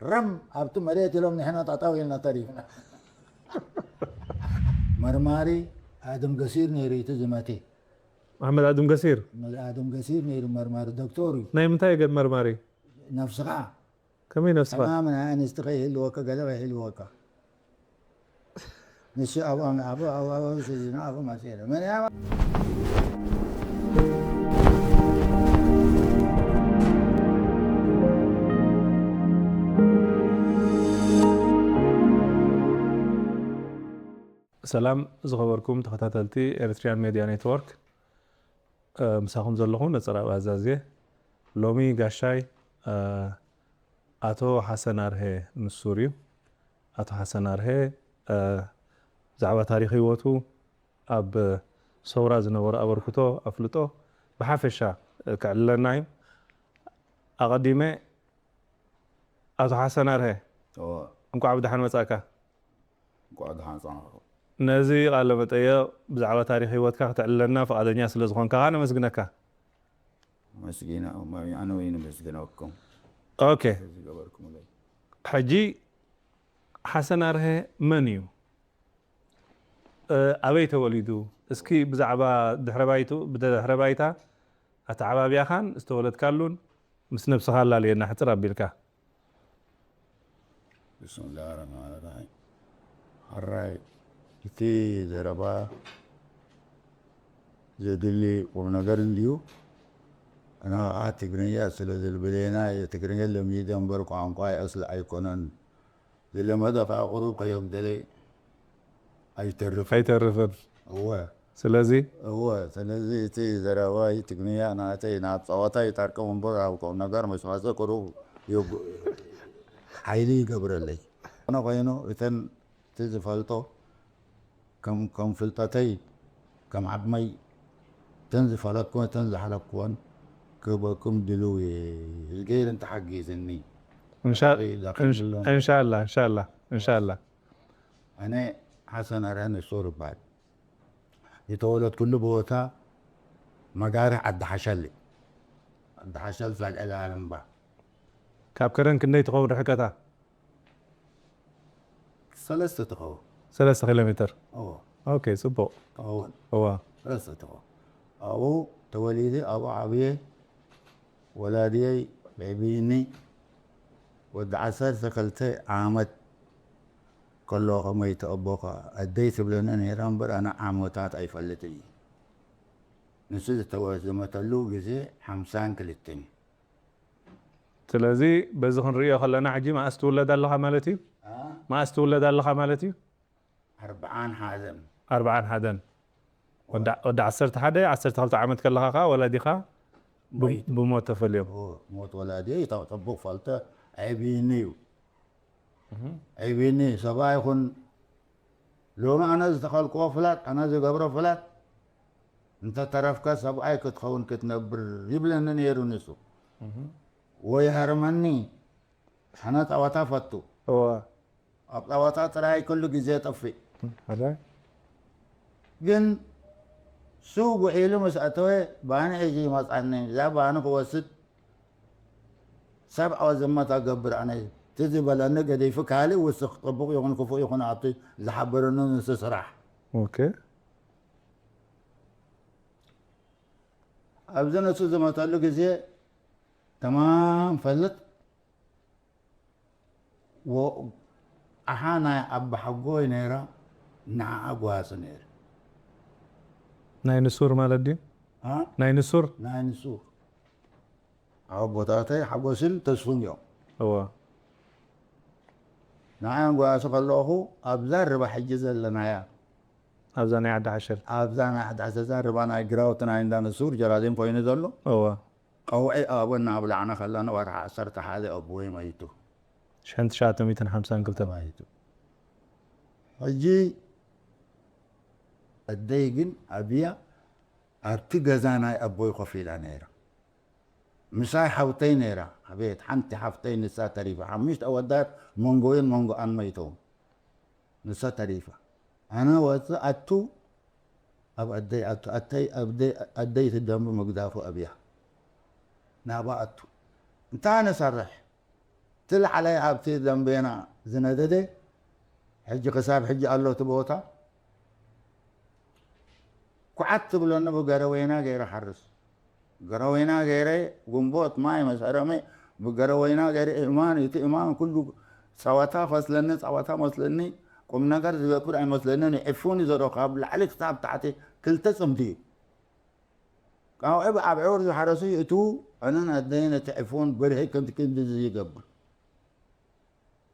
ረም ኣብቲ መሬት ኢሎም ንሕና ጠጠው ኢልና ተሪፍና። መርማሪ ኣድም ገሲር ነይሩ እቲ ዝመቴ። መሓመድ ኣድም ገሲር። ኣድም ገሲር ነይሩ መርማሪ ዶክተር እዩ። ናይ ምንታይ ገ መርማሪ? ነፍስኻ ከመይ ነፍስኻ? ሕማም ናይ ኣንስቲ ከይህልወካ ገለ ከይህልወካ ንሱ ኣብኡ ኣብኡ ኣብኡ ኣብኡ ስዚና ኣብኡ መፅኤ መን ሰላም ዝኸበርኩም ተኸታተልቲ ኤርትሪያን ሜድያ ኔትወርክ፣ ምሳኹም ዘለኹ ነጸራብ ኣዛዝየ። ሎሚ ጋሻይ ኣቶ ሓሰን ኣርሄ ንሱር እዩ። ኣቶ ሓሰን ኣርሄ ብዛዕባ ታሪኽ ህይወቱ፣ ኣብ ሰውራ ዝነበሮ ኣበርክቶ ኣፍልጦ ብሓፈሻ ክዕልለና እዩ። ኣቐዲመ ኣቶ ሓሰን ኣርሄ እንኳዕ ብደሓን መጻእካ። እንኳዕ ደሓን ጸናሕኩም። ነዚ ቃለ መጠየቕ ብዛዕባ ታሪኽ ህይወትካ ክትዕልለና ፍቓደኛ ስለ ዝኾንካ ከዓ ነመስግነካ። መስጊና ኣነ ወይ ነመስግነኩም ኦኬ፣ ዝገበርኩምለይ። ሕጂ ሓሰን ኣርሀ መን እዩ? እ፣ ኣበይ ተወሊዱ? እስኪ ብዛዕባ ድሕረ ባይቱ፣ ብድሕረ ባይታ ኣተዓባብያኻን ዝተወለድካሉን ምስ ነብስኻ ኣላልየና ሕጽር ኣቢልካ። ብስምላህ ረሕማን ራሒም። ሕራይ እቲ ዘረባ ዘድሊ ቁም ነገር እንድዩ። ኣነ ከዓ ትግርኛ ስለ ዝልብሌና እየ ትግርኛ ለሚደ እምበር ቋንቋ ኣስሊ ኣይኮነን። ዝለመደ ከዓ ቁሩብ ከየጉደለ ኣይተርፍን። ኣይተርፍን። እወ ስለዚ እወ ስለዚ እቲ ዘረባይ ትግርኛ ናተይ ናብ ፀዋታ ይጠርቅም እምበር ኣብ ቁም ነገር ምስ መፀ ቁሩብ ይጉ- ሓይሊ ይገብረለይ። ኮነ ኮይኑ እተን እቲ ዝፈልጦ ከም ከም ፍልጠተይ ከም ዓቕመይ እተን ዝፈለጥኩወን እተን ዝሓለፍኩወን ክህበኩም ድልው እየ። እዝጌር እንተሓጊዝኒ እንሻ- ዳኺል እንሽ- ብሎም። እንሻላ እንሻላ እንሻላ ኣነ ሓሰን ኣርሀ ንሱር እባል። ዝተወለድኩሉ ቦታ መጋርህ ዓዲ ሓሸል እዩ። ዓዲ ሓሸል ዛግዕዳ ኣለምባ ካብ ከረን ክንደይ ትኸውን ርሕቀታ? ሰለስተ ትኸውን። ሰለስተ ኪሎ ሜትር። እዎ ኦኬ፣ ጽቡቕ። ትኸውን እዋ ሰለስተ ትኸውን። ኣብኡ ተወሊደ ኣብኡ ዓብየ። ወላድየይ ዕብይኒ ወዲ ዓሰርተ ክልተ ዓመት ከሎ ከመይ ተኣቦኻ ኣደይ ትብለኒ ነይራ እምበር ኣነ ዓመታት ኣይፈልጥን እዩ። ንሱ ዝተወዘመተሉ ግዜ ሓምሳን ክልተን እዩ። ስለዚ በዚ ክንርእዮ ከለና ሕጂ መኣስ ትውለድ ኣለኻ ማለት እዩ? ኣ? መኣስ ትውለድ ኣለኻ ማለት እዩ? ኣርብዓን ሓደን ኣርብዓን ሓደን። ወዲ ወዲ ዓሰርተ ሓደ፣ ዓሰርተ ክልተ ዓመት ከለኻ ከኣ ወላዲኻ ብ- ሞይቱ። ብሞት ተፈልዮም። ኦ፣ ሞት ወላዲ ይታ- ጽቡቕ ፈልጠ። ዕብይኒ እዩ። ዕብይኒ ሰብኣይ ይኹን ሎሚ ኣነ ዝተኸልክዎ ፍላጥ ኣነ ዝገብሮ ፍላጥ እንተተረፍካ ሰብኣይ ክትኸውን ክትነብር ይብለኒ ነይሩ ንሱ። ወይ ሃርመኒ ኣነ ጸወታ ፈቱ። እዋ ኣብ ጸወታ ጥራይ ኩሉ ግዜ ጠፍእ። ኣራይ ግን ሱቕ ውዒሉ ምስ ኣተወ ባኒ ሕጂ ይመጻኒ እዛ ባኒ ክወስድ ሰብ ኣወዘመታ ገብር ኣነ እቲ ዝበለኒ ገዲፉ ካልእ ውስኽ ጽቡቕ ይኹን ክፉእ ይኹን ኣብቲ ዝሓበረኒ ንሱ ስራሕ። ኦኬ ኣብዚ ንሱ ዝመተሉ ግዜ ተማም ፈልጥ ወ- ኣሓ ናይ ኣባሓጎይ ነይራ ንዓኣ ጓሲ ነይሩ። ናይ ንሱር ማለት ድዩ? ኣ? ናይ ንሱር ናይ ንሱ ኣቦታተይ ሓጎስን ተስፉን እዮም። እዋ ንዓን ጓሲ ከለኹ ኣብዛ ርባ ሕጂ ዘለናያ ኣብዛ ናይ ዓዲ ሓሸል ኣብዛ ናይ ዓዲ ሓሸል ርባ ናይ ግራውቲ ናይ እንዳ ንሱር ጀራዚን ኮይኑ ዘሎ እዋ ቀውዒ ኣቦ እናብላዕና ከለና ወርሒ ዓሰርተ ሓደ ኣቦይ መይቱ። ሽሕን ትሽዓተ ሚእትን ሓምሳን ክልተን ተባሂቱ። ሕጂ ኣደይ ግን ኣብያ ኣብቲ ገዛ ናይ ኣቦይ ኮፍ ኢላ ነይራ። ምሳይ ሓውተይ ነይራ። ኣቤት ሓንቲ ሓፍተይ ንሳ ተሪፋ። ሓሙሽተ ኣወዳት መንጎይን መንጎኣን መይቶም። ንሳ ተሪፋ። ኣነ ወጽእ ኣቱ ኣብ ኣደይ ኣቱ ኣተይ ኣደይ ትደንቢ ምግዳፉ ኣብያ ናባ ኣቱ እንታይ ነሰርሕ እቲ ላዕላይ ኣብቲ ደንቤና ዝነደደ ሕጂ ክሳብ ሕጂ ኣሎ እቲ ቦታ። ኩዓት ትብለኒ ብገረወይና ገይረ ሓርስ። ገረወይና ገይረ ጉንቦት ማይ መሰረመ ብገረወይና ገይረ እማን፣ እቲ እማን ኩሉ ጸወታ ፈስለኒ፣ ጸወታ መስለኒ፣ ቁም ነገር ዝገብር ኣይመስለንን። ዕፉን ይዘሮ ካብ ላዕሊ ክሳብ ታሕቲ ክልተ ጽምዲ እዩ። ካብኡ ኣብ ዕውር ዝሓረሱ ይእትዉ፣ ኣነን ኣደይን እቲ ዕፉን በርሄ ከምቲ ክንዲ ይገብር።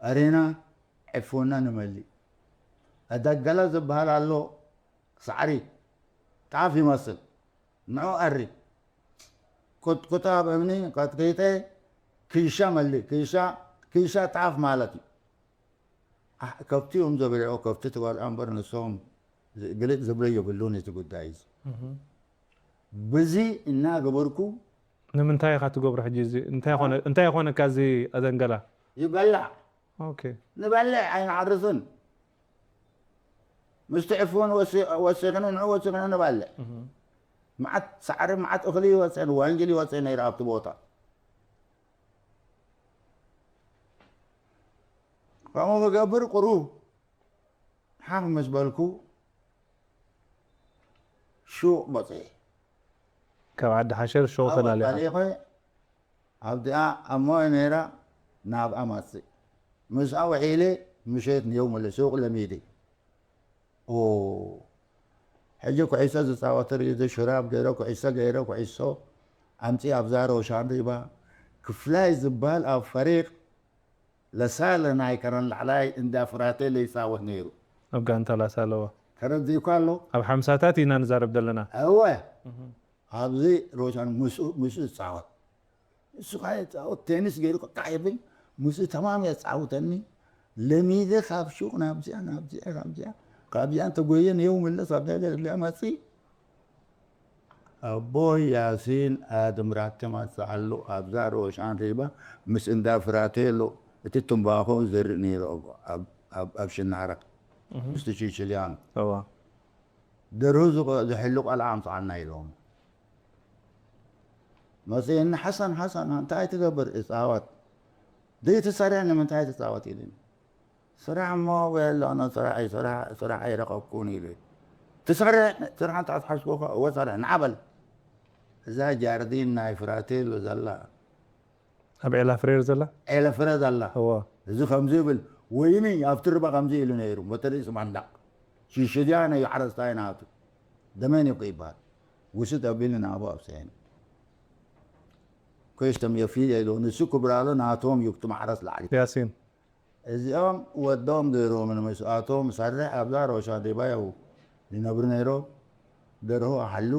ኣሬና ዕፉና ንመልእ። ኣዳገላ ዝበሃል ኣሎ፣ ሳዕሪ ጣፍ ይመስል። ንዑ ኣሪ። ኮትኮታ ኣብ እምኒ ቀጥቂጠ ኪሻ መልእ። ኪሻ፣ ኪሻ ጣፍ ማለት እዩ። ኣሕ፣ ከብቲ እዮም ዘብልዑ፣ ከብቲ ትበልዖ እምበር ንሶም ዝ-፣ ግልጽ ዝብሎ የብሉን እቲ ጉዳይ እዚ። እህ። ብዚ እናገበርኩ ንምንታይ ኢኻ ትገብሮ ሕጂ እዚ? እንታይ ኮነ፣ እንታይ ኮነካ እዚ ኣደንገላ? ይበላዕ። ኦኬ። ንበልዕ ኣይንዓርስን። ምስቲ ዕፉን ወሲ-፣ ወሲኽኒ፣ ንዑ ወሲኽኒ ንበልዕ። እህ። መዓት ሳዕሪ፣ መዓት እኽሊ ይወፅእ፣ ዋንጅል ይወፅእ ነይሩ ኣብቲ ቦታ። ከምኡ ክገብር ቁሩብ ሓፍ ምስ በልኩ ሹቕ መፅኤ። ካብ ዓዲ ሓሸር ሹቕ ኣብኡ ተላሊኻ? ጠሊኸ ኣብዚኣ ኣብ ሞየ ነይራ ናብኣ መፅእ። ምስኣ ውዒለ ምሸት ንየው ምለ ሱቕ ለሚደ። ኦ፣ ሕጂ ኩዒሶ ዝፃወት ርእዩ፣ ሽራብ ገይረ፣ ኩዒሶ ገይረ፣ ኩዒሶ ኣምፂ ኣብዛ ሮሻን ሪባ ክፍላይ ዝበሃል ኣብ ፈሪቕ ለሳለ ናይ ከረን ላዕላይ እንዳ ፍራቴሎ ይፃወት ነይሩ። ኣብ ጋንታ ላሳለዋ። ተረዲእኳ ኣሎ? ኣብ ሓምሳታት ኢና ንዛረብ ዘለና። እወ። እህ። ኣብዚ ሮሻን ምስኡ፣ ምስኡ ዝፃወት። ንሱ ከዓ ይፃወት፣ ቴኒስ ገይሩ ክቃዕ ይብል፣ ምስኡ ተማም የፃውተኒ። ለሚደ ካብ ሹቕ ናብዚኣ፣ ናብዚኣ፣ ናብዚኣ፣ ካብዚኣ እንተጎየ ንየው ምለስ፣ ኣብ ደገ መፂ። ኣቦይ ያሲን ኣድም ራቴ ማስዓሉ ኣብዛ ሮሻን ሪባ ምስ እንዳ ፍራቴሎ እቲ ትምባኾ ዘርኢ ነይሩ ኣብ፣ ኣብ፣ ኣብ ሽናራ እህ። ምስቲ ቺቺልያኖ። እዋ። ደርሁ ዝኸ-፣ ዝሕሉ ቆልዓ ኣምፅዓልና ኢሎም። መፅእኒ፣ ሓሰን፣ ሓሰን፣ እንታይ ትገብር? እፃወት። ዘይትሰርሕ ንምንታይ ትፃወት? ኢሉኒ። ስራሕ እሞ የለነ፣ ስራሕ፣ ስራሕ፣ ስራሕ ኣይረኸብኩን ኢሉ። ትሰርሕ፣ ስራሕ እንተ ኣትሓዝኩኻ፣ እወ ሰርሕ፣ ንዓ በል። እዛ ጃርዲን ናይ ፍራቴሎ ዘላ። ኣብ ዔላ ፍሬር ዘላ? ዔላ ፍሬር ዘላ። እወ። እዚ ከምዚ ይብል፣ ወይኒ ኣብቲ ርባ ከምዚ ኢሉ ነይሩ፣ በተለይ ስማንዳቕ። ሽሽድያ ናይ ሓረስታይ ናቱ። ደመን እኮ ይበሃል። ውስጥ ኣቢሉ ንኣቡ ኣብሰየን። ኮይስተም የፊ ኢሉ፣ ንሱ ክብራሎ ናቶም እዩ፣ እቲ ማዕረስ ላዕሊ። ያሲን። እዚኦም ወዶም ገይሮም ንምስኣቶም ሰርሕ ኣብዛ ሮሻ ዲባዮ ይነብሩ ነይሮም። ደርሆ ኣሓሉ፣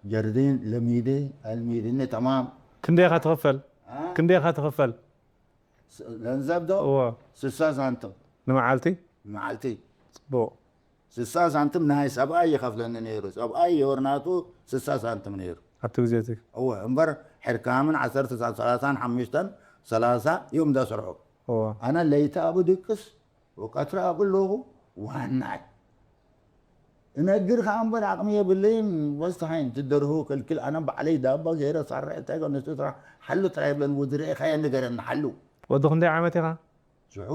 ጀርዲን ለሚደ፣ ኣልሚድኒ ተማም። ክንደይ ኢኻ ትኽፈል? አ? ክንደይ ኢኻ ትኽፈል? ስ-፣ ገንዘብ ዶ? እዎ። ስሳ ሳንቲም። ንመዓልቲ? ንመዓልቲ። ጽቡቕ። ስሳ ሳንቲም ናይ ሰብኣይ ይኸፍለኒ ነይሩ። ሰብኣይ የወር ናቱ ስሳ ሳንቲም ነይሩ። ኣብቲ ግዜ እቲ? እወ፣ እምበር ሕርካምን ዓሰርተ ሳንቲም፣ ሰላሳን ሓሙሽተን፣ ሰላሳ እዮም እንዳሰርሑ። እዎ። ኣነ ለይቲ ኣብኡ ድቅስ፣ ወቀትሪ ኣብኡ ኣለኹ፣ ዋናይ። እነግር ከኣ እምበር ዓቕሚ የብለይን፣ ወስተ ሃይን ትደርሁ ክልክል፣ ኣነ ባዕለይ ዳባ ገይረ ሳርሕ፣ እንታይ ገ-፣ ንሱ ስራሕ ሓሉ ጥራይ ይብለን፣ ውድርኤ ከየ ንገረኒ ሓሉ። ወዲ ክንደይ ዓመት ኢኻ? ሽዑ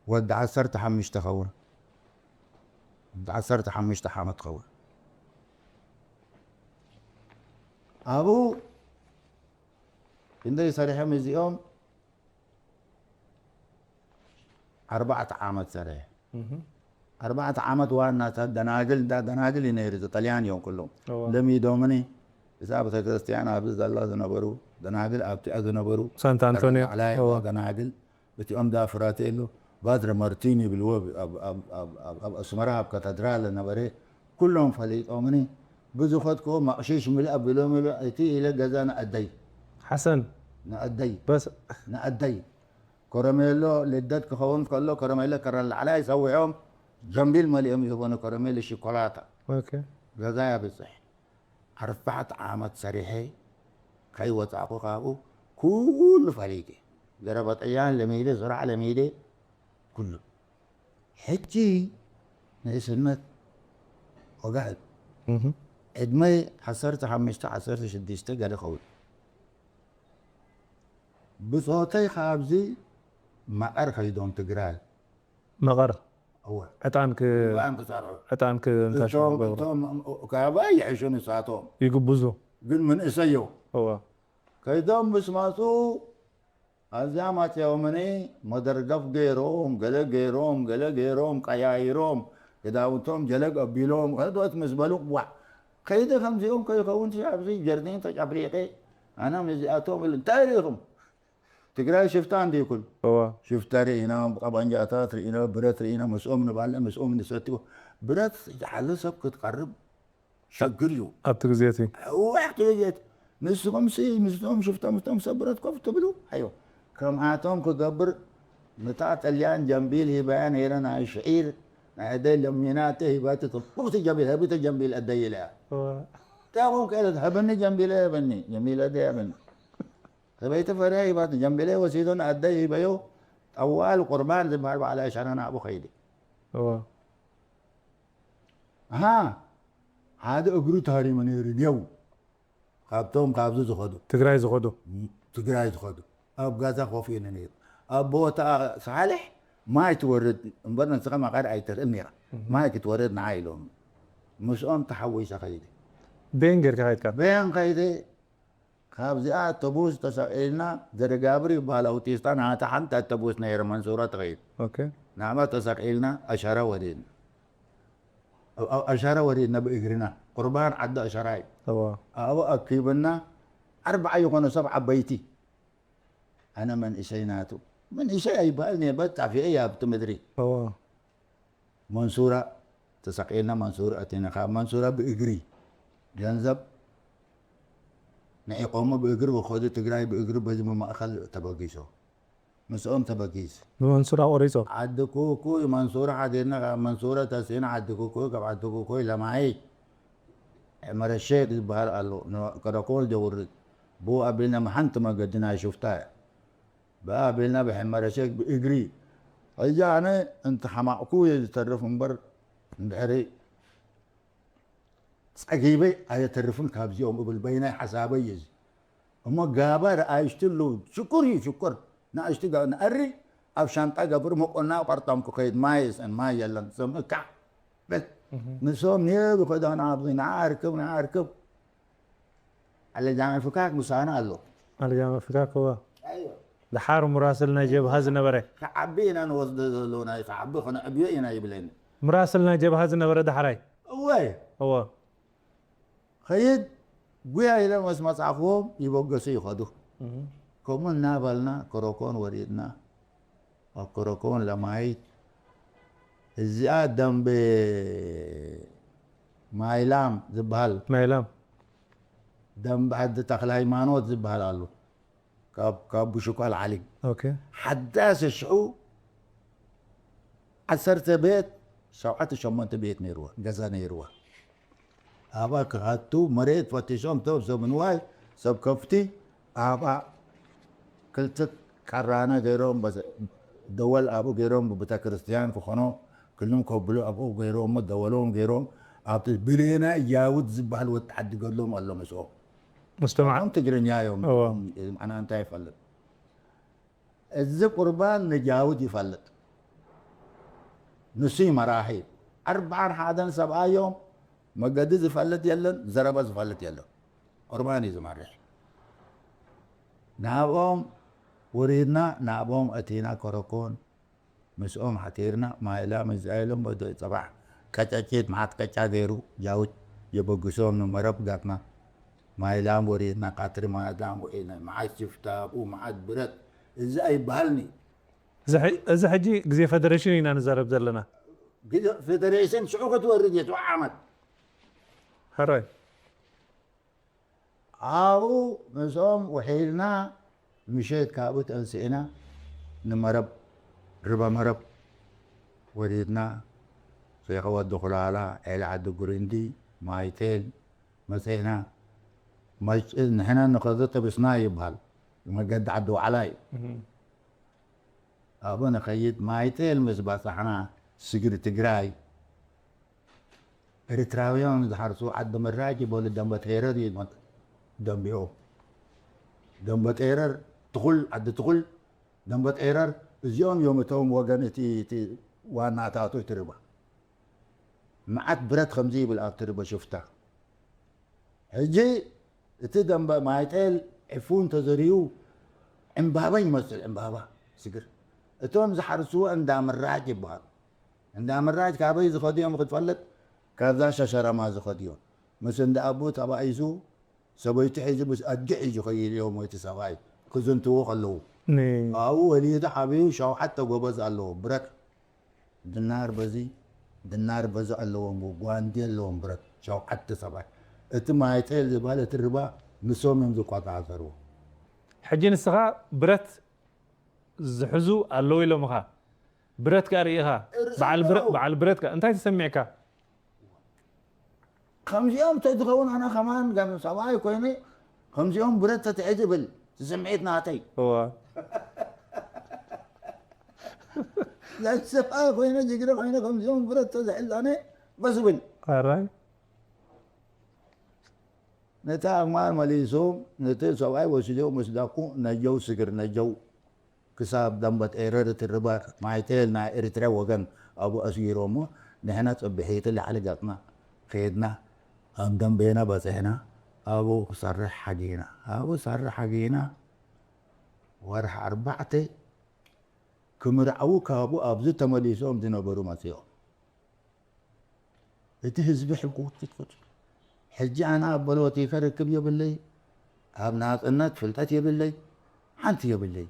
ወዲ ዓሰርተ ሓሙሽተ ኸውን። ወዲ ዓሰርተ ሓሙሽተ ዓመት ኸውን። ኣብኡ ክንደይ ሰሪሖም እዚኦም? ኣርባዕተ ዓመት ሰሪሐ። እህ። ኣርባዕተ ዓመት ዋና እታ ደናግል፣ እንዳ ደናግል እዩ ነይሩ፣ እዚ ጣልያን እዮም ኩሎም። እወ። ለሚዶምኒ፣ እዛ ቤተክርስትያን ኣብዚ ዘላ ዝነበሩ ደናግል፣ ኣብቲኣ ዝነበሩ ሳንታ ኣንቶንዮ። ላዕላይ እወ። ደናግል፣ እቲኦም ዳ ፍራቴሎ፣ ባድረ ማርቲን ይብልዎ፣ ኣብ፣ ኣብ፣ ኣብ፣ ኣብ፣ ኣብ ኣስመራ ኣብ ካቴድራል ነበረ፣ ኩሎም ፈሊጦምኒ። ብዝኸድክዎ መቕሽሽ ምልእ ኣቢሎምኒ፣ እቲ ኢለ ገዛ ንኣደይ። ሓሰን። ንኣደይ። በስ። ንኣደይ። ከረሜሎ ልደት ክኸውን ከሎ ከረሜሎ ከረን ላዕላይ ሰዊዖም ጀምቢል መሊኦም ይህቦኒ፣ ከረሜሎ ሽኮላታ። ኦኬ። ገዛይ ኣብፅሕ። ኣርባዕተ ዓመት ሰሪሐ ከይወፃእኩ ካብኡ ኩሉ ፈሊጠ። ገረበጠያን ለሚደ፣ ስራሕ ለሚደ፣ ኩሉ። ሕጂ ንእስነት ወጋሕ። እህ። ዕድመይ ዓሰርተ ሓሙሽተ፣ ዓሰርተ ሽዱሽተ ገለ ኸውን። ብጾተይ ካብዚ መቐር ከይዶም ትግራይ። መቐር እወ ዕጣን ክ ብኣን ክሰርሑ ዕጣን ክ እንታይ እቶም ገብሩ? እቶም ካባይ ይሕሹ ንሳቶም ይግብዙ። ግን ምንእሰዮ እወ ከይዶም ምስ መፁ ኣብዚኣ ማፅዮምኒ መደርገፍ ገይሮም ገለ ገይሮም ገለ ገይሮም ቀያይሮም ክዳውንቶም ጀለግ ኣቢሎም ከዶት ምስ በሉ ዋዕ ከይደ ከምዚኦም ከይኸውን ኣብዚ ጀርዲን ተጨፍሊቐ ኣነ ምስዚኣቶም ብል እንታይ ርኢኹም ትግራይ ሽፍታ እንዲኩል እወ ሽፍታ ርኢና ጠባንጃታት ርኢና ብረት ርኢና ምስኦም ንባልዕ ምስኦም ንሰትዮ ብረት ዝሓዘ ሰብ ክትቀርብ ሸግር እዩ ኣብቲ ግዜ እቲ ሕዋሕቲ ቤት ንስኹም ሲ ምስቶም ሽፍቶም ምስቶም ሰብ ብረት ኮፍ ትብሉ ኣዮ ከምኣቶም ክገብር ምታ ጥልያን ጀንቢል ሂባያ ነይረ ናይ ሽዒር ናይ ኣደይ ለሚናተ ሂባቲ ጽቡቕቲ ጀንቢል ህብቲ ጀንቢል ኣደይ ኢለያ እወ ታኹም ከለት ህብኒ ጀንቢለ ህብኒ ጀንቢል ኣደይ ህብኒ ሰበይቲ ፈሪያ ሂባቲ ጀንቢለ ወሲዶን ኣደይ ሂበዮ ጠዋል ቁርባን ዝበሃል በዓል ኣሸራ ናብኡ ኸይዲ እወ ኣሃ ሓደ እግሩ ተሃሪሙ ነይሩ ኔው ካብቶም ካብዚ ዝኸዱ ትግራይ ዝኸዱ ትግራይ ዝኸዱ ኣብ ጋዛ ኮፍ ኢሉ ነይሩ ኣብ ቦታ ሳልሕ ማይ ትወርድ እምበር ንስኻ መቐር ኣይትርእ ነይራ ማይ ክትወርድ ንዓ ኢሎም ምስኦም ተሓዊሰ ኸይደ ቤን ጌርካ ከይድካ በያን ኸይደ ካብዚኣ ኣቶቡስ ተሰቂልና ዘደጋብር ይበሃል ኣውቲስታ ናታ ሓንቲ ኣቶቡስ ነይረ መንሱራ ትኸይድ ኦኬ ናብኣ ተሰቂልና ኣሸራ ወሪድና ኣብ ኣሸራ ወሪድና ብእግርና ቁርባን ዓዲ ኣሸራ እዩ እወ ኣብኡ ኣኪብና ኣርባዓ ይኾኑ ሰብ ዓበይቲ ኣነ መንእሰይ ናቱ መንእሰይ ኣይበሃል ነበር ጣፊአ ኣብቲ ምድሪ እወ መንሱራ ተሰቂልና መንሱራ ኣቲና ካብ መንሱራ ብእግሪ ገንዘብ ንዒቆሞ ብእግሪ ብኸዱ ትግራይ ብእግሪ በዚ ማእኸል ተበጊሶ ምስኦም ተበጊስ ብመንሱራ ቆሪጾ ዓዲ ኩኩይ መንሱራ ሓዲርና ካብ መንሱራ ተሲእና ዓዲ ኩኩይ ካብ ዓዲ ኩኩይ ለማይ ሕመረሸግ ዝበሃል ኣሎ ከረኮል ዘውርድ ብኡ ኣቢልና ሓንቲ መገዲ ናይ ሽፍታ እያ ብኣ ኣቢልና ብሕመረሸግ ብእግሪ ሕጂ ኣነ እንተሓማቕኩ እየ ዝተርፍ እምበር እንድሕሪ ፀጊበይ ኣየተርፍን ካብዚኦም እብል በይናይ ሓሳበይ እዩ እዚ እሞ ጋባ ረኣይሽቲ ኣለዉ ሽኩር እዩ ሽኩር ንኣሽቲ ነእሪ ኣብ ሻንጣ ገብር መቆና ቆርጦም ክኸይድ ማይ የስእን ማይ የለን ሰምእካ በል ንሶም ኔሩ ክዳን ኣብዚ ንዓ ርክብ ንዓ ርክብ ኣለጃሚ ፍካክ ምሳና ኣሎ ኣልጃመ ፍካክ እወ ድሓር ሙራስል ናይ ጀብሃ ዝነበረ ክዓቢ ኢና ንወስዶ ዘሎ ናይ ክዓቢ ክነዕብዮ ኢና ይብለኒ ሙራስል ናይ ጀብሃ ዝነበረ ዳሕራይ እወይ እወ ኸይድ ጉያ ኢለ መስ መጻእኽዎም ይበገሱ ይኸዱ ከምኡ እናበልና ኮረኮን ወሪድና ኣብ ኮረኮን ለማይት እዚኣ ደንበ ማይላም ዝበሃል ማይላም ደንበ ዓዲ ተኽለ ሃይማኖት ዝበሃል ኣሎ ካብ ካብ ብሽኳል ዓሊ ኦኬ ሓዳስ ሽዑ ዓሰርተ ቤት ሸውዓተ ሸሞንተ ቤት ነይርዋ ገዛ ነይርዋ ኣብኣ ክሃቱ መሬት ፈቲሾም ቶም ሰብ ንዋይ ሰብ ከፍቲ ኣብኣ ክልተ ቀራነ ገይሮም በተ- ደወል ኣብኡ ገይሮም ብቤተክርስትያን ክኾኖ ክልም ከብሉ ኣብኡ ገይሮም ደወሎም ገይሮም ኣብቲ ብሌና እያውት ዝበሃል ወዲ ዓዲ ገሎም ኣሎ ምስኦም ሙስተማዕ ኣም ትግርኛ እዮም እዎ። ኣና እንታይ ይፈልጥ እዚ ቁርባን ንጃውድ ይፈልጥ ንሱ መራሒ ኣርባዓን ሓደን ሰብኣዮም መገዲ ዝፈልጥ የለን ዘረባ ዝፈልጥ የለን ቁርባን እዩ ዝመርሕ ናብኦም ወሪድና ናብኦም እቲና ኮረኮን ምስኦም ሓቲርና ማይላ ምዛይሎም ወደ ፀባሕ ቀጨጭት መዓት ቀጫ ገይሩ ጃውድ የበግሶም ንመረብ ጋትና ማይላም ወሪድና ካትሪ ማይላም ወኢነ መዓት ሽፍታ ኣብኡ መዓት ብረት እዚ ኣይበሃልኒ እዚ ሕጂ ግዜ ፈደሬሽን ኢና ንዛረብ ዘለና ግዜ ፌደሬሽን ሽዑ ክትወርድ እየ ሸውዓ ዓመት ሕራይ ኣብኡ ምስኦም ውሒልና ምሸት ካብኡ ተንስእና ንመረብ ርበ መረብ ወሪድና ሸይኸ ወዲ ኩላላ ዔሊ ዓዲ ጉሪንዲ ማይቴል መፅእና ንሕና ንኸዘ ጥብስና ይበሃል መገዲ ዓዲ ዋዕላ እዩ ኣብኡ ንኸይድ ማይቴል ምስ ባፃሕና ስግሪ ትግራይ ኤርትራውያን ዝሓርሱ ዓዲ ምራጅ ይበሉ ደንበ ቴረር እዩ ደንቢኦም ደንበ ቴረር ትኹል፣ ዓዲ ትኹል፣ ደንበጥ ኤረር፣ እዚኦም እዮም እቶም ወገን እቲ፣ እቲ ዋናታቱ እቲ ርባ። መዓት ብረት ከምዚ ይብል ኣብቲ ርባ ሽፍታ። ሕጂ እቲ ደንበ ማይጤል ዕፉን ተዘሪኡ ዕምባባ ይመስል፣ ዕምባባ ስግር። እቶም ዝሓርስዎ እንዳ ምራጅ ይበሃሉ። እንዳ ምራጅ ካበይ ዝኸዱ እዮም ክትፈልጥ? ካብዛ ሸሸረማ ዝኸዱ እዮም። ምስ እንዳ ኣቡ ተባኢሱ ሰበይቱ ሒዙ ምስ ኣድጊ ሒዙ ኸይድ እዮም፣ ወይቲ ሰብኣይ ክዝንትዉ ከለዉ። ኒ ኣብኡ ወሊዱ ሓቢኡ ሸውዓተ ጎበዝ ኣለዎ። ብረት ድናር በዚ ድናር በዚ ኣለዎም፣ ጓንዲ ኣለዎም ብረት ሸውዓተ ሰብኣይ። እቲ ማይጤል ዝበሃል እቲ ርባ ንሶም እዮም ዝቆጻጸርዎ። ሕጂ ንስኻ ብረት ዝሕዙ ኣለዉ ኢሎምኻ፣ ብረት ከኣ ርኢኻ፣ በዓል ብረ- በዓል ብረት ከኣ እንታይ ተሰሚዕካ? ከምዚኦም ተዝኸውን ኣነ ከማን ከም ሰብኣይ ኮይነ ከምዚኦም ብረት ተትሕዝ ብል ስምዒት ናተይ። እዋ ሰብኣይ ኮይነ ጅግረ ኮይነ ከምዚኦም ብረት ተዝሕዝ ኣነ በስ ብል። ኣራይ ነቲ ኣግማል መሊሶም ነቲ ሰብኣይ ወሲዶም ምስ ዳኩ ነጀው ስግር ነጀው ክሳብ ደንበት ኤረር ትርባ ማይቴል ናይ ኤርትራ ወገን ኣብኡ ኣስጊሮሞ። ንሕና ጽብሒቲ ላዕሊ ገጽና ኸድና ኣብ ደንቤና በጽሕና። ኣብኡ ክሰርሕ ሓጊና ኣብኡ ሰርሕ ሓጊና ወርሒ ኣርባዕተ ክምርዓዉ ካብኡ ኣብዚ ተመሊሶም ዝነበሩ መጺኦም። እቲ ህዝቢ ሕጉ ክትክት ሕጂ ኣነ ኣብ በሎቲከ ርክብ የብለይ፣ ኣብ ናጽነት ፍልጠት የብለይ፣ ሓንቲ የብለይ።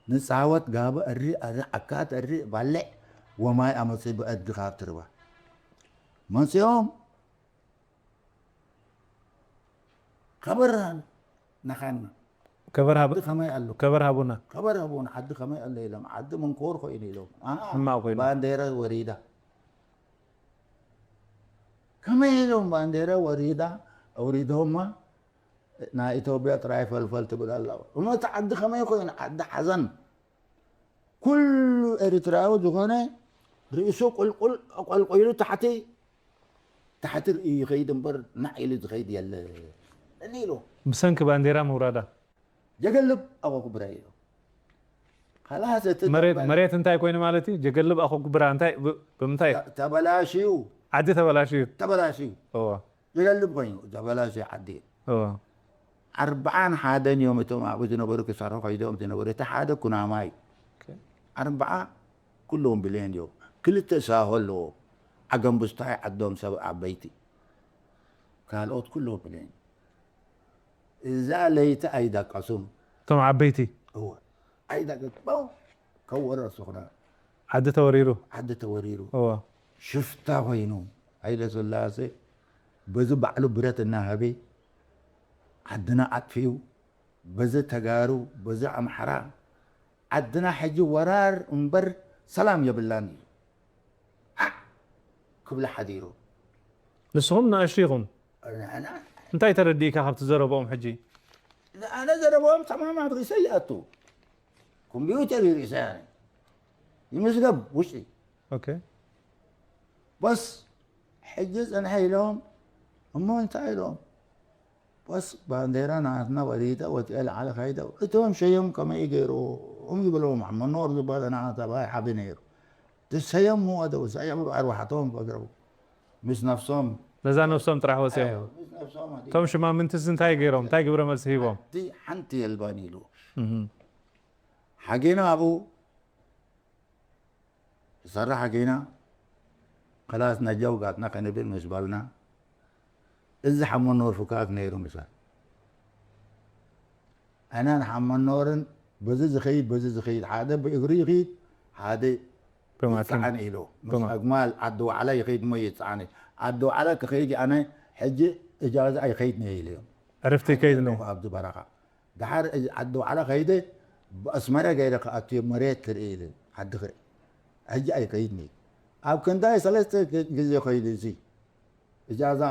ንጻወት ጋበ እሪ ኣሪ ዓካት እሪ ባልዕ ወማይ ኣመጽእ ብኣድጊ ካብ ትርባ መጺኦም ከበራን ነኻና ከበር ሃብ ዓዲ ከመይ ኣሎ ከበር ሃቡና ከበር ሃቡን ዓዲ ከመይ ኣሎ ኢሎም ዓዲ መንኮር ኮይኑ ኢሎም ኣሃ፣ ሕማቕ ኮይኑ። ባንዴራ ወሪዳ ከመይ ኢሎም ባንዴራ ወሪዳ ኣውሪዶማ ናይ ኢትዮጵያ ጥራይ ፈልፈል ትብል ኣላ እሞ እቲ ዓዲ ከመይ ኮይኑ ዓዲ ሓዘን ኩሉ ኤርትራዊ ዝኾነ ርእሱ ቁልቁል ቆልቆይሉ ታሕቲ ታሕቲ ርእዩ ይኸይድ እምበር ናዕ ኢሉ ዝኸይድ የለ ኢሉ ብሰንኪ ባንዴራ ምውራዳ ጀገልብ ኣቆኩብረ ኢሉ ካላስ እቲ መሬት መሬት እንታይ ኮይኑ ማለት እዩ ጀገልብ ኣኮጉብራ እንታይ ብ- ብምንታይ ተበላሽዩ ዓዲ ተበላሽዩ ተበላሽዩ እዋ ጀገልብ ኮይኑ ተበላሽዩ ዓዲ እዩ እዋ ኣርብዓን ሓደን እዮም እቶም ኣብኡ ዝነበሩ ክሰርሑ ከይዶም ዝነበሩ እቲ ሓደ ኩናማይ ኣርብዓ ኩሎም ብሌን እዮም ክልተ ሳሆ ኣለዎ ዓገምብስታይ ዓዶም ሰብ ዓበይቲ ካልኦት ኩሎም ብሌን እዛ ለይቲ ኣይደቀሱም እቶም ዓበይቲ እወ ኣይደቀስም ከወረር ስኹና ዓዲ ተወሪሩ ዓዲ ተወሪሩ እዋ ሽፍታ ኮይኑ ሃይለ ስላሴ በዚ ባዕሉ ብረት እናሃበ ዓድና ኣጥፊኡ በዚ ተጋሩ በዚ ኣምሓራ ዓድና ሕጂ ወራር እምበር ሰላም የብላን እዩ ክብላ ሓዲሩ ንስኹም ንኣሽቱ ኢኹም እንታይ ተረዲእካ ካብቲ ዘረብኦም ሕጂ ኣነ ዘረብኦም ተማም ኣብ ርእሰይ ይኣቱ ኮምፒውተር ይርእሰ ይምዝገብ ውሽጢ ኦኬ በስ ሕጂ ፅንሐ ኢሎም እሞ እንታይ ኢሎም በስ ባንዴራ ናትና ወሪደ ወፂአ ላዕለ ከይደ እቶም ሸዮም ከመይ ገይሩ እም ይብሎም መኖር ዝበለ ናተባይ ሓቢ ነይሩ ትሰየሙ ወደው ሰየሙ ኣርዋሕቶም ፈግረው ምስ ነፍሶም ነዛ ነፍሶም ጥራሕ ወፅኦም ምስ ነፍሶም ኣዲ- እቶም ሽማምንትስ እንታይ ገይሮም እንታይ ግብረ መልሲ ሂቦም እቲ ሓንቲ የልባን ኢሉ እህ። ሓጌና ኣብኡ ዝሰርሕ ሓጌና ከላስ ነጃው ጋጥና ከንብል ምስ በልና እዚ ሓመኖር ፍካት ነይሩ ምሳል ኣና ንሓመኖርን በዚ ዝኸይድ በዚ ዝኸይድ ሓደ ብእግሪ ይኸይድ ሓደ ብማኪና ይፀዓን ኢሉ ምስ ብማ- ኣግማል ዓዲ ዋዕላ ይኸይድ ሞ ይፀዓን ኢሉ ዓዲ ዋዕላ ክኸይድ ኣነ ሕጂ እጃዛ ኣይኸይድ ነይ ኢሉ እዮም ዕርፍቲ ከይድ ነ ኣብዚ በረኻ ድሓር እዚ ዓዲ ዋዕላ ከይደ ብኣስመራ ገይረ ክኣቱ መሬት ክርኢ ኢሉ ዓዲ ክርኢ ሕጂ ኣይከይድኒ ኣብ ክንዳይ ሰለስተ ግዜ ከይዱ እዚ እጃዛ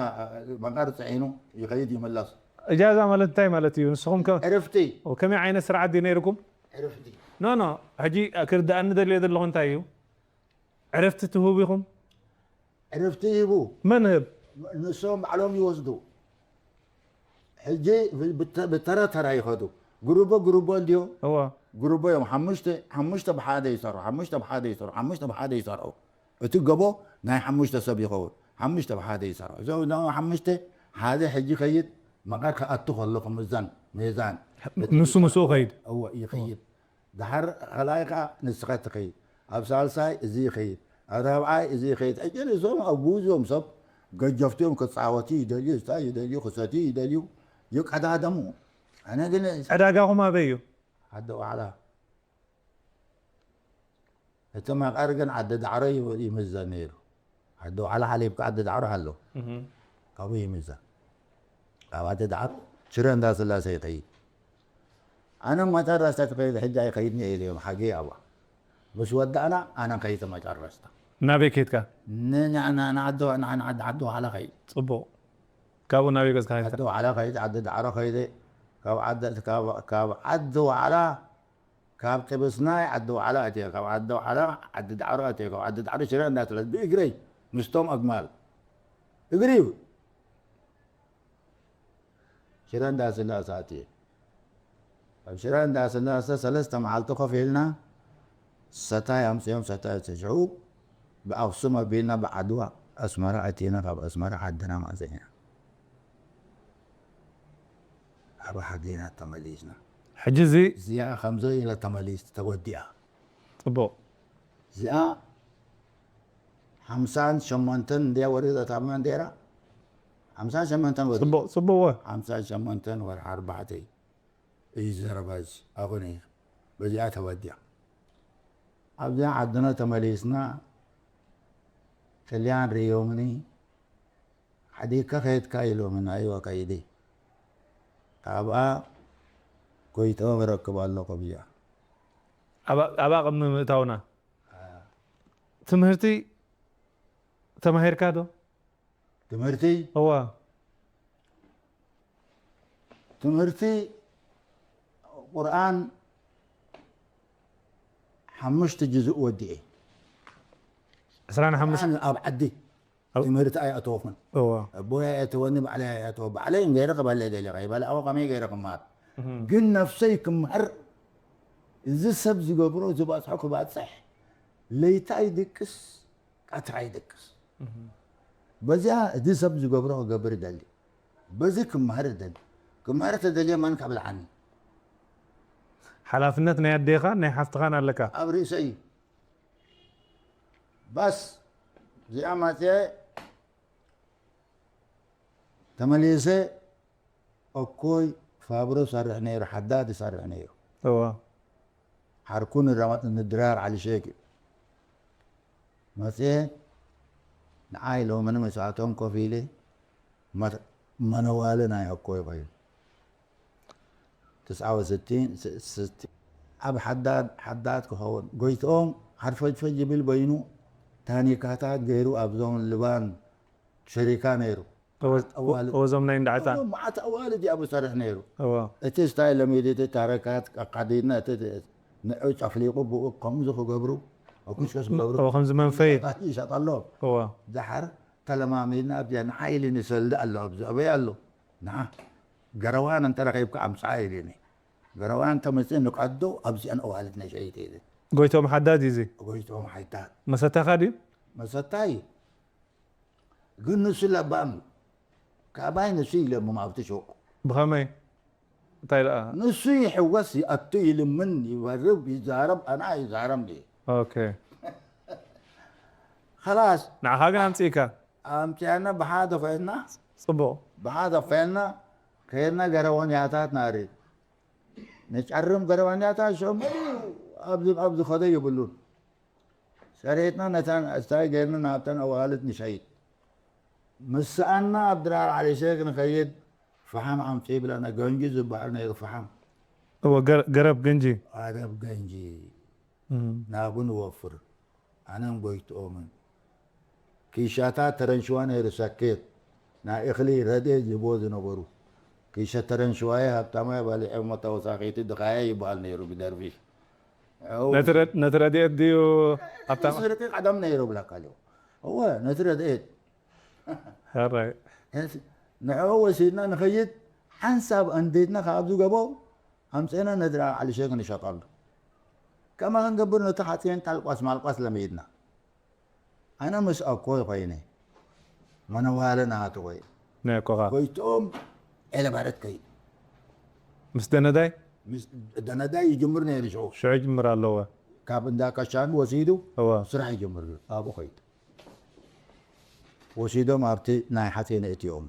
መቃር ፅዒኑ ይኸይድ ይምለስ እጃዛ ማለት እንታይ ማለት እዩ ንስኹም ከ- ዕርፍቲ ከመይ ዓይነት ስርዓት ድዩ ነይርኩም ዕርፍቲ ኖ ኖ ሕጂ ክርድኣኒ ደልዮ ዘለኹ እንታይ እዩ ዕረፍቲ ትህቡ ኢኹም ዕርፍቲ ይህቡ መን ህብ ንሶም ባዕሎም ይወስዱ ሕጂ ብተ- ብተራ ተራ ይኸዱ ጉሩቦ ጉሩቦ እንድዮ። እዋ ጉሩቦ እዮም። ሓሙሽተ ሓሙሽተ ብሓደ ይሰርሑ፣ ሓሙሽተ ብሓደ ይሰርሑ፣ ሓሙሽተ ብሓደ ይሰርሑ። እቲ ገቦ ናይ ሓሙሽተ ሰብ ይኸውን። ሓሙሽተ ብሓደ ይሰርሑ። እዞም ድማ ሓሙሽተ ሓደ ሕጂ ይኸይድ፣ መቐር ክኣቱ ከሎ ክምዘን፣ ሚዛን። ንሱ ምስኡ ኸይድ። እዎ ይኸይድ። ድሓር ካልኣይ ከዓ ንስኻ ትኸይድ። ኣብ ሳልሳይ እዚ ይኸይድ። ኣብ ራብዓይ እዚ ይኸይድ። ሕጂ ንሶም ኣብ ጉዞም ሰብ ገጀፍቲ እዮም። ክጻወቱ ይደልዩ፣ ዝታይ ይደልዩ፣ ክሰትዩ ይደልዩ፣ ይቀዳደሙ። ኣነ ግን ዕዳጋኹም ኣበይ እዩ? ዓዲ ዋዕላ። እቲ መቐር ግን ዓዲ ዳዕሮ ይምዘን ነይሩ። ዓዲ ዋዕላ ሓሊፍካ ዓዲ ዳዕሮ ኣሎ። ካብኡ ይምዘን። ካብ ዓዲ ዳዕሮ ሽረ እንዳስላሴ ይኸይድ። ኣነ መጠረስታ ትኸይድ ሕጂ ኣይኸይድን እየ ኢለዮም ሓቂ ኣብኣ። ምስ ወዳእና ኣነ ከይተ መጨረስታ። ናበይ ከይድካ? ንዓዲ ዓዲ ዋዕላ ከይድ። ፅቡቕ። ካብኡ ናበይ ገዝካ ከይድካ? ዓዲ ዋዕላ ከይድ፣ ዓዲ ዳዕሮ ከይደ። ካብ ዓዲ ካብ ዓዲ ዋዕላ ካብ ጥብስናይ ዓዲ ዋዕላ ኣትየ፣ ካብ ዓዲ ዋዕላ ዓዲ ዳዕሮ ኣትየ፣ ካብ ዓዲ ዳዕሮ ሽረ እንዳስላሴ ብእግረይ ምስቶም ኣግማል እግሪ እዩ። ሽረ እንዳስላሴ ኣትየ። ኣብ ሽረ እንዳስላሴ ሰለስተ መዓልቲ ኮፍ ኢልና ሰታይ ኣምፅኦም፣ ሰታይ ተሽዑ ብኣክሱም ኣቢልና ብዓድዋ ኣስመራ ኣቲና፣ ካብ ኣስመራ ዓድና መፂና። ኣብ ዓድና ተመሊስና። ሕጂ እዚ እዚኣ ከምዚ ኢለ ተመሊስ ተወዲኣ። ፅቡቕ። እዚኣ ሓምሳን ሸሞንተን እንድያ ወሪዳ እታ ባንዴራ። ሓምሳን ሸሞንተን ወሪዳ። ፅቡቕ ፅቡቕ። ሓምሳን ሸሞንተን ወርሒ ኣርባዕተ እዩ ዘረባ እዚ። ኣኹነ በዚኣ ተወዲኣ። ኣብዚኣ ዓድና ተመሊስና። ጥልያን ርእዮምኒ። ሓዲግካ ከየድካ ኢሎምኒ። ኣይወ ከይዲ። ካብኣ ጎይትኦም ረክብ ኣለኹ ብያ። ኣብኣ ቅድሚ ምእታውና ትምህርቲ ተማሂርካ ዶ? ትምህርቲ እዋ ትምህርቲ ቁርኣን ሓሙሽተ ጅዙእ ወዲኤ። ዕስራን ሓሙሽተ ኣነ ኣብ ዓዲ ትምህርቲ ኣይኣተወኹን። እዋ ኣቦይ ኣይኣተወኒ፣ ባዕለይ ኣይኣተወ። ባዕለይ ገይረ ክበልዕ ደልየ፣ ከይበልዐኹ ከመይ ገይረ ክመሃር? ግን ነፍሰይ ክመሃር፣ እዚ ሰብ ዝገብሮ ዝበፅሖ ክባፅሕ፣ ለይታ ይድቅስ፣ ቀትሪ ይድቅስ። በዚኣ እዚ ሰብ ዝገብሮ ክገብር ይደሊ። በዚ ክመሃር ይደሊ። ክመሃር ተደልየ መን ከብልዓኒ? ሓላፍነት ናይ ኣዴኻን ናይ ሓፍትኻን ኣለካ። ኣብ ርእሰይ እዩ። ባስ እዚኣ ማፅየ ተመሊሰ። እኮይ ፋብሮ ይሰርሕ ነይሩ፣ ሓዳድ ይሰርሕ ነይሩ። እዋ ሓርኩ ንድራር ዓሊ ሼክ እዩ። መፅየ ንዓይ ሎምኒ ምስኣቶም ኮፍ ኢለ መነዋሊ ናይ እኮይ ኮይኑ ትስዓ ወስቲን ስስቲ ኣብ ሓዳድ ሓዳድ ክኸውን ጎይትኦም ሓርፈጅፈጅ ይብል በይኑ ታኒካታት ገይሩ ኣብዞም ልባን ሸሪካ ነይሩ። እወ- እዞም ናይ እንዳዕጣን መዓት ኣዋልድ እዩ ኣብኡ ሰርሕ ነይሩ። እወ እቲ ስታይ ለሚድ እቲ ታረካት ኣካዲድና እቲ ንዑ ጨፍሊቁ ብኡ ከምዚ ክገብሩ ኩስከስ ክገብሩ እወ ከምዚ መንፈይ ይሸጠሎም። እወ ድሓር ተለማሚድና ኣብዚኣ ንዓይሊ ንሰልዲ ኣሎ ኣብዚ ኣበይ ኣሎ ንዓ ገረዋን እንተረኺብካ ኣምፅኣ ኢልኒ። ገረዋን ተመፅእ ንቀዶ ኣብዚኣን ኣዋልድ ነሸይጥ ኢል ጎይቶም ሓዳድ እዩ እዚ ጎይቶም ሓይታት መሰታኻ ድዩ መሰታይ ግን ንሱ ለባም እዩ። ካባይ ንሱ ይለምም ኣብቲ ሹቅ ብኸመይ እንታይ ደኣ ንሱ ይሕወስ ይኣቱ ይልምን ይበርብ ይዛረብ ኣና ይዛረብ ድየ ኦኬ خلاص ንዓኻ ግን ኣምፅእካ ኣምፅኣና ብሓደ ኮይንና ፅቡቕ ብሓደ ኮይንና ከይድና ገረወንያታት ናሪ ንጨርም ገረወንያታት ሽዑ መሊኡ ኣብዚ ኣብዚ ከደ ይብሉን ሰሬትና ነታን እስታይ ገይርና ናብተን ኣዋልድ ንሸይድ ምስኣና ኣብ ድራር ዓሊ ሼክ ንኸይድ ፈሓም ኣምፂ ይብለና ገንጂ ዝበሃል ነይሩ ፈሓም እወ ገረ- ገረብ ገንጂ ኣረብ ገንጂ እም። ናብኡ ንወፍር ኣነን ጎይትኦምን ኪሻታት ተረንሽዋ ነይሩ ሰኬት ናይ እኽሊ ረድኤት ዝህብዎ ዝነበሩ ኪሸ ተረንሽዋየ ሃብታማይ በሊዖሞ ተወሳኺቲ ድኻየ ይበሃል ነይሩ ብደርፊሽ ነቲ ረ- ነቲ ረድኤት ድዩ ኣብታ ስርቂ ቀደም ነይሩ ብለካ ኣለዎ እወ ነቲ ረድኤት ሕራይ ንዕኡ ወሲድና ንኸይድ ሓንሳብ ኣንዲድና ካብ ዝገበው ኣምፅእና ነድራ ዓሊ ሸክ ንሸጠሉ። ከመ ክንገብር ነቲ ሓፂን ጣልቋስ ማልቋስ ለሚድና። ኣነ ምስ ኣኮይ ኮይነ፣ መነዋለ ናቱ ወይ ናይ ኣኮኻ። ጎይትኦም ኤለባረት ከይድ። ምስ ደነዳይ? ምስ ደነዳይ ይጅምር ነይሩ ሽዑ። ሽዑ ይጅምር ኣለዎ። ካብ እንዳ ቀሻን ወሲዱ እወ። ስራሕ ይጅምር። ኣብኡ ከይድ። ወሲዶም ኣብቲ ናይ ሓፂን እቲኦም።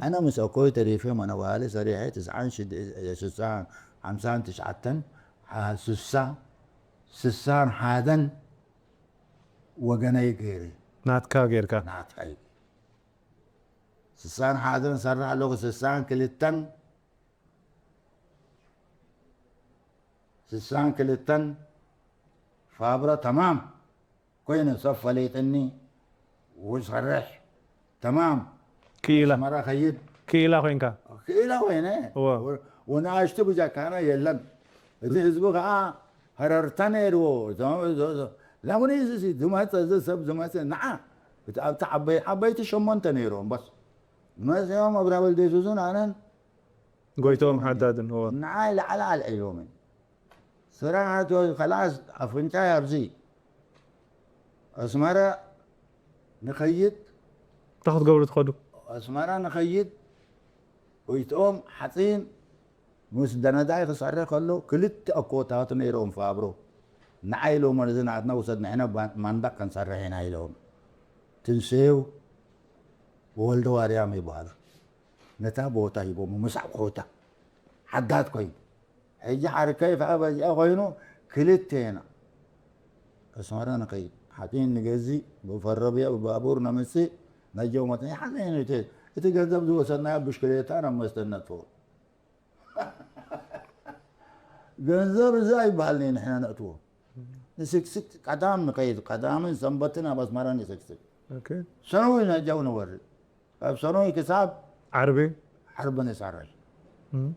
ኣነ ምስ ኣኮይ ተሪፈ መነዋለ ሰሪሐ ትስዓን ሽድ-፣ ስሳን ሓምሳን ትሽዓተን ሓ-፣ ስሳ፣ ስሳን ሓደን ወገነይ ገይረ። ናትካ ጌርካ? ናትካ እዩ። ስሳን ሓደን ሰርሕ ኣለኹ፣ ስሳን ክልተን፣ ስሳን ክልተን ፋብራ ተማም ኮይነ ሰብ ፈሊጥኒ፣ ውሰርሕ ተማም ክኢላ። ኣስመራ ከይድ። ክኢላ ኮይንካ? ክኢላ ኮይነ። እወ። ወ-፣ ወንኣሽቱ ብጃካና የለን። እቲ ህዝቢ ከዓ ሃረርታ ነይርዎ። እዞም፣ እዞ-፣ እዞ-፣ ላሙነ እዚ፣ እዚ ዝመፀ፣ እዚ ሰብ ዝመፀ፣ ንዓ፣ እቲ ኣብቲ ዓበይ-፣ ዓበይቲ ሸሞንተ ነይሮም፣ በስ። መፂኦም ኣብራ ወልደ የሱስን ኣነን ጎይቶም ሓዳድን፣ እወ። ንዓይ ላዕሊ ኣልዒሎምን። ስራሕ ኣቶ፣ ከላስ ኣፍንጫይ ኣብዚ። ኣስመራ ንኸይድ። እንታይ ክትገብሩ ትኸዱ? ኣስመራ ንኸይድ። ጎይትኦም ሓፂን ምስ ደነዳይ ክሰርሕ ከሎ ክልተ ኣኮታት ነይሮም ፋብሮ። ንዓይ ኢሎም፣ እዚ ናትና ውሰድ፣ ንሕና ባ-፣ ማንዳቅ ክንሰርሕ ኢና ኢሎም። ትንሴው ወልደ ዋርያም ይበሃሉ። ነታ ቦታ ሂቦም፣ ምስ ኣቑሑታ ሓዳት ኮይኑ። ሕጂ ዓርከይ ከዓ በዚኣ ኮይኑ ክልቴና ኣስመራ ንኸይድ። ሓፂን ንገዝእ፣ ብፈረብያ ብባቡር ነምፅእ፣ ነጀው መፅእ። ሓፂን እቲ፣ እቲ ገንዘብ ዝወሰድናዮ ብሽክሌታ ናብ መስተ ነጥፍኦ። ገንዘብ እዚ ኣይበሃልኒ ንሕና ነእትዎ። ንስክስክ ቀዳም ንኸይድ፣ ቀዳምን ሰንበትን ኣብ ኣስመራ ንስክስክ። ኦኬ። ሰነዊ ነጀው ንወርድ። ካብ ሰኖይ ክሳብ ዓርቢ? ዓርቢ ንሰርሕ። እም።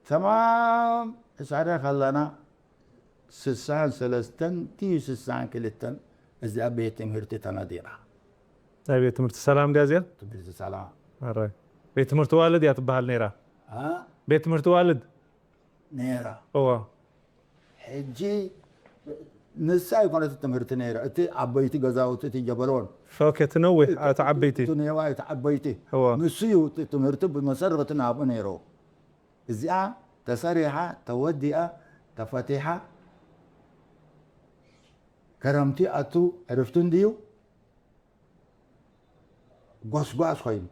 ተማም ንሰርሕ ከለና ስሳን ሰለስተን ድዩ ስሳን ክልተን እዚኣ ቤት ትምህርቲ ተነዲቓ። ናይ ቤት ትምህርቲ ሰላም ድያ እዚኣ? ትምህርቲ ሰላም። ኣራይ። ቤት ትምህርቲ ዋልድ እያ ትበሃል ነይራ? አ? ቤት ትምህርቲ ዋልድ? ነይራ። እዋ። ሕጂ ንሳ ኣይኮነትን ትምህርቲ ነይራ። እቲ ዓበይቲ ገዛውቲ፣ እቲ ጀበሎን። ኦኬ፣ እቲ ነዊሕ፣ እቲ ዓበይቲ። እቲ ነዋይ፣ እቲ ዓበይቲ። እዋ። ንሱ እዩ እቲ ትምህርቲ ብመሰረቱ ናብኡ ነይሩ። እዚኣ ተሰሪሓ፣ ተወዲኣ፣ ተፈቲሓ፣ ከረምቲ ኣቱ ዕርፍቲ እንድዩ ጎስጓስ ኮይኑ።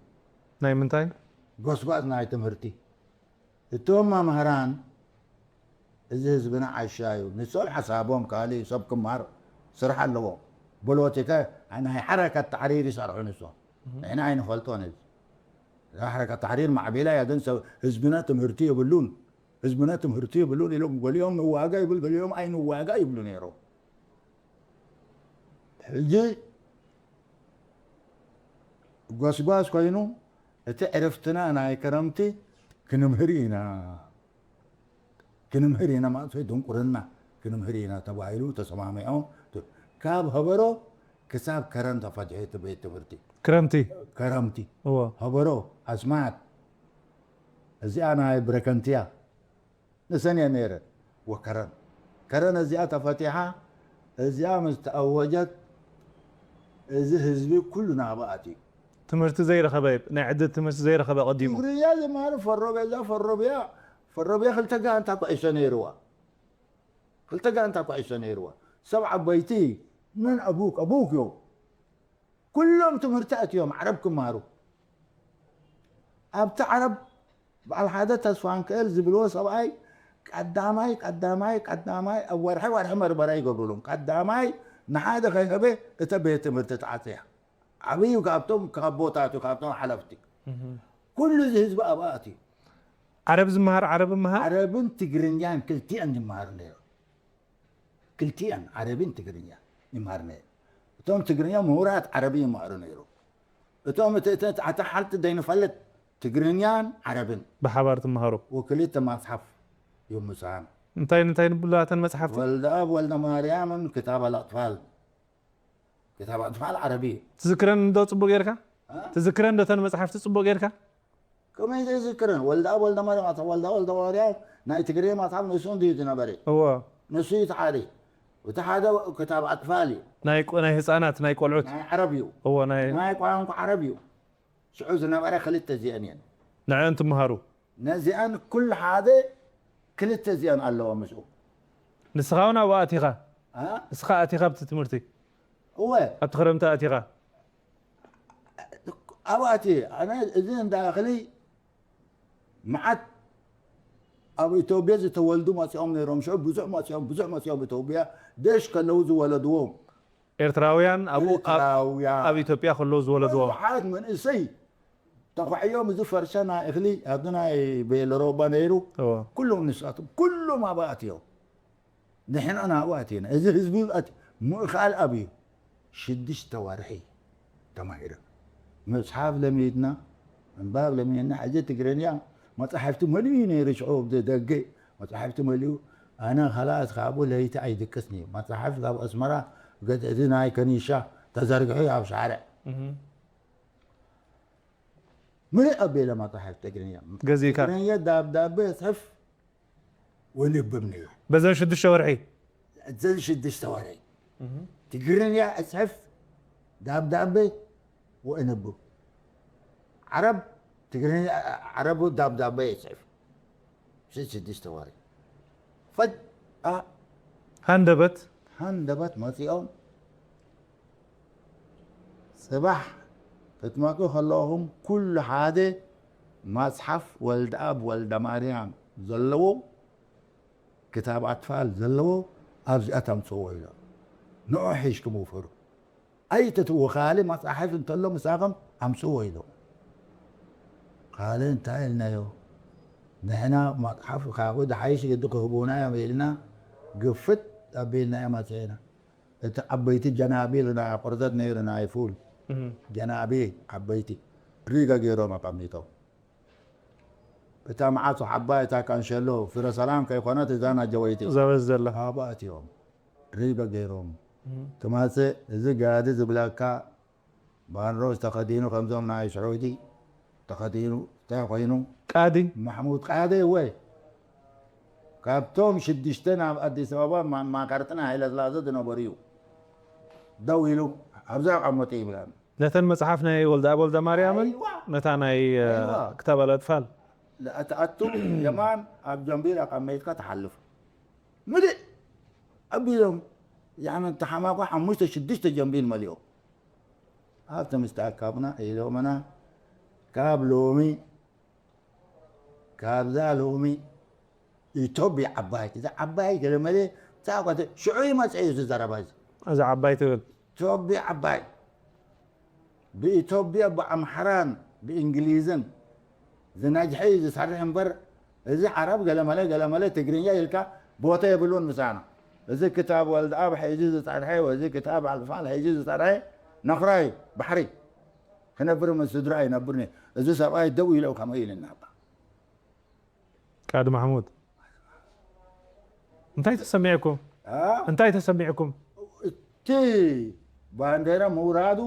ናይ ምንታይ? ጎስጓስ ናይ ትምህርቲ። እቶም መምህራን፣ እዚ ህዝብና ዓሻ እዩ። ንሶም ሓሳቦም ካልእ እዩ፣ ሰብ ክመሃር ስራሕ ኣለዎም። ፖለቲካ ናይ ሓረከት ተሕሪር ይሰርሑ ንሶም። ንሕና ኣይንፈልጦን እዚ። እዛ ሓረከት ተሕሪር ማዕቢላ እያ፣ ግን ሰብ፣ ህዝብና ትምህርቲ የብሉን። ህዝብና ትምህርቲ የብሉን ኢሎም፣ ገሊኦም ንዋጋ ይብል፣ ገሊኦም ኣይንዋጋ ይብሉ ነይሮም። ሕጂ ጎስጓስ ኮይኑ፣ እቲ ዕረፍትና ናይ ክረምቲ ክንምህር ኢና። ክንምህር ኢና ማለት ወይ ድንቁርና ክንምህር ኢና ተባሂሉ ተሰማሚዖም። ካብ ሀበሮ ክሳብ ከረን ተፈትሐ እቲ ቤት ትምህርቲ። ክረምቲ? ከረምቲ። እዎ። ሀበሮ፣ ኣስማት፣ እዚኣ ናይ ብረከንትያ። ንሰን እየን ነይረን። ወከረን። ከረን እዚኣ ተፈቲሓ፣ እዚኣ ምስ ተኣወጀት፣ እዚ ህዝቢ ኩሉ ናብኣ ኣትዩ። ትምህርቲ ዘይረኸበ፣ ናይ ዕድል ትምህርቲ ዘይረኸበ ቀዲሙ። ትግርኛ ዝመሃሩ ፈሮብያ፣ እዛ ፈሮብያ፣ ፈሮብያ ክልተ ጋንታ ኩዕሾ ነይርዋ። ክልተ ጋንታ ኩዕሾ ነይርዋ። ሰብ ዓበይቲ፣ መን ኣቡክ? ኣቡክ እዮም። ኩሎም ትምህርቲ ኣትዮም ዓረብ ክመሃሩ። ኣብቲ ዓረብ በዓል ሓደ ተስፋንክኤል ዝብልዎ ሰብኣይ ቀዳማይ፣ ቀዳማይ፣ ቀዳማይ ኣብ ወርሒ፣ ወርሒ መርመራ ይገብሩሎም። ቀዳማይ ንሓደ ከይሀበ እተ ቤት ትምህርቲ ተዓፅያ። ዓብዩ ካብቶም፣ ካብ ቦታቱ፣ ካብቶም ሓለፍቲ። እህ። ኩሉ እዚ ህዝቢ ኣብኣ ኣትዩ። ዓረብ ዝመሃር ዓረብ ይመሃር? ዓረብን ትግርኛን ክልቲኣን ይመሃሩ ነይሮም። ክልቲኣን ዓረብን ትግርኛን ይመሃር ነይሩ። እቶም ትግርኛ ምሁራት ዓረቢ ይመሃሩ ነይሩ። እቶም እቲ፣ እቲ፣ እቲ፣ ኣታ ሓልቲ ዘይንፈልጥ ትግርኛን ዓረብን። ብሓባር ትመሃሩ? ወክልተ መጽሓፍ ይምሳን። እንታይ፣ እንታይ ንብሉ እተን መጽሓፍቲ? ወልደ ኣብ ወልደ ማርያምን ክታብ ኣልኣጥፋል። ክታብ ኣጥፋል ዓረቢ እዩ። ትዝክረን ዶ ጽቡቅ ጌርካ? እ? ትዝክረን ዶ እተን መጽሓፍቲ ጽቡቅ ጌርካ? ሎሚ ዘይዝክርን ወልደኣብ ወልደማርያም፣ ኣቶ ወልደኣብ ወልደማርያም ናይ ትግርኛ መጽሓፍ ንሱ እንድዩ ዝነበረ። እዎ። ንሱ እዩ ተሓሪ። እቲ ሓደ ክታብ ኣጥፋል እዩ። ናይ ቆ-፣ ናይ ህፃናት፣ ናይ ቆልዑት። ናይ ዓረብ እዩ። እዎ፣ ናይ ናይ ቋንቋ ዓረብ እዩ። ሽዑ ዝነበረ ክልተ እዚአን እየን። ንዕን ትምሃሩ። ነዚኣን ኩሉ ሓደ ክልተ እዚኣን ኣለዎ ምስኡ። ንስኻ እውን ኣብኡ ኣቲኻ? ኣ? ንስኻ ኣቲኻ ኣብቲ ትምህርቲ? እወ። ኣብቲ ክረምቲ ኣቲኻ? ኣብኡ ኣትየ። ኣነ እዚ እንዳ እኽሊ መዓት ኣብ ኢትዮጵያ ዝተወልዱ መጺኦም ነይሮም። ሽዑ ብዙሕ መጺኦም፣ ብዙሕ መጺኦም ኢትዮጵያ ደሽ ከለዉ ዝወለድዎም። ኤርትራውያን ኣብኡ ኣብ፣ ኤርትራውያን። ኣብ ኢትዮጵያ ከለዉ ዝወለድዎም። ብዙሓት መንእሰይ ተኳዕዮም እዚ ፈርሻ ናይ እኽሊ ኣብዚ ናይ ቤለሮባ ነይሩ። እዎ። ኩሎም ንሳቶም፣ ኩሎም ኣብኡ ኣትዮም። ንሕና ናብኡ ኣቲና። እዚ ህዝቢ ኣት-፣ ምእኻል ኣብዩ። ሽዱሽተ ወርሒ ተማሂረ። መጽሓፍ ለሚድና፣ ምንባብ ለሚድና። ሕጂ ትግርኛ መጻሕፍቲ መሊኡ ነይሩ ሽዑ፣ ኣብ ደገ መጻሕፍቲ መሊኡ። ኣነ ኸላስ ካብኡ ለይቲ ኣይድቅስን እየ። መጻሕፍቲ ካብ ኣስመራ፣ ገ-፣ እዚ ናይ ከኒሻ ተዘርጊሑ ኣብ ሻርዕ። እህ። ምልእ ኣቢለ መጻሕፍቲ ትግርኛ። ገዚእካ? ትግርኛ ዳብዳቤ እጽሕፍ ወንብብ ነይሩ። በዘን ሽዱሽተ ወርሒ? እዘን ሽዱሽተ ወርሒ። እህ። ትግርኛ እጽሕፍ፣ ዳብዳቤ ወእንብብ። ዓረብ፣ ትግርኛ፣ ዓረብ ዳብዳቤ እጽሕፍ። ሽ-፣ ሽዱሽተ ወርሒ። ፈጅ-፣ ኣ-፣ ሃንደበት? ሃንደበት መጺኦም። ጽባሕ ክትመጹ ከለኹም ኩሉ ሓደ መጽሓፍ ወልደኣብ ወልደማርያም ዘለዎ፣ ክታብ ኣጥፋል ዘለዎ ኣብዚኣ ተምጽእዎ ኢሎም። ንዑ ሒዝኩም ውፈሩ። ኣይትትዉ፣ ካልእ መጻሕፍ እንተሎ ምሳኹም ኣምጽእዎ ኢሎም። ካልእ እንታይ ኢልናዮ? ንሕና መጽሓፍ ካብኡ ዝሓይሽ ግዲ ክህቡና እዮም ኢልና ግፍጥ ኣቢልናዮ መጺእና። እቲ ዓበይቲ ጀናቢል ናይ ቁርዘት ነይሩ ናይ ፉል። እህ። ጀናቢል ዓበይቲ ሪጋ ገይሮም ኣቐሚጦም። እታ መዓሶ ዓባይ እታ ካንሸሎ ፍረ ሰላም ከይኮነት እዛ ናጀወይቲ። ዘበዝ ዘላ። ኣብኣ እትዮም ሪጋ ገይሮም። እህ። ትማጽእ እዚ ጋዲ ዝብለካ ባንሮስ ተኸዲኑ ከምዞም ናይ ስዑዲ ተኸዲኑ እንታይ ኮይኑ? ቃዲ? ማሕሙድ ቃዲ ወይ ካብቶም ሽዱሽተ ናብ ኣዲስ ኣበባ ማ-፣ ማካርጥና ሃይለ ስላሴ ዝነበሩ እዩ። ደው ኢሉ ኣብዛ ኣቐመጡ ይብላን። ነተን መጽሓፍ ናይ ወልደኣብ ወልደማርያምን ኣይዋ። ነታ ናይ፣ እ፣ ኣይዋ። ክታብ ኣልኣጥፋል። ለኣትኣቱ የማን ኣብ ጀንቢር ኣቐመጥካ ትሓልፍ። ምልእ ኣቢሎም፣ ያዕኒ፣ ተሓማቋ ሓሙሽተ ሽዱሽተ ጀንቢል መሊኦም። ኣብቲ ምስ ተኣካብና ኢሎምና፣ ካብ ሎሚ፣ ካብዛ ሎሚ ኢትዮጵያ ዓባይ፣ እዛ ዓባይ ገለ መለ፣ እዛ ጓተ-፣ ሽዑ ይመጽእ እዩ እዚ ዘረባ እዚ። እዛ ዓባይ ትብል። ኢትዮጵያ ዓባይ። ብኢትዮጵያ፣ ብኣምሓራን ብእንግሊዝን ዝነጅሐ እዩ ዝሰርሕ እምበር፣ እዚ ዓረብ ገለመለ ገለመለ ትግርኛ ኢልካ ቦታ የብሉን ምሳና። እዚ ክታብ ወልደኣብ ሒዙ ዝጸንሐ፣ ወይ እዚ ክታብ ኣልፋል ሒዙ ዝጸንሐ ነኽራይ ባሕሪ ክነብር ምስ ስድራ ይነብር ነይሩ። እዚ ሰብኣይ ደው ኢሉ ከምኡ ኢልና። ቃዲ ማሕሙድ፣ እንታይ ተሰሚዕኩም? አ? እንታይ ተሰሚዕኩም? እቲ ባንዴራ ምውራዱ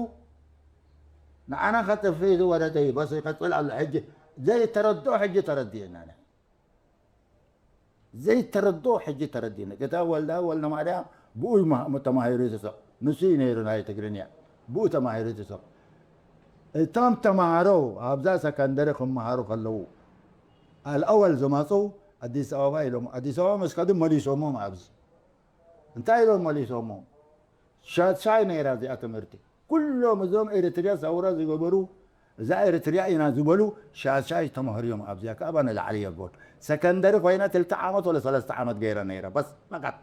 ንዓና ከጥፍእ ዝወረደ እዩ። በስ ይቀጽል ኣሎ። ሕጂ ዘይተረድኦ ሕጂ ተረዲእና። ዘይተረድኦ ሕጂ ተረዲእና። ክታብ ወልደ፣ ወልደ ማርያም ብኡ ይማ-፣ ተማሂሩ ይትስቕ። ንሱ እዩ ነይሩ ናይ ትግርኛ። ብኡ ተማሂሩ ይትስቕ። እቶም ተማሃሮ ኣብዛ ሰከንደሪ ክመሃሩ ከለዉ፣ ኣልኣወል ዝመጹ ኣዲስ ኣበባ ኢሎም፣ ኣዲስ ኣበባ ምስ ከዱ መሊሶሞም ኣብዚ። እንታይ ኢሎም መሊሶሞም? ሻድሻይ ነይራ እዚኣ ትምህርቲ። ኩሎም እዞም ኤሪትርያ ሰውራ ዝገበሩ፣ እዛ ኤሪትርያ ኢና ዝበሉ ሻድሻይ ተማሃሩ እዮም። ኣብዚኣ ከኣ ኣባ ንላዕሊ የብሉን። ሰከንደሪ ኮይና ክልተ ዓመት ወላ ሰለስተ ዓመት ገይራ ነይራ። በስ ፈቃጥ።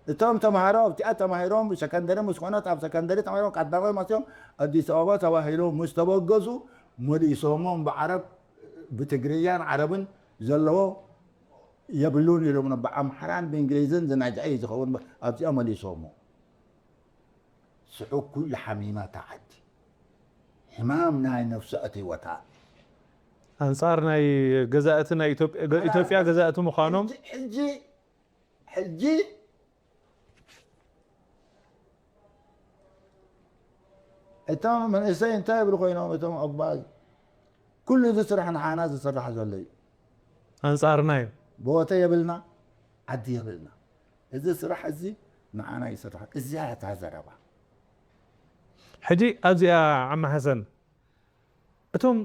እቶም ተማሃሮ ኣብቲኣ ተማሂሮም ሰከንደሪ ምስ ኮነት፣ ኣብ ሰከንደሪ ተማሂሮም ቀዳማይ መፅዮም ኣዲስ ኣበባ ተባሂሎም ምስ ተበገሱ፣ መሊሶሞም ብዓረብ፣ ብትግርያን ዓረብን ዘለዎ የብሉን ኢሎም፣ ብኣምሓራን ብእንግሊዝን ዝናጅዐ እዩ ዝኸውን። ኣብዚኣ መሊሶሞ። ስዑ ኩሉ ሓሚማ እታ ዓዲ። ሕማም ናይ ነፍሲ ኣትይወታ። ኣንጻር ናይ ገዛእቲ ናይ ኢትዮጵያ፣ ገ-፣ ኢትዮጵያ ገዛእቲ ምዃኖም። ሕጂ፣ ሕጂ፣ ሕጂ እቶም መንእሰይ እንታይ ይብሉ ኮይኖም፣ እቶም ኣባይ? ኩሉ እዚ ስራሕ ንዓና ዝስራሕ ዘሎ እዩ። ኣንጻርና እዩ። ቦታ የብልና፣ ዓዲ የብልና። እዚ ስራሕ እዚ ንዓና ይስራሕ። እዚኣ እታ ዘረባ። ሕጂ ኣብዚኣ ዓሚ ሓሰን፣ እቶም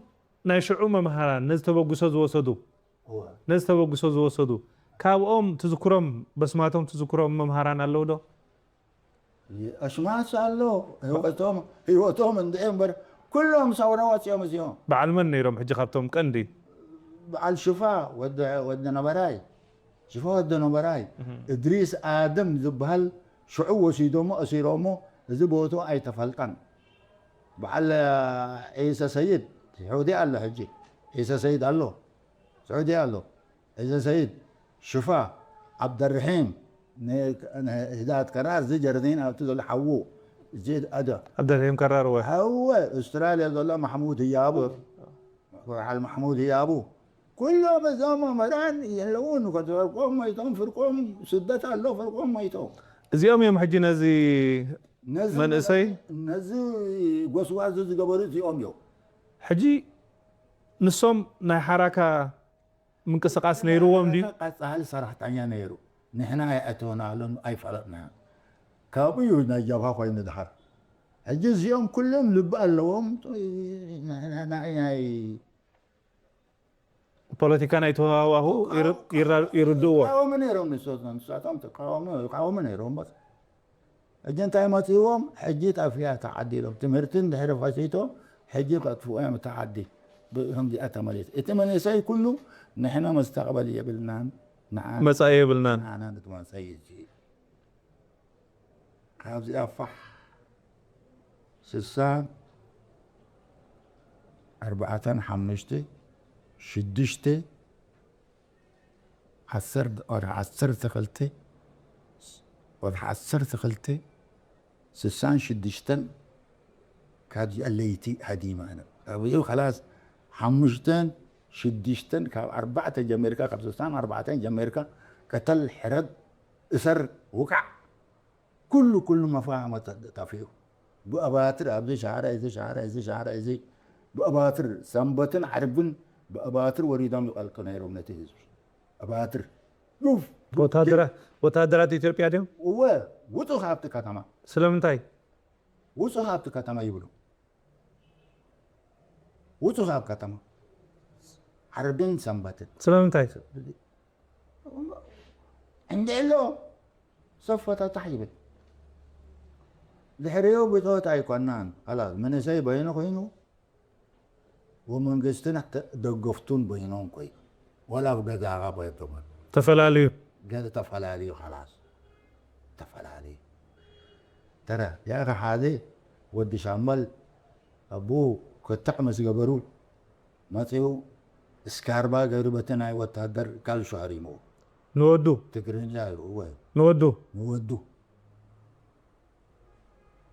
ናይ ሽዑ መምሃራን ነዚ ተበግሶ ዝወሰዱ ነዚ ተበግሶ ዝወሰዱ ካብኦም ትዝክሮም በስማቶም ትዝክሮም መምሃራን ኣለዉ ዶ? ኣሽማት ኣሎ። ህይወቶም ህይወቶም እንድዒ እምበር ኩሎም ሰውራ ወፂኦም እዚኦም። በዓል መን ነይሮም? ሕጂ ካብቶም ቀንዲ በዓል ሽፋ ወዲ ወዲ ነበራይ ሽፋ ወዲ ነበራይ እድሪስ ኣደም ዝበሃል ሽዑ ወሲዶሞ ኣሲሮሞ። እዚ ቦቱ ኣይተፈልጠን። በዓል ዒሳ ሰይድ ስዑዲ ኣሎ። ሕጂ ዒሳ ሰይድ ኣሎ። ስዑዲ ኣሎ። ዒሳ ሰይድ ሽፋ ዓብደርሒም ህዳት ከራር እዚ ጀርዲን ኣብቲ ዘሎ ሓዉ እዚ ኣደ ዓብደርሒም ከራር ወ ሓወ ኣውስትራልያ ዘሎ ማሕሙድ ህያቡ በዓል ማሕሙድ ህያቡ ኩሎም እዞም መምህራን የለውን። ፍርቆም ሞይቶም። ፍርቆም ስደት ኣሎ። ፍርቆም ሞይቶም። እዚኦም እዮም ሕጂ ነዚ ነዚ መንእሰይ ነዚ ጎስጓስ ዝገበሩ እዚኦም እዮም። ሕጂ ንሶም ናይ ሓራካ ምንቅስቃስ ነይርዎም ድዩ? ቀጻሊ ሰራሕተኛ ነይሩ። ንሕና ኣይኣተወናሉን ኣይፈለጥናዮን። ካብኡ እዩ ናይ ጃብሃ ኮይኑ ድሓር። ሕጂ እዚኦም ኩሎም ልቢ ኣለዎም። ናይ ናይ ፖለቲካ ናይ ተዋዋሁ ይር- ይራ- ይርድእዎ። ተቃወሙ ነይሮም። ንሶ- ንሳቶም ተቃወሙ ተቃወሙ ነይሮም። በቃ ሕጂ እንታይ መፅእዎም? ሕጂ ጠፊኣ እታ ዓዲ ኢሎም ትምህርቲ እንድሕሪ ፈሲቶም ሕጂ ከጥፍኡ እዮም እታ ዓዲ። ብከምዚኣ ተመሊስ እቲ መንእሰይ ኩሉ ንሕና መስተቅበል የብልናን። ንዓ መጻኢ የብልናን። ንዓና ንትመንሰይ እዚ ካብዚኣ ፋሕ ስሳ ኣርባዕተን ሓሙሽተ ሽዱሽተ ዓሰርተ ወርሒ ዓሰርተ ክልተ ወርሒ ዓሰርተ ክልተ ስሳን ሽዱሽተን ካብዚኣ ለይቲ ሃዲመ ኣነ ኣብኡ ከላስ ሓሙሽተን ሽዱሽተን ካብ ኣርባዕተ ጀሚርካ ካብ ስሳን ኣርባዕተን ጀሚርካ ቅተል ሕረድ እሰር ውቃዕ ኩሉ ኩሉ መፋህመ ጠፊኡ ብኣባትር ኣብዚ ሻዕረ እዚ ሻዕረ እዚ ሻዕረ እዚ ብኣባትር ሰንበትን ዓርብን ብኣባትር ወሪዶም ይቐልቁ ነይሮም ነቲ ህዝቢ ኣባትር ዩፍ ወታደራ- ወታደራት ኢትዮጵያ ድዮም? እወ ውፁ ካብቲ ከተማ ስለምንታይ? ውፁ ካብቲ ከተማ ይብሉ ውፁ ካብ ከተማ ዓርብን ሰንበትን ስለምንታይ? እንድዕሎ ሰብ ፈታታሕ ይብል ድሕሪኡ ብፆት ኣይኮናን ላ መንእሰይ በይኑ ኮይኑ ወመንግስትን ደገፍቱን በይኖም ኮይኑ ወላ ኣብ ገዛኻ በይቶመን ተፈላለዩ ገ ተፈላለዩ ላስ ተፈላለዩ ተረ ያኸ ሓደ ወዲ ሻመል ኣቡ ክትዕ ምስ ገበሩ መፂኡ እስካርባ ገይሩ በቲ ናይ ወታደር ካልሹ ሃሪምዎ ንወዱ ትግርኛ እዩ እወ ንወዱ ንወዱ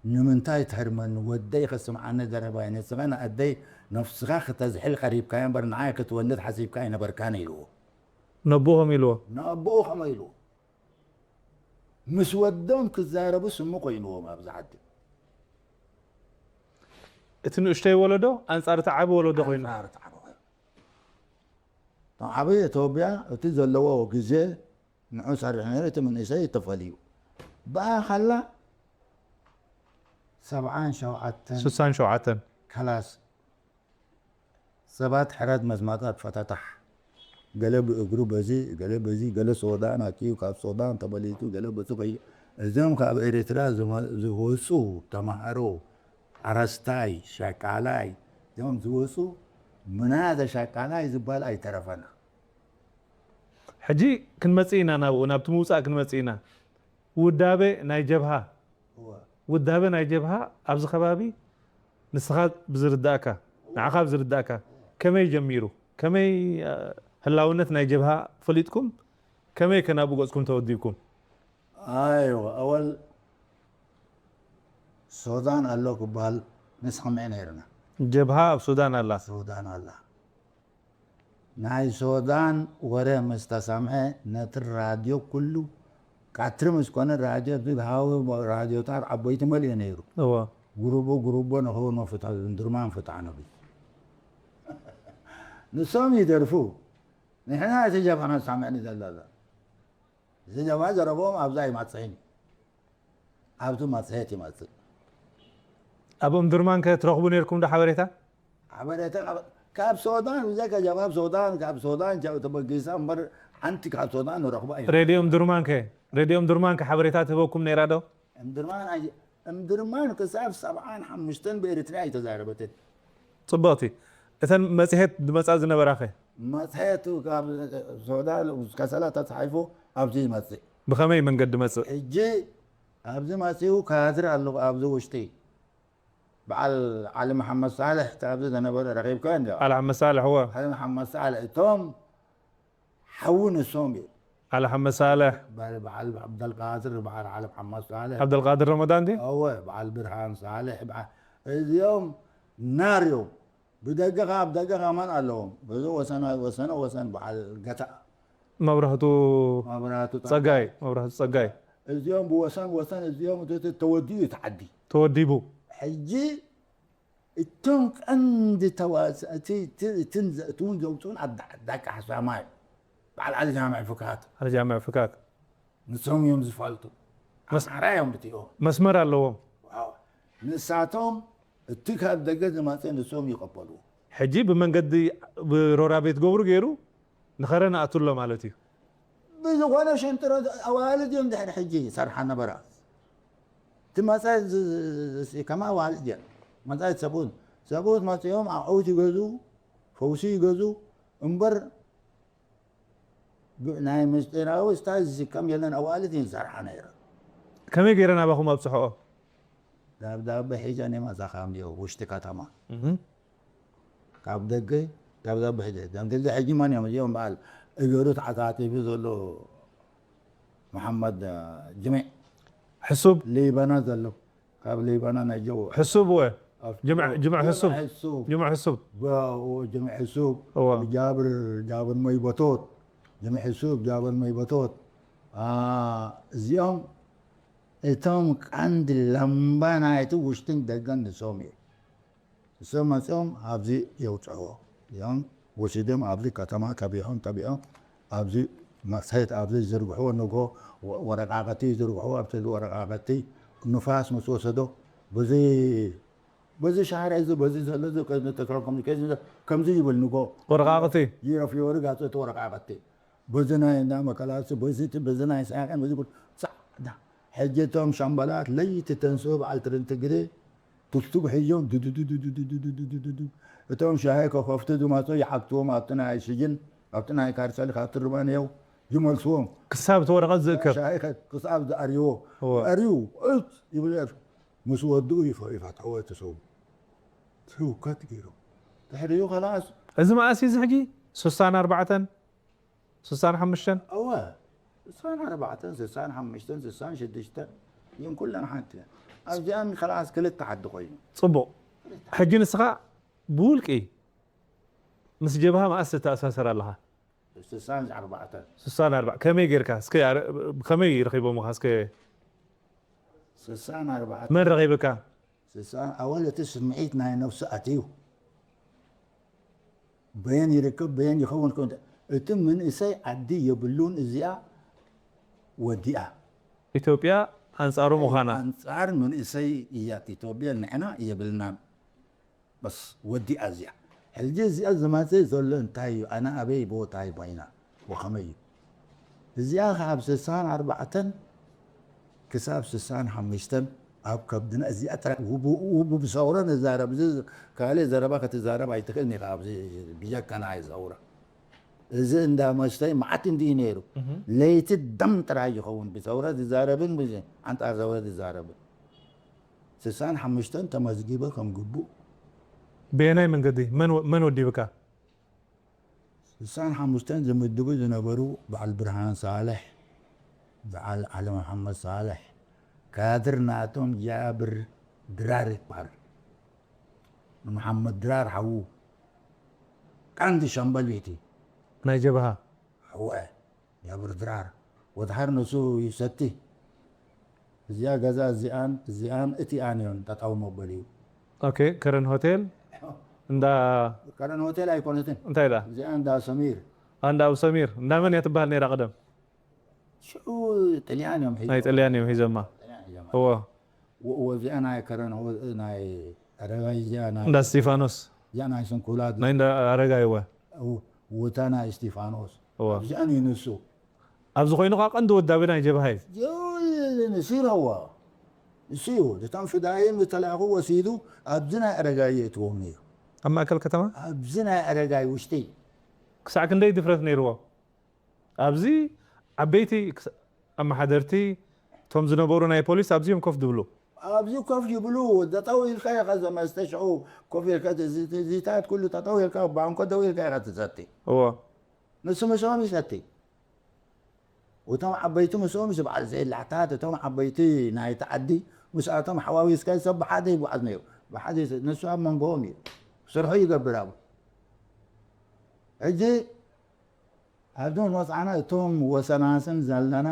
ንምንታይ ትህርመኒ ወደይ ከስምዓኒ ዘረባይ ንስኻ ንኣደይ ነፍስኻ ክተዝሕል ቀሪብካዮ እምበር ንዓይ ክትወልድ ሓሲብካ ኣይነበርካን ኢልዎ ነቦ ከም ኢልዎ ንኣቦኡ ከመ ኢልዎ ምስ ወዶም ክዛረቡ ስሙ ኮይንዎም ኣብዚ ዓዲ እቲ ንእሽተይ ወለዶ ኣንጻር እቲ ዓቢ ወለዶ ኮይኑ ዓቢ ኢትዮጵያ እቲ ዘለዎ ግዜ ንዑ ሰርሕ ነይሩ እቲ መንእሰይ ተፈልዩ ብኣ ከላ ሰብዓን ሸውዓተን ስሳን ሸውዓተን ከላስ ሰባት ሕረት መስማጣት ፈታታሕ ገለ ብእግሩ በዚ ገለ በዚ ገለ ሶዳን ኣኪዩ ካብ ሶዳን ተመሊሱ ገለ በዚ ከይ እዞም ካብ ኤርትራ ዝወፁ ተማሃሮ ኣረስታይ ሸቃላይ እዞም ዝወፁ ምናተ ሸቃላይ ዝበሃል ኣይተረፈና ሕጂ ክንመፅእ ኢና ናብኡ ናብቲ ምውፃእ ክንመፅእ ኢና ውዳበ ናይ ጀብሃ ውዳበ ናይ ጀብሃ ኣብዚ ከባቢ ንስኻ ብዝርዳእካ ንዓኻ ብዝርዳእካ ከመይ ጀሚሩ ከመይ ህላውነት ናይ ጀብሃ ፈሊጥኩም ከመይ ከ ናብኡ ገፅኩም ተወዲብኩም ኣይወ ኣወል ሶዳን ኣሎ ክበሃል ንስምዕ ነይርና ጀብሃ ኣብ ሱዳን ኣላ ሶዳን ኣላ ናይ ሶዳን ወረ ምስ ተሰምዐ ነቲ ራድዮ ኩሉ ቀትሪ ምስ ኮነ ራድዮ ዝሃዊ ራድዮታት ዓበይቲ መሊኡ ነይሩ እወ ጉሩቦ ጉሩቦ ንኸውን መፍታ ድርማን ፍታ ነቢ ንሶም ይደርፉ። ንሕና እቲ ጀብሃ ነሳምዕኒ ዘለና። እዚ ጀብሃ ዘረብኦም ኣብዛ ኣይመጽእን። ኣብቲ መጽሔት ይመጽእ። ኣብ እምድርማን ከ ትረኽቡ ነርኩም ዶ ሓበሬታ? ሓበሬታ ካብ፣ ካብ ሶዳን፣ ብዘይካ ጀብሃ ሶዳን፣ ካብ ሶዳን ጀ-፣ ተበጊሳ እምበር ሓንቲ ካብ ሶዳን ንረኽባ እዩ። ሬድዮ እምድርማን ከ? ሬድዮ እምድርማን ከ ሓበሬታ ትህበኩም ነይራ ዶ? እምድርማን ኣይ-፣ እምድርማን ክሳብ ሰብዓን ሓሙሽተን ብኤርትርያ ኣይተዛረበትን። ጽብቕቲ። እተን መጽሔት ዝመጻ ዝነበራ ከ? መጽሔት ካብ ሶዳን ከሰላ ተጻሒፉ ኣብዚ ይመጽእ። ብኸመይ መንገዲ መጽእ? ሕጂ ኣብዚ መጺኡ ካድር ኣሎ ኣብዚ ውሽጢ። በዓል ዓሊ መሓመድ ሳልሕ እቲ ኣብዚ ዝነበረ ረኺብካዮ እንዶ? ዓሊ መሓመድ ሳልሕ፣ እወ። ዓሊ መሓመድ ሳልሕ እቶም ሓዉ ንሶም እዩ። ዓሊ መሓመድ ሳልሕ። በዓል፣ በዓል ዓብደልቃድር፣ በዓል ዓሊ መሓመድ ሳልሕ። ዓብደልቃድር ረመዳን ድዩ? እወ፣ በዓል ብርሃን ሳልሕ፣ በዓ-፣ እዚኦም ናር እዮም። ብደገ ኸዓ፣ ኣብ ደገ ኸዓ መን ኣለዎም? በዚ ወሰን፣ ወሰነ ወሰን በዓል ገታ። መብራህቱ መብራህቱ ጸጋይ፣ መብራህቱ ጸጋይ። እዚኦም ብወሰን ወሰን እዚኦም እቲ፣ እቲ ተወዲኡ እቲ ዓዲ። ተወዲቡ። ሕጂ እቶም ቀንዲ ተዋሳእቲ፣ እቲ፣ እትን ዘእትውን ዘውፅኡን ኣብ ዳ-፣ ዳቃ ሓሳማ እዩ። በዓል ዓሊ ጃምዕ ፍካት። ዓሊ ጃምዕ ፍካት። ንሶም እዮም ዝፈልጡ። መስ-፣ ኣምሓራ እዮም ብትኦም። መስመር ኣለዎም። ዋው። ንሳቶም እቲ ካብ ደገ ዝመፀ ንሶም ይቐበሉ። ሕጂ ብመንገዲ ብሮራ ቤት ገብሩ ገይሩ ንኸረ ንኣቱ ኣሎ ማለት እዩ። ብዝኾነ ሸንጥሮ ኣዋልድ እዮም ድሕሪ ሕጂ ይሰርሓ ነበራ። እቲ መጻኢ ዝ-፣ ዝ-፣ ዝ-፣ ከማ ኣዋልድ እዮም። መጻኢ ሰብኡት፣ ሰብኡት መጺኦም ኣቑሑት ይገዙ፣ ፈውሲ ይገዙ እምበር ብ-፣ ናይ ምስጢራዊ ስታይል ዝስከም የለን። ኣዋልድ እየን ዝሰርሓ ነይረን። ከመይ ገይረን ኣባኹም ኣብጽሕኦ? ደብዳቤ ሒዘን ይመጻኻ እምኒኦ ውሽጢ ከተማ። እህ። ካብ ደገ ደብዳቤ ሒዘ። ደንግል ሕጂ መን እዮም? እዚኦም በዓል እገሩ ተዓታቲፉ ዘሎ መሓመድ ጅሜዕ። ሕሱብ? ሊበና ዘሎ። ካብ ሊበና ናይ ጀው። ሕሱብ ወ? ኣብ ጅምዕ፣ ጅምዕ ሕሱብ? ሕሱብ። ጅምዕ ሕሱብ? ባ-፣ ኦ፣ ጅምዕ ሕሱብ። እወ። ጃብር፣ ጃብር መይበቶት። ጅምዕ ሕሱብ፣ ጃብር መይበቶት። አ፣ እዚኦም እቶም ቀንዲ ለምባ ናይቲ ውሽጥን ደገን ንሶም እዩ። ንሶም መጺኦም ኣብዚ የውጽዕዎ እዮም። ወሲዶም ኣብዚ ከተማ ከቢሖም፣ ከቢሖም ኣብዚ መጽሔት ኣብዚ ዝዝርግሕዎ፣ ንግሆ ወ-፣ ወረቃቅቲ ይዝርግሕዎ። ኣብቲ ወረቃቅቲ ንፋስ ምስ ወሰዶ፣ በዚ፣ በዚ ሻዕር እዚ፣ በዚ ዘሎ እዚ፣ ከዚ ተክለ ኮሙኒኬሽን እዚ፣ ከምዚ ይብል ንግሆ። ወረቃቅቲ? ይረፍዮ ወረጋጽ እቲ ወረቃቅቲ። በዚ ናይ እንዳ መከላሲ፣ በዚ እቲ፣ በዚ ናይ ሳያቀን፣ በዚ ኩሉ ጻዕዳ። ሕጂ እቶም ሻምበላት ለይቲ ተንስኡ በዓል ትርንቲ ግዜ፣ ቱስቱግ ሒዞም ዱዱዱዱዱዱዱዱዱዱዱ። እቶም ሻሂ ከኸፍቱ ዝመጹ ይሓትዎም፣ ኣብቲ ናይ ስጅን፣ ኣብቲ ናይ ካርሰል፣ ካብቲ ርባንየው ይመልስዎም። ክሳብ እቲ ወረቐት ዝእከብ። ሻሂ ከ-፣ ክሳብ ዝኣርይዎ። እወ። ኣርዩ፣ እት ይብል፣ ምስ ወድኡ ይፈ-፣ ይፈትሕዎ እቲ ሰው። ህውከት ገይሮም። ድሕሪኡ ኸላስ። እዚ መኣስ እዩ እዚ ሕጂ? ስሳን ኣርባዕተን? ስሳን ሓሙሽተን? እወ። ስሳን ኣርባዕተን፣ ስሳን ሓሙሽተን፣ ስሳን ሽዱሽተን እየን ኩለን ሓንቲ እየን። ኣብዚኣን ከላስ ክልተ ዓዲ ኮይኑ። ጽቡቕ። ሕጂ ንስኻ ብውልቂ ምስ ጀብሃ መኣስ ትተኣሳሰር ኣለኻ? ስሳን ኣርባዕተን። ስሳን ኣርባዕተን። ከመይ ጌርካ? እስከ ኣረ-፣ ከመይ ረኺቦምኻ? እስከ ስሳን ኣርባዕተን። መን ረኺብካ? ስሳን ኣወል እቲ ስምዒት ናይ ነፍሱ ኣትዩ። በየን ይርከብ፣ በየን ይኸውን፣ ከ-፣ እቲ መንእሰይ ዓዲ የብሉን፣ እዚኣ ወዲኣ። ኢትዮጵያ ኣንጻሩ ምዃና። ኣንጻር መንእሰይ እያ ኢትዮጵያ፣ ንሕና የብልናን። በስ ወዲኣ እዚኣ። ሕጂ እዚኣ ዝመጽእ ዘሎ እንታይ እዩ? ኣነ ኣበይ ቦታይ ኮይና? ወኸመይ እዩ? እዚኣ ካብ ስሳን ኣርባዕተን ክሳብ ስሳን ሓሙሽተን ኣብ ከብድና እዚኣ ጥራይ ውቡ-፣ ውቡ ብሰውራ ንዛረብ። እዚ ካልእ ዘረባ ክትዛረብ ኣይትኽእልን ኢኻ ኣብዚ ብጀካ ናይ ሰውራ። እዚ እንዳ መስተይ መዓት እንዲዩ ነይሩ። እህ። ለይቲ ደም ጥራይ ይኸውን ብሰውራ ዝዛረብን ብዚ ኣንጻር ሰውራ ዝዛረብን። ስሳን ሓሙሽተን ተመዝጊበ ከም ግቡእ። በየናይ መንገዲ? መን ወ-፣ መን ወዲብካ? ስሳን ሓሙሽተን ዝምድቡ ዝነበሩ በዓል ብርሃን ሳልሕ፣ በዓል ዓሊ መሓመድ ሳልሕ፣ ካድር ናቶም ጃብር ድራር ይበሃል። ንመሓመድ ድራር ሓዉ፣ ቀንዲ ሻምበል ቤቲ። ናይ ጀብሃ? እወ፣ ጃብር ድራር። ወድሓር ንሱ ይሰቲ። እዚኣ ገዛ እዚኣን፣ እዚኣን እቲኣን እዮን ጠጠው መበሊኡ። ኦኬ፣ ከረን ሆቴል። እንዳ ከረን ሆቴል ኣይኮነትን። እንታይ ዳ እዚኣ እንዳ ሰሚር እንዳ ኣብ ሰሚር እንዳ መን እያ ትበሃል ነይራ ቀደም? ሽዑ ጥልያን እዮም ሒዞም። ናይ ጥልያን እዮም ሒዘማ። ጥልያን እዮም። እዎ ወ- ወዚኣ ናይ ከረን ሆ- ናይ ኣረጋይ እዚኣ ናይ እንዳ እስጢፋኖስ እዚኣ ናይ ስንኩላት ናይ እንዳ ኣረጋይ እወ ው- ውታ ናይ እስጢፋኖስ እወ እዚኣን እዩ ንሱ ኣብዚ ኮይኑ ከዓ ቀንዲ ወዳቢ ናይ ጀብሃ እዩ። ንሲረዋ ንሱ እዩ። እቶም ፍዳይን ዝተላእኹ ወሲዱ ኣብዚ ናይ ኣረጋይ የእትዎም ነይሩ። ኣብ ማእከል ከተማ ኣብዚ ናይ ኣረጋይ ውሽጢ ክሳዕ ክንደይ ድፍረት ነይርዎ? ኣብዚ ዓበይቲ ክስ- ኣመሓደርቲ እቶም ዝነበሩ ናይ ፖሊስ ኣብዚኦም ኮፍ ድብሉ። ኣብዚ ኮፍ ይብሉ። ጠጠው ኢልካ ኢኻ ዘመስተ ሽዑ ኮፍ ኢልካ ዚታት ኩሉ ጠጠው ኢልካ ባንኮ ደው ኢልካ ኢኻ ትሰቲ። እዎ ንሱ ምስኦም ይሰቲ። እቶም ዓበይቲ ምስኦም ይስ- በዓል ዘይላሕታት እቶም ዓበይቲ ናይቲ ዓዲ ምስኣቶም ሓዋዊስካ ሰብ ብሓደ ይጓዓዝ ነይሩ። ብሓደ ይስ- ንሱ ኣብ መንጎኦም እዩ ስርሑ ይገብር ኣብኡ። ሕጂ ኣብዞም ወፅዓና እቶም ወሰናስን ዘለና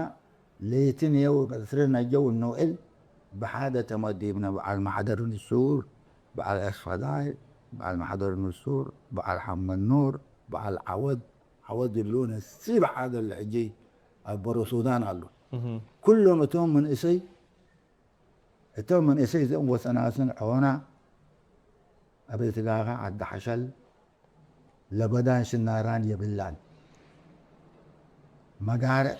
ለይቲ ነየው ቀትሪ ነጀው እንውዕል ብሓደ ተመዲብና በዓል ማሕደር ንሱር በዓል ኣስፈዳይ በዓል ማሕደር ንሱር በዓል ሓመድ ኑር በዓል ዓወድ ዓወድ ዝብሉ ነሲ ብሓደ ኣሎ ሕጂ ኣብ በሮ ሱዳን ኣሎ። ኩሎም እቶም መንእሰይ እቶም መንእሰይ እዚኦም ወሰናስን ዖና ኣበይ ትጋኻ ዓዲ ሓሸል ለበዳን ሽናራን የብላን። መጋርዕ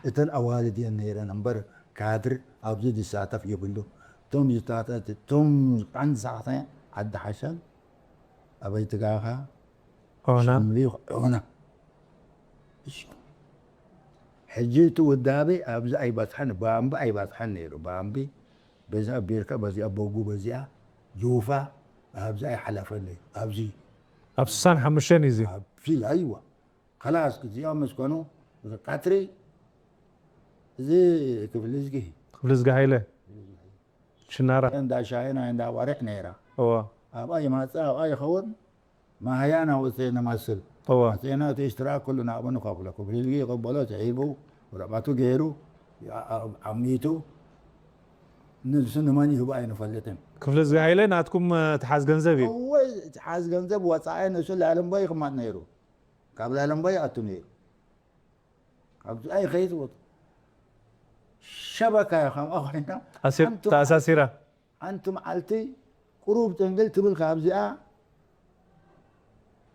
እተን ኣዋልድ እየን ነይረን እምበር ካድር ኣብዚ ዝሳተፍ የብሉ። እቶም ዝሳተፍ እቶም ቀንዲ ሳዕሳዕ ዓዲ ሓሸል ኣበይ ትጋኻ ኦና ሽምሊ ዑና። እሺ። ሕጂ እቲ ውዳቤ ኣብዚ ኣይበፅሐን፣ ባምቢ ኣይበፅሐን ነይሩ። ባምቢ በዚ ኣቢልካ በዚኣ በጉ በዚኣ ጁፋ ኣብዚ ኣይሓለፈን ነይሩ። ኣብዚ ኣብ ስሳን ሓሙሽተን እዩ እዚ ኣብዚ ኣይዋ ከላስ እዚኦም ምስ ኮኑ ቀትሪ እዚ ክፍሊ ዝጊ ክፍሊ ዝጋ ሃይለ ሽናራ እንዳ ሻይና እንዳ ዋርሕ ነይራ እዋ ኣብኣ ይመፅእ ኣብኣ ይኸውን ማህያና ውፅእ ንመስል እዋ ዜና እቲ እሽትራክ ኩሉ ናብኡ ንኸፍሎ ክፍሊ ዝጊ ይቕበሎ ትሒቡ ወረቐቱ ገይሩ ዓሚቱ ንሱ ንመን ይህቡ ኣይንፈልጥን ክፍሊ ዝጋ ሃይለ ናትኩም ትሓዝ ገንዘብ እዩ ወይ ትሓዝ ገንዘብ ወፃኢ ንሱ ላለምቦይ ይቕመጥ ነይሩ ካብ ላለምቦይ ይኣቱ ነይሩ ካብዚ ኣይኸይድ ወጡ ሸበካ ከምኣ ኮይና ኣሲር ሓንቲ- ተኣሳሲራ ሓንቲ መዓልቲ ቁሩብ ጥንግል ትብል ካብዚኣ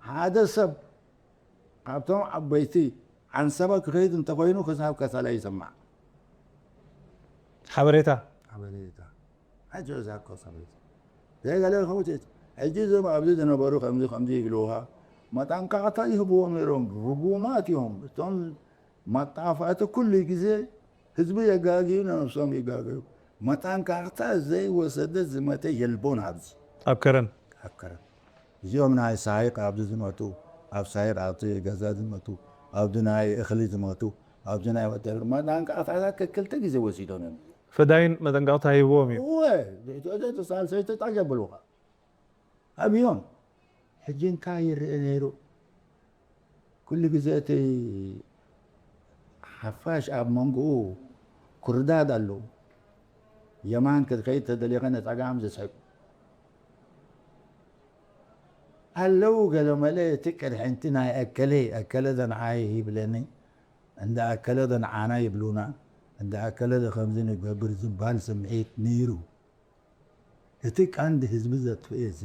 ሓደ ሰብ ካብቶም ዓበይቲ ዓንሰባ ክኸይድ እንተኮይኑ ክሳብ ከሰላ ይስማዕ ሓበሬታ ሓበሬታ ሕጂ እዛ እኮ ሰበይቲ ዘይገለ ከውፅት ሕጂ እዞም ኣብዚ ዝነበሩ ከምዚ ከምዚ ይብልውካ መጠንቀቕታ ይህብዎም ነይሮም ርጉማት እዮም እቶም መጣፋእቲ ኩሉ ግዜ ህዝቢ የጋግዩ ነብሶም ይጋግዩ መጠንቀቕታ ዘይወሰደ ዝመተ የልቦን ኣብዚ ኣብ ከረን ኣከረ እዚኦም ናይ ሳይቅ ኣብዚ ዝመቱ ኣብ ሳይቅ ኣብቲ ገዛ ዝመቱ ኣብቲ ናይ እኽሊ ዝመቱ ኣብዚ ናይ ወተር መጠንቀቕታታት ክልተ ግዜ ወሲዶም እዮም ፈዳይን መጠንቀቕታ ሂብዎም እዩ እወ ሳልሰይቲ ጣ የብሉኻ ኣብዮም ሕጂ እንታይ ይርእ ነይሩ ኩሉ ግዜ እቲ ሓፋሽ ኣብ መንጎኡ ኩርዳድ ኣለዉ የማን ክትከይድ ተደሊኸ ነፀጋም ዝስሕብ ኣለዉ ገለመለ እቲ ቅርሕንቲ ናይ ኣከለ ኣከለ ዘንዓይ ይብለኒ እንዳ ኣከለ ዘንዓና ይብሉና እንዳ ኣከለ ከምዚ ንገብር ዝበሃል ስምዒት ነይሩ እቲ ቀንዲ ህዝቢ ዘጥፍኤ እዚ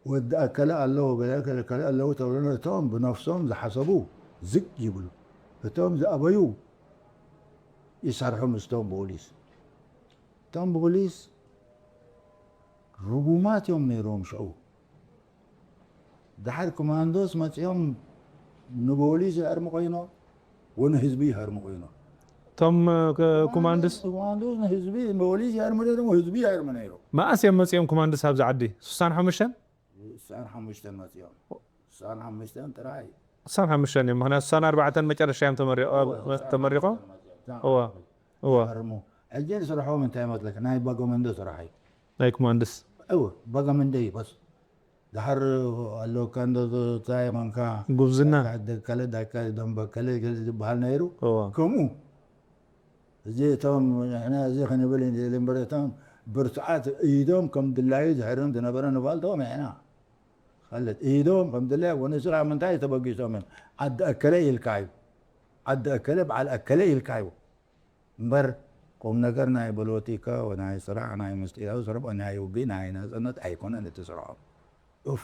ወዲ ኣከለ ኣለዉ ገለ ከለ ኣለዉ ተብሎ እቶም ብነፍሶም ዝሓሰቡ ዝቅ ይብሉ እቶም ዝኣበዩ ይሰርሑ ምስቶም ፖሊስ እቶም ፖሊስ ርጉማት እዮም ነይሮም ሽዑ ድሓር ኮማንዶስ መፂኦም ንፖሊስ ይሃርሙ ኮይኖ ወንህዝቢ ይሃርሙ ኮይኖ እቶም ኮማንድስ ኮማንዶስ ንህዝቢ ፖሊስ ይሃርሙ ነይሮም ህዝቢ ይሃርሙ ነይሮም መኣስ እዮም መፂኦም ኮማንድስ ኣብዚ ዓዲ ስሳን ሓሙሽተን ስሳን ሓሙሽተን መፂኦም ስሳን ሓሙሽተን ጥራይ ስሳን ሓሙሽተን እዮም ምክንያቱ ስሳን ኣርባዕተን መጨረሻ እዮም ተመሪቖ- ተመሪቖም እዋ እዋ ይሃርሙ ሕጂ ንስርሖም እንታይ መስለካ ናይ በጎመንዶ ስራሕ እዩ ናይ ኮማንድስ እው በጎመንዶ እዩ በስ ድሓር ኣለካ እንዶ እንታይ ኮንካ ጉብዝና ከለ ዳካ ደንበ ከለ ዝበሃል ነይሩ እዋ ከምኡ እዚ እቶም ንሕና እዚ ክንብል ንደሊ እምበር እቶም ብርቱዓት ኢዶም ከም ድላዩ ዝሕርም ዝነበረ ንፈልጦም ኢና። ኸልት ኢዶም ከም ድላዩ ወንስራ ምንታይ ተበጊሶም እዮም። ዓዲ ኣከለ ኢልካ እዩ። ዓዲ ኣከለ በዓል ኣከለ ኢልካ እዩ። እምበር ቁም ነገር ናይ ፖለቲካ፣ ናይ ስራሕ፣ ናይ ምስጢራዊ ስራሕ፣ ናይ ውግእ፣ ናይ ናጽነት ኣይኮነን እቲ ስርሖም። ኡፍ።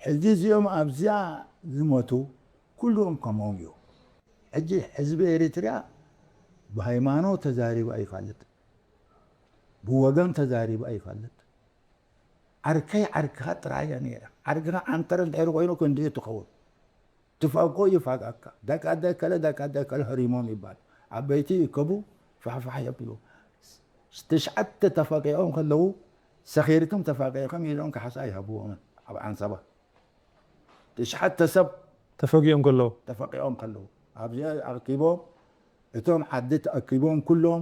ሕጂ እዚኦም ኣብዚኣ ዝሞቱ ኩሉም ከምኦም እዩ። ሕጂ ህዝቢ ኤሪትሪያ ብሃይማኖት ተዛሪቡ ኣይፈልጥ፣ ብወገን ተዛሪቡ ኣይፈልጥ። ዓርከይ ዓርክኻ ጥራይ እያ ነይራ። ዓርክኻ ዓንተረ እንድሕር ኮይኑ ክንድኡ ትኸውን። ትፋቆ ይፋቃካ። ዳካ ደከለ ዳካ ደከለ ህሪሞም ይባል። ዓበይቲ ይከቡ ፋሕፋሕ የብሉ። ትሽዓተ ተፋቂቖም ከለዉ ሰኺርኩም ተፋቂቕኩም ኢሎም ካሕሳ ይሃብዎም ኣብ ዓንሰባ። ትሽዓተ ሰብ ተፈጊኦም ከለዉ ተፈቂቖም ከለዉ ኣብዚ ኣኪቦም እቶም ዓዲ ተኣኪቦም ኩሎም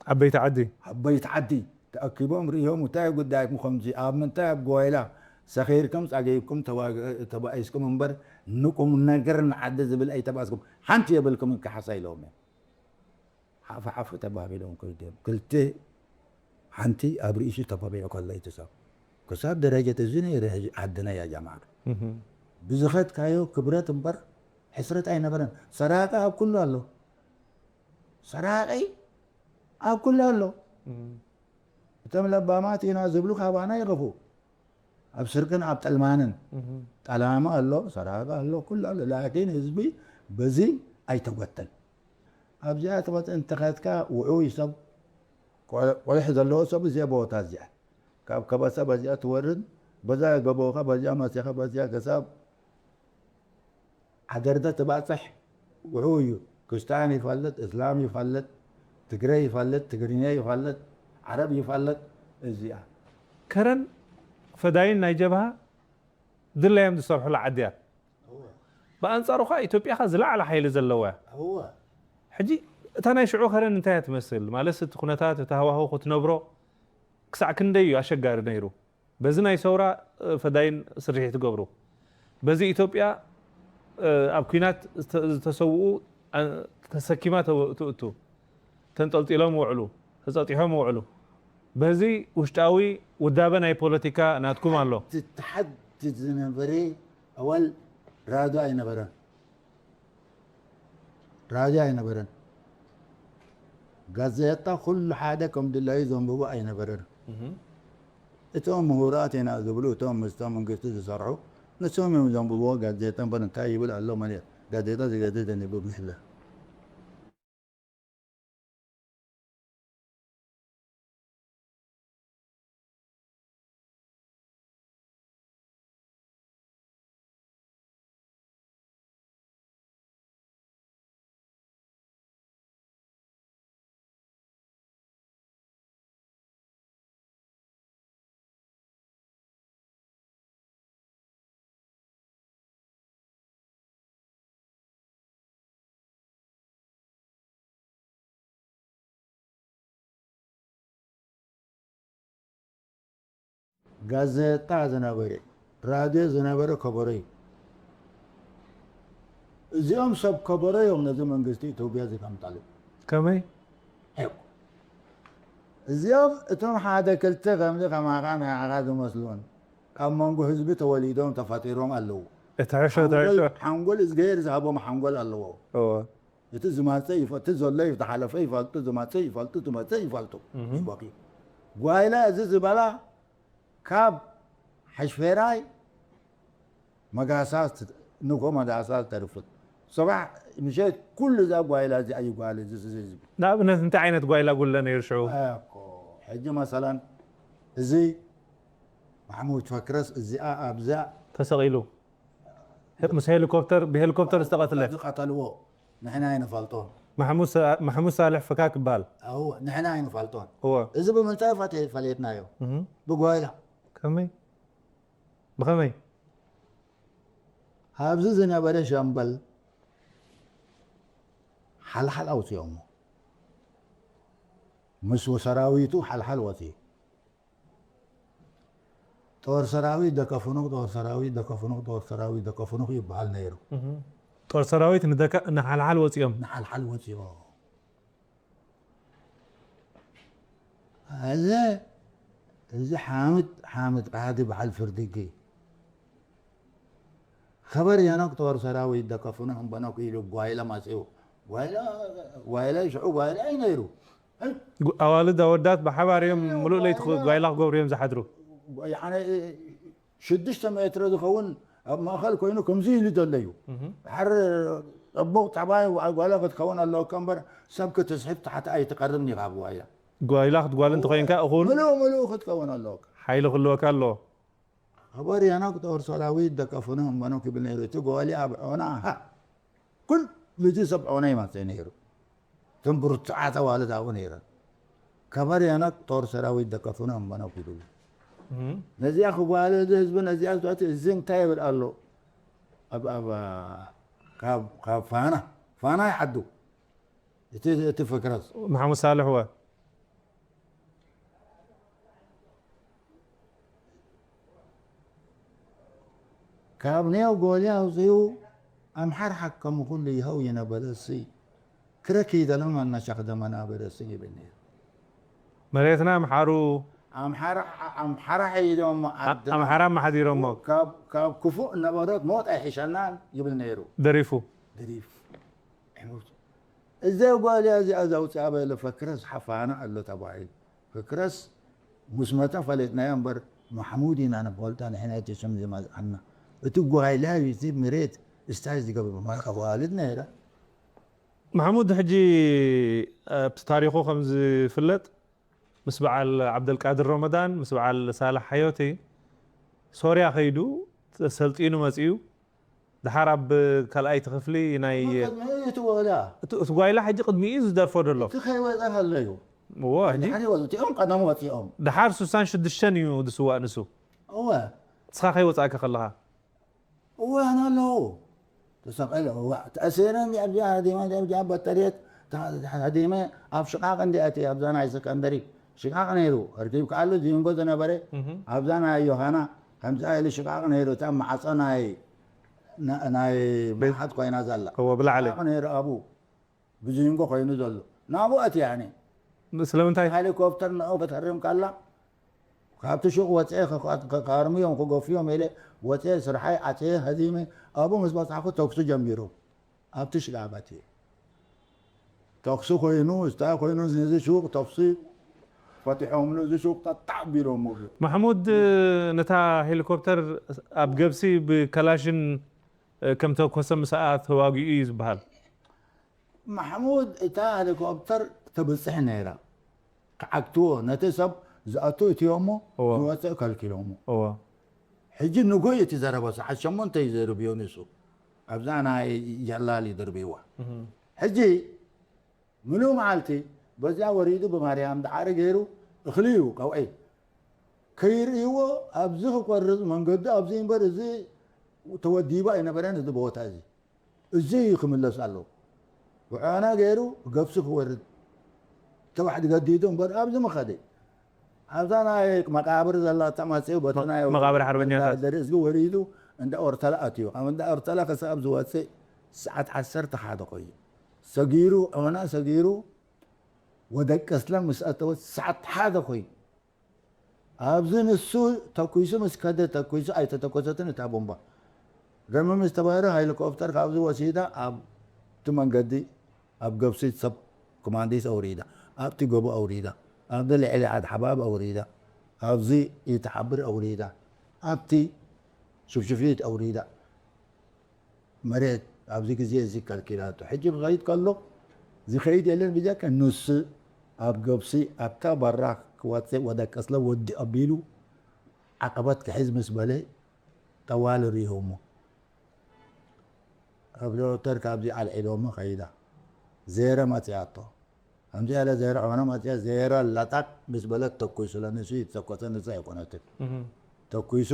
ዓበይቲ ዓዲ ዓበይቲ ዓዲ ተኣኪቦም ርእዮም እንታይ ጉዳይኩም ከምዚ ኣብ ምንታይ ኣብ ጎይላ ሰኺርኩም ጸጊብኩም ተባኢስኩም እምበር ንቁም ነገር ንዓዲ ዝብል ኣይተባእስኩም ሓንቲ የብልኩም ካሕሳ ኢሎም እዮም። ሓፍ ሓፍ ተባቢሎም ከይዶም ክልተ ሓንቲ ኣብ ርእሱ ተባቢዑ ከሎ ይትሰብ ክሳብ ደረጀት እዚ ነይረ ሕጂ ዓድና እያ ጃማዓ ብዝኸድካዮ ክብረት እምበር ሕስረት ኣይነበረን። ሰራቂ ኣብ ኩሉ ኣሎ። ሰራቂ ኣብ ኩሉ ኣሎ። እቶም ለባማት ኢና ዝብሉ ካባና ይኸፉ። ኣብ ስርቅን ኣብ ጠልማንን ጠላማ ኣሎ፣ ሰራቂ ኣሎ፣ ኩሉ ኣሎ። ላኪን ህዝቢ በዚ ኣይተጎተን። ኣብዚኣ ትመጽእ እንተኸድካ ውዑይ ሰብ ቆልሕ ዘለዎ ሰብ እዚኣ ቦታ እዚኣ ካብ ከበሳ በዚኣ ትወርድ በዛ ገቦኻ በዚኣ መሲኻ በዚኣ ክሳብ ዓደርደ ትባጽሕ ውዑይ እዩ። ክርስትያን ይፈልጥ፣ እስላም ይፈልጥ፣ ትግረ ይፈልጥ፣ ትግርኛ ይፈልጥ፣ ዓረብ ይፈልጥ። እዚኣ ከረን ፈዳይን ናይ ጀብሃ ድላዮም ዝሰርሑላ ዓዲ እያ። ብኣንጻሩ ኸኣ ኢትዮጵያ ኸኣ ዝለዓለ ሓይሊ ዘለዋ እያ። እወ። ሕጂ እታ ናይ ሽዑ ከረን እንታይ እያ ትመስል? ማለትስ እቲ ኩነታት፣ እቲ ሃዋህው ክትነብሮ ክሳዕ ክንደይ እዩ ኣሸጋሪ ነይሩ? በዚ ናይ ሰውራ ፈዳይን ስርሒት ትገብሩ። በዚ ኢትዮጵያ ኣብ ኲናት ዝተሰውኡ ተሰኪማ ትእቱ፣ ተንጠልጢሎም ውዕሉ፣ ተጸጢሖም ውዕሉ። በዚ ውሽጣዊ ውዳበ ናይ ፖለቲካ ናትኩም ኣሎ። ትተሓድ ዝነበረ ኣዋል ራዶ ኣይነበረን። ራድዮ ኣይነበረን። ጋዜጣ ኩሉ ሓደ ከም ድላዩ ዘንብቦ ኣይነበረን። እቶም ምሁራት ኢና ዝብሉ እቶም ምስቶም መንግስቲ ዝሰርሑ ንሶም እዮም ዘንብብዎ ጋዜጣ እምበር እንታይ ይብል ኣሎ መን ጋዜጣ ዝገዝእ ዘንብብ ይህለ። ጋዜጣ ዝነበረ ራድዮ ዝነበረ ከበሮ እዩ። እዚኦም ሰብ ከበሮ እዮም ነዚ መንግስቲ ኢትዮጵያ ዝቀምጠሉ። ከመይ? ሄው። እዚኦም እቶም ሓደ ክልተ ከምዚ ከማኻ ንዓኻ ዝመስሉን ካብ መንጎ ህዝቢ ተወሊዶም ተፈጢሮም ኣለዉ። እቲ ሕሾ እቲ ሕሾ። ሓንጎል እዝገሄር ዝሃቦም ሓንጎል ኣለዎ። እወ። እቲ ዝማፀ ይፈ- እቲ ዘሎ ዝሓለፈ ይፈልጡ ዝማፀ ይፈልጡ ዝመፀ ይፈልጡ እህ። ይበቂ ጓይላ እዚ ዝበላ ካብ ሓሽፌራይ መጋሳ ንጎ መጋሳ ዝተርፍት ሰባሕ ምሸት ኩሉ እዛ ጓይላ እዚኣ ይጓል እዚ ህዝቢ ንኣብነት እንታይ ዓይነት ጓይላ ጉለ ነይሩ ሽዑ? እኮ ሕጂ መሰላን እዚ ማሕሙድ ፈክረስ እዚኣ ኣብዚኣ ተሰቒሉ ምስ ሄሊኮፕተር ብሄሊኮፕተር ዝተቐትለ ዝቐተልዎ ንሕና ኣይንፈልጦን። ማሕሙድ ሳ- ማሕሙድ ሳልሕ ፍካክ ይበሃል። ኣዎ ንሕና ኣይንፈልጦን። እወ እዚ ብምንታይ ፈተ- ፈሌጥናዮ? እህ። ብጓይላ ከመይ ብኸመይ ኣብዚ ዝነበረ ሻምበል ሓልሓል ኣውፅኦሞ ምስ ሰራዊቱ ሓልሓል ወፂኡ ጦር ሰራዊት ደከፍኑክ ጦር ሰራዊት ደከፍኑክ ጦር ሰራዊት ደከፍኑክ ይበሃል ነይሩ። ጦር ሰራዊት ንደካ ንሓልሓል ወፂኦም ንሓልሓል ወፂኦ እዚ እዚ ሓምድ ሓምድ ቃዲ በዓል ፍርድጊ ከበር የነቅ ጦር ሰራዊት ደቀፉነ እምበነኩ ኢሉ ጓይላ ማጽኡ። ጓይላ ጓይላ ሽዑ ጓይላ እዩ ነይሩ። ኣዋልድ ኣወዳት ብሓባር እዮም፣ ምሉእ ለይቲ ጓይላ ክገብሩ እዮም ዝሓድሩ። ሽዱሽተ ሜትሮ ዝኸውን ኣብ ማእኸል ኮይኑ ከምዚ ኢሉ ዘሎ እዩ። ድሓር ፅቡቕ ጠባይ ጓይላ ክትከውን ኣለዎ እምበር ሰብ ክትስሕብ ታሕቲ ኣይትቀርብን ኢኻ ብጓይላ። ጓይላ ክትጓል እንተኮይንካ እኹል ምሉእ ምሉእ ክትከውን ኣለዎ። ሓይሊ ክልወካ ኣለዎ። ከበር የነቅ ጦር ሰራዊት ደቀፉነ እምበነኩ ይብል ነይሩ። እቲ ጓሊ ኣብ ዖና ሃ ኩሉ ሰብ ዖና ይመፅእ ነይሩ። እቶም ብርቱዓት ኣዋልድ ኣብኡ ነይረን። ከበር የነቅ ጦር ሰራዊት ደቀፉነ እምበነኩ ይብሉ። ነዚኣ ክጓለ እዚ ህዝቢ ነዚኣ ዝኣቱ እዚ እንታይ ይብል ኣሎ? ኣብ ኣብ ካብ ካብ ፋና ፋና ይሓዱ እቲ እቲ ፍክረት መሓሙድ ሳልሕ ወ ካብ ኔው ጎልያ ኣውፅኡ ኣምሓር ሓከሙ ኩሉ ይኸው ይነበረ እሲ ክረክ ይደለም ኣናሻኽ ደመና በረ እሲ ይብል ነይሩ። መሬትና ኣምሓሩ ኣምሓራ ኣምሓራ ሒዶሞ ዓድና ኣምሓራ ኣመሓዲሮሞ ካብ ካብ ክፉእ ነበረት ሞት ኣይሕሸናን ይብል ነይሩ። ደሪፉ ደሪፉ። እዚ ጓልያ እዚኣ ዘውፅኣ በለ ፈክረስ ሓፋና ኣሎ ተባሂሉ። ፈክረስ ምስ መተ ፈለጥናዮ እምበር ማሕሙድ ኢና ንፈልጣ ንሕና እቲ ስም ዝመፅኣና። እቲ ጓይላ እዩ እቲ መሬት እስታይ ዝገብር ማለት ኣዋልድ ነይረ። ማሕሙድ ሕጂ ኣብቲ ታሪኹ ከም ዝፍለጥ ምስ በዓል ዓብደልቃድር ረመዳን ምስ በዓል ሳላሕ ሓዮቲ ሶርያ ከይዱ ሰልጢኑ መፂኡ። ድሓር ኣብ ካልኣይቲ ክፍሊ ናይ ቅድሚኡ እዩ እቲ ወላ እቲ እቲ ጓይላ ሕጂ ቅድሚኡ እዩ ዝደርፎ ዘሎ። እቲ ከይወፀ ከሎ እዩ። እዎ ሕጂ ድሓር ይወፁ እቲኦም ቀደም ወፂኦም። ድሓር ሱሳን ሽዱሽተን እዩ ዝስዋእ ንሱ። እወ ንስኻ ከይወፃእካ ከለኻ እወ ኣነ ኣለዉ ተሰቀለ እዋ ተኣሲረ እንዲ ኣብዚኣ ሃዲማ እንዲ ኣብዚኣ በተርየት ሃዲመ ኣብ ሽቃቅ እንዲ ኣቲ ኣብዛ ናይ ሰከንደሪ ሽቃቅ ነይሩ። ኣርኪብ ከኣሉ ዚንጎ ዝነበረ ኣብዛ ናይ ዮሃና ከምዚ ኢሉ ሽቃቅ ነይሩ። እታ ማዕፆ ናይ ናይ መሓት ኮይና ዘላ እዎ ብላዕሊ ሽቃቅ ነይሩ። ኣብኡ ብዚንጎ ኮይኑ ዘሎ ናብኡ ኣትያኒ ስለምንታይ ሄሊኮፕተር ንዑ ክትህርም ከላ ካብቲ ሹቕ ወፅአ ከካርምዮም ክገፍዮም ኢለ ወፅአ ስርሓይ ዓፅየ ሀዚመ ኣብኡ ምስ በፃሕኩ ተኩሲ ጀሚሩ። ኣብቲ ሽቃቅ ኣትየ ተኩሲ ኮይኑ እንታይ ኮይኑ ነዚ ሹቕ ተኩሲ ፈቲሖምሉ እዚ ሹቕ ጠጣዕ ቢሎሞ። ማሕሙድ ነታ ሄሊኮፕተር ኣብ ገብሲ ብከላሽን ከም ተኮሰ ምስኣ ተዋጊኡ እዩ ዝበሃል። ማሕሙድ እታ ሄሊኮፕተር ተብፅሕ ነይራ ክዓግትዎ ነቲ ሰብ ዝኣቱ እትዮሞ እዎ። ዝወፅእ ከልኪሎሞ። እዎ ሕጂ ንጎይ እቲ ዘረባ ሰዓት ሸሞንተ እዩ ዘርብዮ ንሱ ኣብዛ ናይ ጀላል ይድርብይዋ። ሕጂ ምሉእ መዓልቲ በዚኣ ወሪዱ ብማርያም ዳዓሪ ገይሩ እኽሊ እዩ ቀውዒ ከይርእይዎ ኣብዚ ክቆርፅ መንገዲ ኣብዚ እምበር እዚ ተወዲቡ ኣይነበረን እዚ ቦታ እዚ እዚ እዩ ክምለስ ኣለዎ። ብዕዋና ገይሩ ገብሲ ክወርድ ተባሕቲ ገዲዱ እምበር ኣብዚ ምኸደ ኣብዛ ናይ መቃብር ዘላ ተማፅኡ በቲ ናይ መቃብር ሓርበኛታት። ደርዝጊ ወሪዱ እንዳ ኦርተላ ኣትዩ ኣብ እንዳ ኦርተላ ክሳብ ዝወፅእ ሰዓት ዓሰርተ ሓደ ኮይኑ ሰጊሩ ዖና ሰጊሩ ወደ ቀስላ ምስ ኣተወ ሰዓት ሓደ ኮይኑ ኣብዚ ንሱ ተኩሱ ምስ ከደ ተኩሱ ኣይተተኮሰትን እታ ቦምባ ደሚ ምስ ተባህረ ሄሊኮፕተር ካብዚ ወሲዳ ኣብቲ መንገዲ ኣብ ገብሲ ሰብ ኮማንዲስ ኣውሪዳ ኣብቲ ጎቦ ኣውሪዳ ኣብዚ ልዕሊ ዓድ ሓባብ ኣውሪዳ ኣብዚ ይትሓብር ኣውሪዳ ኣብቲ ሽፍሽፊት ኣውሪዳ መሬት ኣብዚ ግዜ እዚ ከልኪላቶ ሕጂ ክኸይድ ከሎ ዝኸይድ የለን ብጀካ ንሱ ኣብ ገብሲ ኣብታ በራ ክወፅእ ወደ ቀስለ ወዲ ኣቢሉ ዓቀበት ክሕዝ ምስ በለ ጠዋሊ ሪሆሞ ኣብ ዶክተር ካብዚ ኣልዒሎሞ ከይዳ ዜረ መፅያቶ ከምዚ ያለ ዜረ ሆነ መፅያ ዜረ ለጣጥ ምስ በለት ተኩሱ ለንሱ ይተኮሰ ንሱ ኣይኮነትን ተኩሱ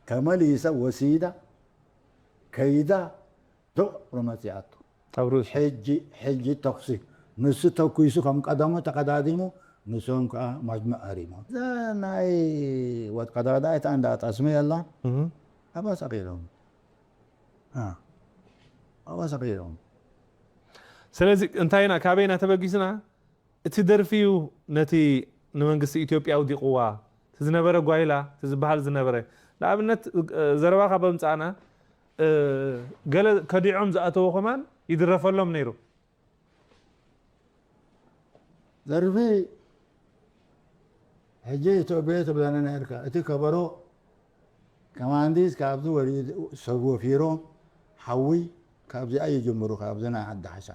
ከመሊሰ ወሲዳ ከይዳ ዶሮ መፅያቶ ኣብ ርእሱ ሕጂ ሕጂ ተኩሲ ንሱ ተኩሱ ከም ቀደሙ ተቀዳዲሙ ንሶም ከዓ ማጅመ ኣሪሞ እዛ ናይ ወት ቀዳዳይታ እንዳ ጠስሚ የላ ኣባ ሰቂሎም ኣባ ሰቂሎም ስለዚ እንታይ ኢና ካበይና ተበጊስና እቲ ደርፊ እዩ ነቲ ንመንግስቲ ኢትዮጵያ ኣውዲቕዋ እቲ ዝነበረ ጓይላ፣ እቲ ዝበሃል ዝነበረ። ንኣብነት፣ እ፣ ዘረባኻ በምጻእና፣ እ፣ ገለ ከዲዖም ዝኣተዎ ከማን ይድረፈሎም ነይሩ። ደርፊ ሕጂ ኢትዮጵያ ትብለኒ ነርካ። እቲ ከበሮ ከማንዲስ ካብዚ ወሪዱ ሰብ ወፊሮም ሓዊ ካብዚኣ ይጅምሩ፣ ካብዚ ናይ ዓዲ ሓሻ።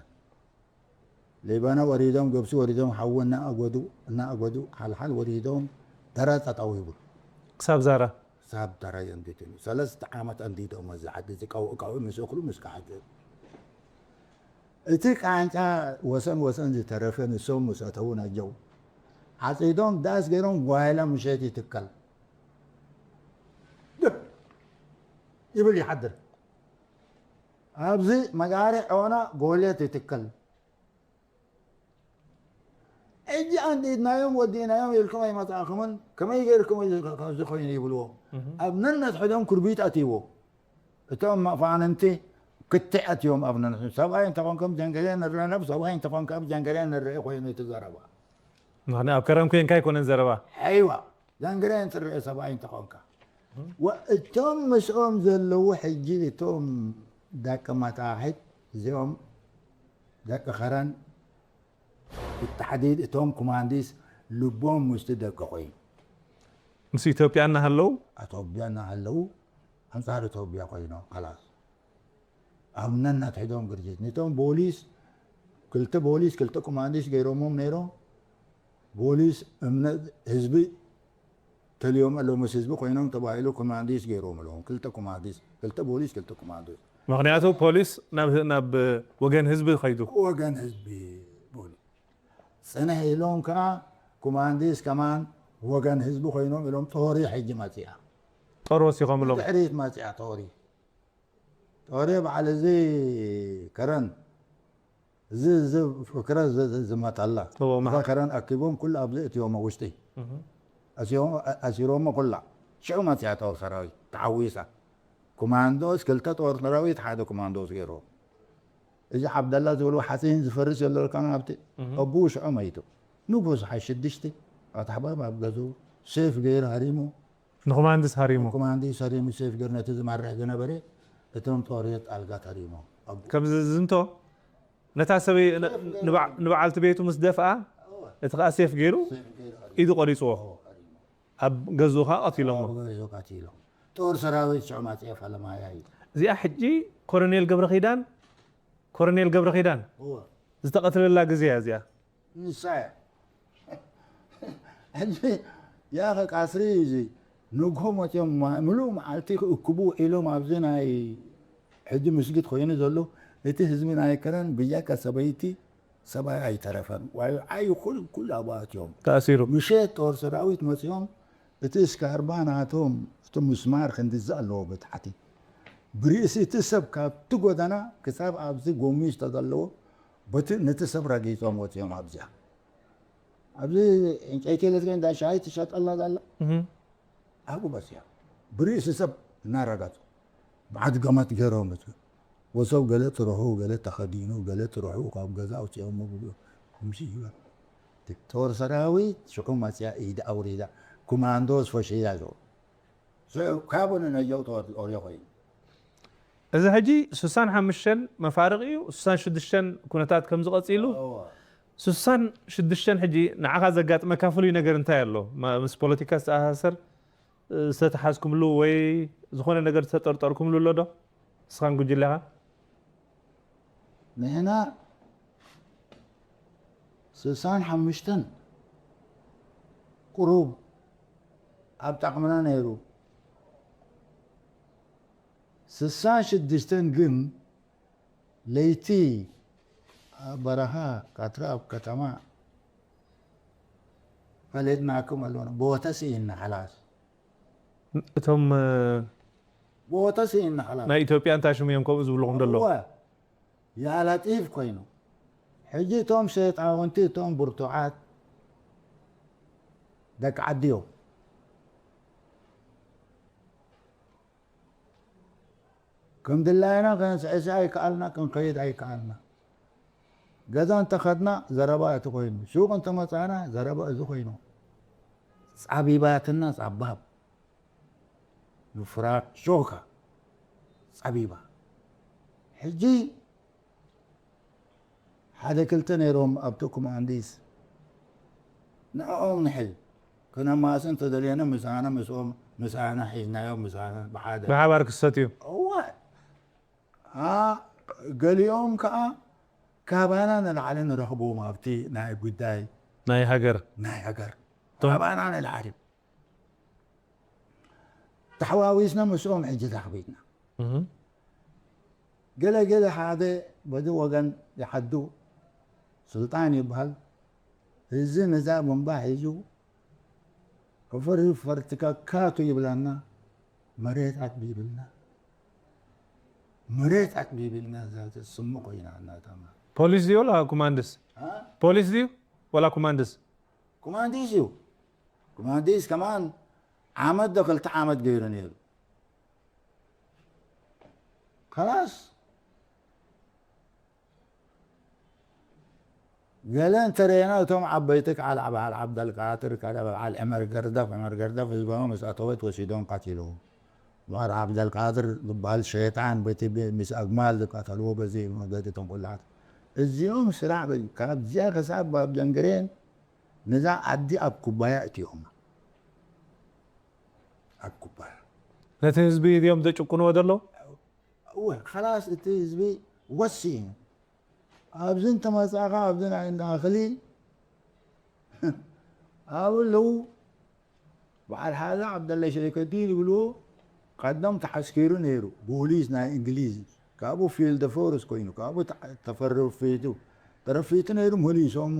ሌባና ወሪዶም፣ ገብሲ ወሪዶም፣ ሓዊ እናኣጎዱ፣ እናኣጎዱ፣ ሓልሓል ወሪዶም፣ ደራ ጠጠው ይብሉ። ክሳብ ዛራ። ሳብ ተራይ እንዲትሉ ሰለስተ ዓመት እንዲቶም እዚ ዓዲ እዚ ቀውእ ቀውእ ምስ እኽሉ ምስ ከዓት እቲ ቃንጫ ወሰን ወሰን ዝተረፈ ንሶም ምስ ኣተዉ ነጀው ዓጺዶም ዳስ ገይሮም ጓይላ ምሸት ይትከል ድብ ይብል ይሓድር። ኣብዚ መጋሪ ዖና ጎልየት ይትከል። ሕጂ ኣንዲድናዮም ወዲእናዮም ኢልኩም ኣይመጻእኩምን። ከመይ ገይርኩም እዚ ከ-፣ ከምዚ ኮይኑ ይብልዎም። ኣብ ነነት ሕዶም ክርቢት ኣትይዎ። እቶም መፋንንቲ ክትዕ ኣትዮም ኣብ ነነት። ሰብኣይ እንተኾንኩም ጀንገሬ ንረነብ፣ ሰብኣይ እንተኾንካ ኣብ ጀንገሬ ንረአ ኮይኑ እቲ ዘረባ። ምኽንያቱ ኣብ ከረን ኮንካ ኣይኮነን ዘረባ። ኣይዋ፣ ጀንገሬ እንትረአ ሰብኣይ እንተኾንካ። ወ-፣ እቶም ምስኦም ዘለዉ ሕጂ እቶም ደቂ መታሕት እዚኦም ደቂ ኸረን ብታሕዲድ እቶም ኩማንዲስ ልቦም ምስቲ ደቂ ኮይኑ። ምስ ኢትዮጵያ እናሃለዉ? ኣቶብያ እናሃለዉ ኣንጻር ኢትዮጵያ ኮይኖም፣ ከላስ። ኣብ ነናት ሒዶም ግርጅት። ነቶም ቦሊስ፣ ክልተ ቦሊስ፣ ክልተ ኩማንዲስ ገይሮሞም ነይሮም። ቦሊስ እምነት ህዝቢ ተልዮም ኣለዉ፣ ምስ ህዝቢ ኮይኖም ተባሂሉ ኩማንዲስ ገይሮም ኣለዎም። ክልተ ኩማንዲስ፣ ክልተ ቦሊስ፣ ክልተ ኩማንዲስ። ምኽንያቱ ፖሊስ ናብ፣ ናብ ወገን ህዝቢ ኸይዱ። ወገን ህዝቢ ቦሊስ። ጽንሕ ኢሎም ከኣ ኩማንዲስ ከማን ወገን ህዝቢ ኮይኖም ኢሎም ጦሪ ሕጂ መጺኣ። ጦር ወሲኾም ኢሎም። ድሕሪት መጺኣ ጦሪ። ጦሪ በዓል እዚ ከረን፣ እዚ፣ እዚ ፍክረ ዝ-፣ ዝ-፣ ዝመታላ። እዎ፣ እዛ መሓ- ከረን ኣኪቦም ኩሉ ኣብዚ እትዮሞ ውሽጢ። እህ። ኣሲሮሞ፣ ኣ-፣ ኣሲሮሞ ኩላ። ሽዑ መጺኣ ጦር ሰራዊት ተዓዊሳ። ኮማንዶስ፣ ክልተ ጦር ሰራዊት፣ ሓደ ኮማንዶስ ገይሮም። እዚ ዓብደላ ዝብልዎ ሓፂን ዝፈርስ ዘሎ ከኣ ኣብቲ እህ። ኣቡኡ ሽዑ መይቱ። ንጉስ ሓይ ሽዱሽተ ኣትሓባብ ኣብ ገዝኡ ሴፍ ገይሩ ሃሪሙ። ንኮማንድስ ሃሪሙ። ኮማንዲስ ሃሪሙ ሴፍ ገይሩ ነቲ ዝመርሕ ዝነበረ እቶም ጦር ጣልጋ ተሪሞም። ኣቡ- ከምዚ ዝንቶ ነታ ሰበይ ን-፣ ንበዓ-፣ ንበዓልቲ ቤቱ ምስ ደፍኣ፣ እቲ ከኣ ሴፍ ገይሩ ሴፍ ገይሩ ሃሪሙ። ኢዱ ቆሪጽዎ። ሃሪሙ። ኣብ ገዝኡ ከኣ ቀቲሎሞ። ኣብ ገዝኡ ቀቲሎም። ጦር ሰራዊት ሽዑ ማጽያ ፈለማያ እዩ። እዚኣ ሕጂ ኮሎኔል ገብረ ኪዳን፣ ኮሎኔል ገብረ ኪዳን እወ። ዝተቐትለላ ግዜ እያ እዚኣ። ንሳ እያ። ሕጂ ያኸ ቃስሪ እዩ እዚ። ንግሆ መፅዮም ማ-፣ ምሉእ መዓልቲ ክእክቡ ውዒሎም ኣብዚ ናይ ሕጂ ምስጊድ ኮይኑ ዘሎ እቲ ህዝቢ ናይ ከረን ብያካ ሰበይቲ ሰብኣይ ኣይተረፈን። ዋይ ዓይ ኩል-፣ ኩሉ ኣብኣትዮም። ተኣሲሩ። ምሸት ጦር ሰራዊት መፅዮም እቲ እስካርባ ናቶም እቲ ምስማር ክንድዚ ኣለዎ ብታሕቲ። ብርእሲ እቲ ሰብ ካብቲ ጎደና ክሳብ ኣብዚ ጎሚሽ ተዘለዎ በቲ ነቲ ሰብ ረጊጾም ወጺኦም ኣብዚኣ። ኣብዚ ዕንጨይቲ ኤሌክትሪክ እንዳ ሻሂ ትሸጠልና ዘላ። እህ። ኣብኡ በጺሖም። ብርእሲ ሰብ እናረገጹ። ብዓድ ገመት ገይሮም እቲ ወሰብ ገለ ጥርሑ፣ ገለ ተኸዲኑ፣ ገለ ጥርሑ ካብ ገዛ ኣውጺኦሞ ብኡ ምሽ ይበል። ጦር ሰራዊት ሽዑ መጽያ ኢድ ኣውሪዳ። ኮማንዶስ ፈሽያ ዞ። ሽዑ ካብኡ ንነጀው ተወርድ ኦርዮ ኮይኑ። እዚ ሕጂ ስሳን ሓሙሽተን መፋርቕ እዩ፣ ስሳን ሽዱሽተን ኩነታት ከም ዝቐጺሉ። እወ። ስሳን ሽዱሽተን ሕጂ ንዓኻ ዘጋጥመካ ፍሉይ ነገር እንታይ ኣሎ? ማ-፣ ምስ ፖለቲካ ዝተኣሳሰር፣ እ፣ ዝተተሓዝኩምሉ ወይ ዝኾነ ነገር ዝተጠርጠርኩምሉ ኣሎ ዶ? ንስኻን ጉጅለኻ? ንሕና ስሳን ሓሙሽተን ቁሩብ ኣብ ጣቕምና ነይሩ። ስሳን ሽዱሽተን ግን ለይቲ ኣብ በረኻ፣ ቀትሪ ኣብ ከተማ ፈሊጥናኩም ኣሎና። ቦታ ስኢንና ሓላስ። እቶም፣ እ፣ ቦታ ስኢንና ሓላስ። ናይ ኢትዮጵያ እንታይ ሽሙ እዮም ከምኡ ዝብልኹም ዘለዉ? እወ። ያላጢፍ ኮይኑ። ሕጂ እቶም ሸጣውንቲ፣ እቶም ብርቱዓት ደቂ ዓዲ እዮም። ከም ድላይና ከንስዕስዕ ኣይከኣልና፣ ክንከይድ ኣይከኣልና። ገዛ እንተኸድና ዘረባ እቲ ኮይኑ፣ ሱቕ እንተመጻና ዘረባ እዚ ኮይኑ። ጸቢባትና ጸባብ። ንፍራሾካ ጸቢባ። ሕጂ ሓደ ክልተ ነይሮም ኣብቲ ኮማንዲስ። ንዕኦም ንሕዝ። ክነማሲ እንተደልየና ምሳና ምስኦም፣ ምሳና ሒዝናዮም፣ ምሳና ብሓደ። ብሓባር ክሰትዩ። እወ። ኣ፣ ገሊኦም ከኣ ካባና ንላዕሊ ንረኽቦም ኣብቲ ናይ ጉዳይ ናይ ሃገር። ናይ ሃገር። እቶም ካባና ንላዕሊ። ተሓዋዊስና ምስኦም ሕጂ ተሓቢጥና። እህ። ገለ ገለ ሓደ በዚ ወገን ይሓዱ ስልጣን ይበሃል። እዚ ነዛ ቡምባ ሒዙ ክፈሪ ፈርትካ ካቱ ይብላና። መሬት ኣጥቢብልና። መሬት ኣጥቢብልና እዛ ስሙ ኮይና እናታማ። ፖሊስ ድዩ ወላ ኮማንድስ? አ? ፖሊስ ድዩ ወላ ኮማንድስ? ኮማንዲስ እዩ። ኮማንዲስ ከማን ዓመት ዶ ክልተ ዓመት ገይሩ ነይሩ። ከላስ ገለ እንተረየና እቶም ዓበይቲ ከዓል በዓል ዓብደልቃድር፣ ከዓል በዓል ዕመር ገርደፍ፣ ዕመር ገርደፍ ህዝባዊ ምስ ኣተወት ወሲዶም ቀቲሉ። በዓል ዓብደልቃድር ዝበሃል ሸይጣን በቲ ብ-፣ ምስ ኣግማል ዝቀተልዎ በዚ መገዲ እቶም ቁላዓት። እዚኦም ስራሕ በ-፣ ካብዚኣ ክሳብ ኣብ ጀንግሬን ነዛ ዓዲ ኣብ ኩባያ እትዮም። ኣብ ኩባያ። ነቲ ህዝቢ እዮም ዘጭቁንዎ ዘለዉ? እወ፣ ከላስ እቲ ህዝቢ ወሲኑ። ኣብዚ እንተመጻኻ ኣብዚ ናይ እንዳ ኣኽሊ ኣብኡ ኣለዉ። በዓል ሓዛ ዓብደላይ ሸይከዲ ዝብልዎ ቀደም ተዓስኪሩ ነይሩ። ፖሊስ ናይ እንግሊዝ። ካብኡ ፊልድ ፎርስ ኮይኑ፣ ካብኡ ተዓ-፣ ተፈረፊቱ። ተረፊቱ ነይሩ፣ መሊሶሞ።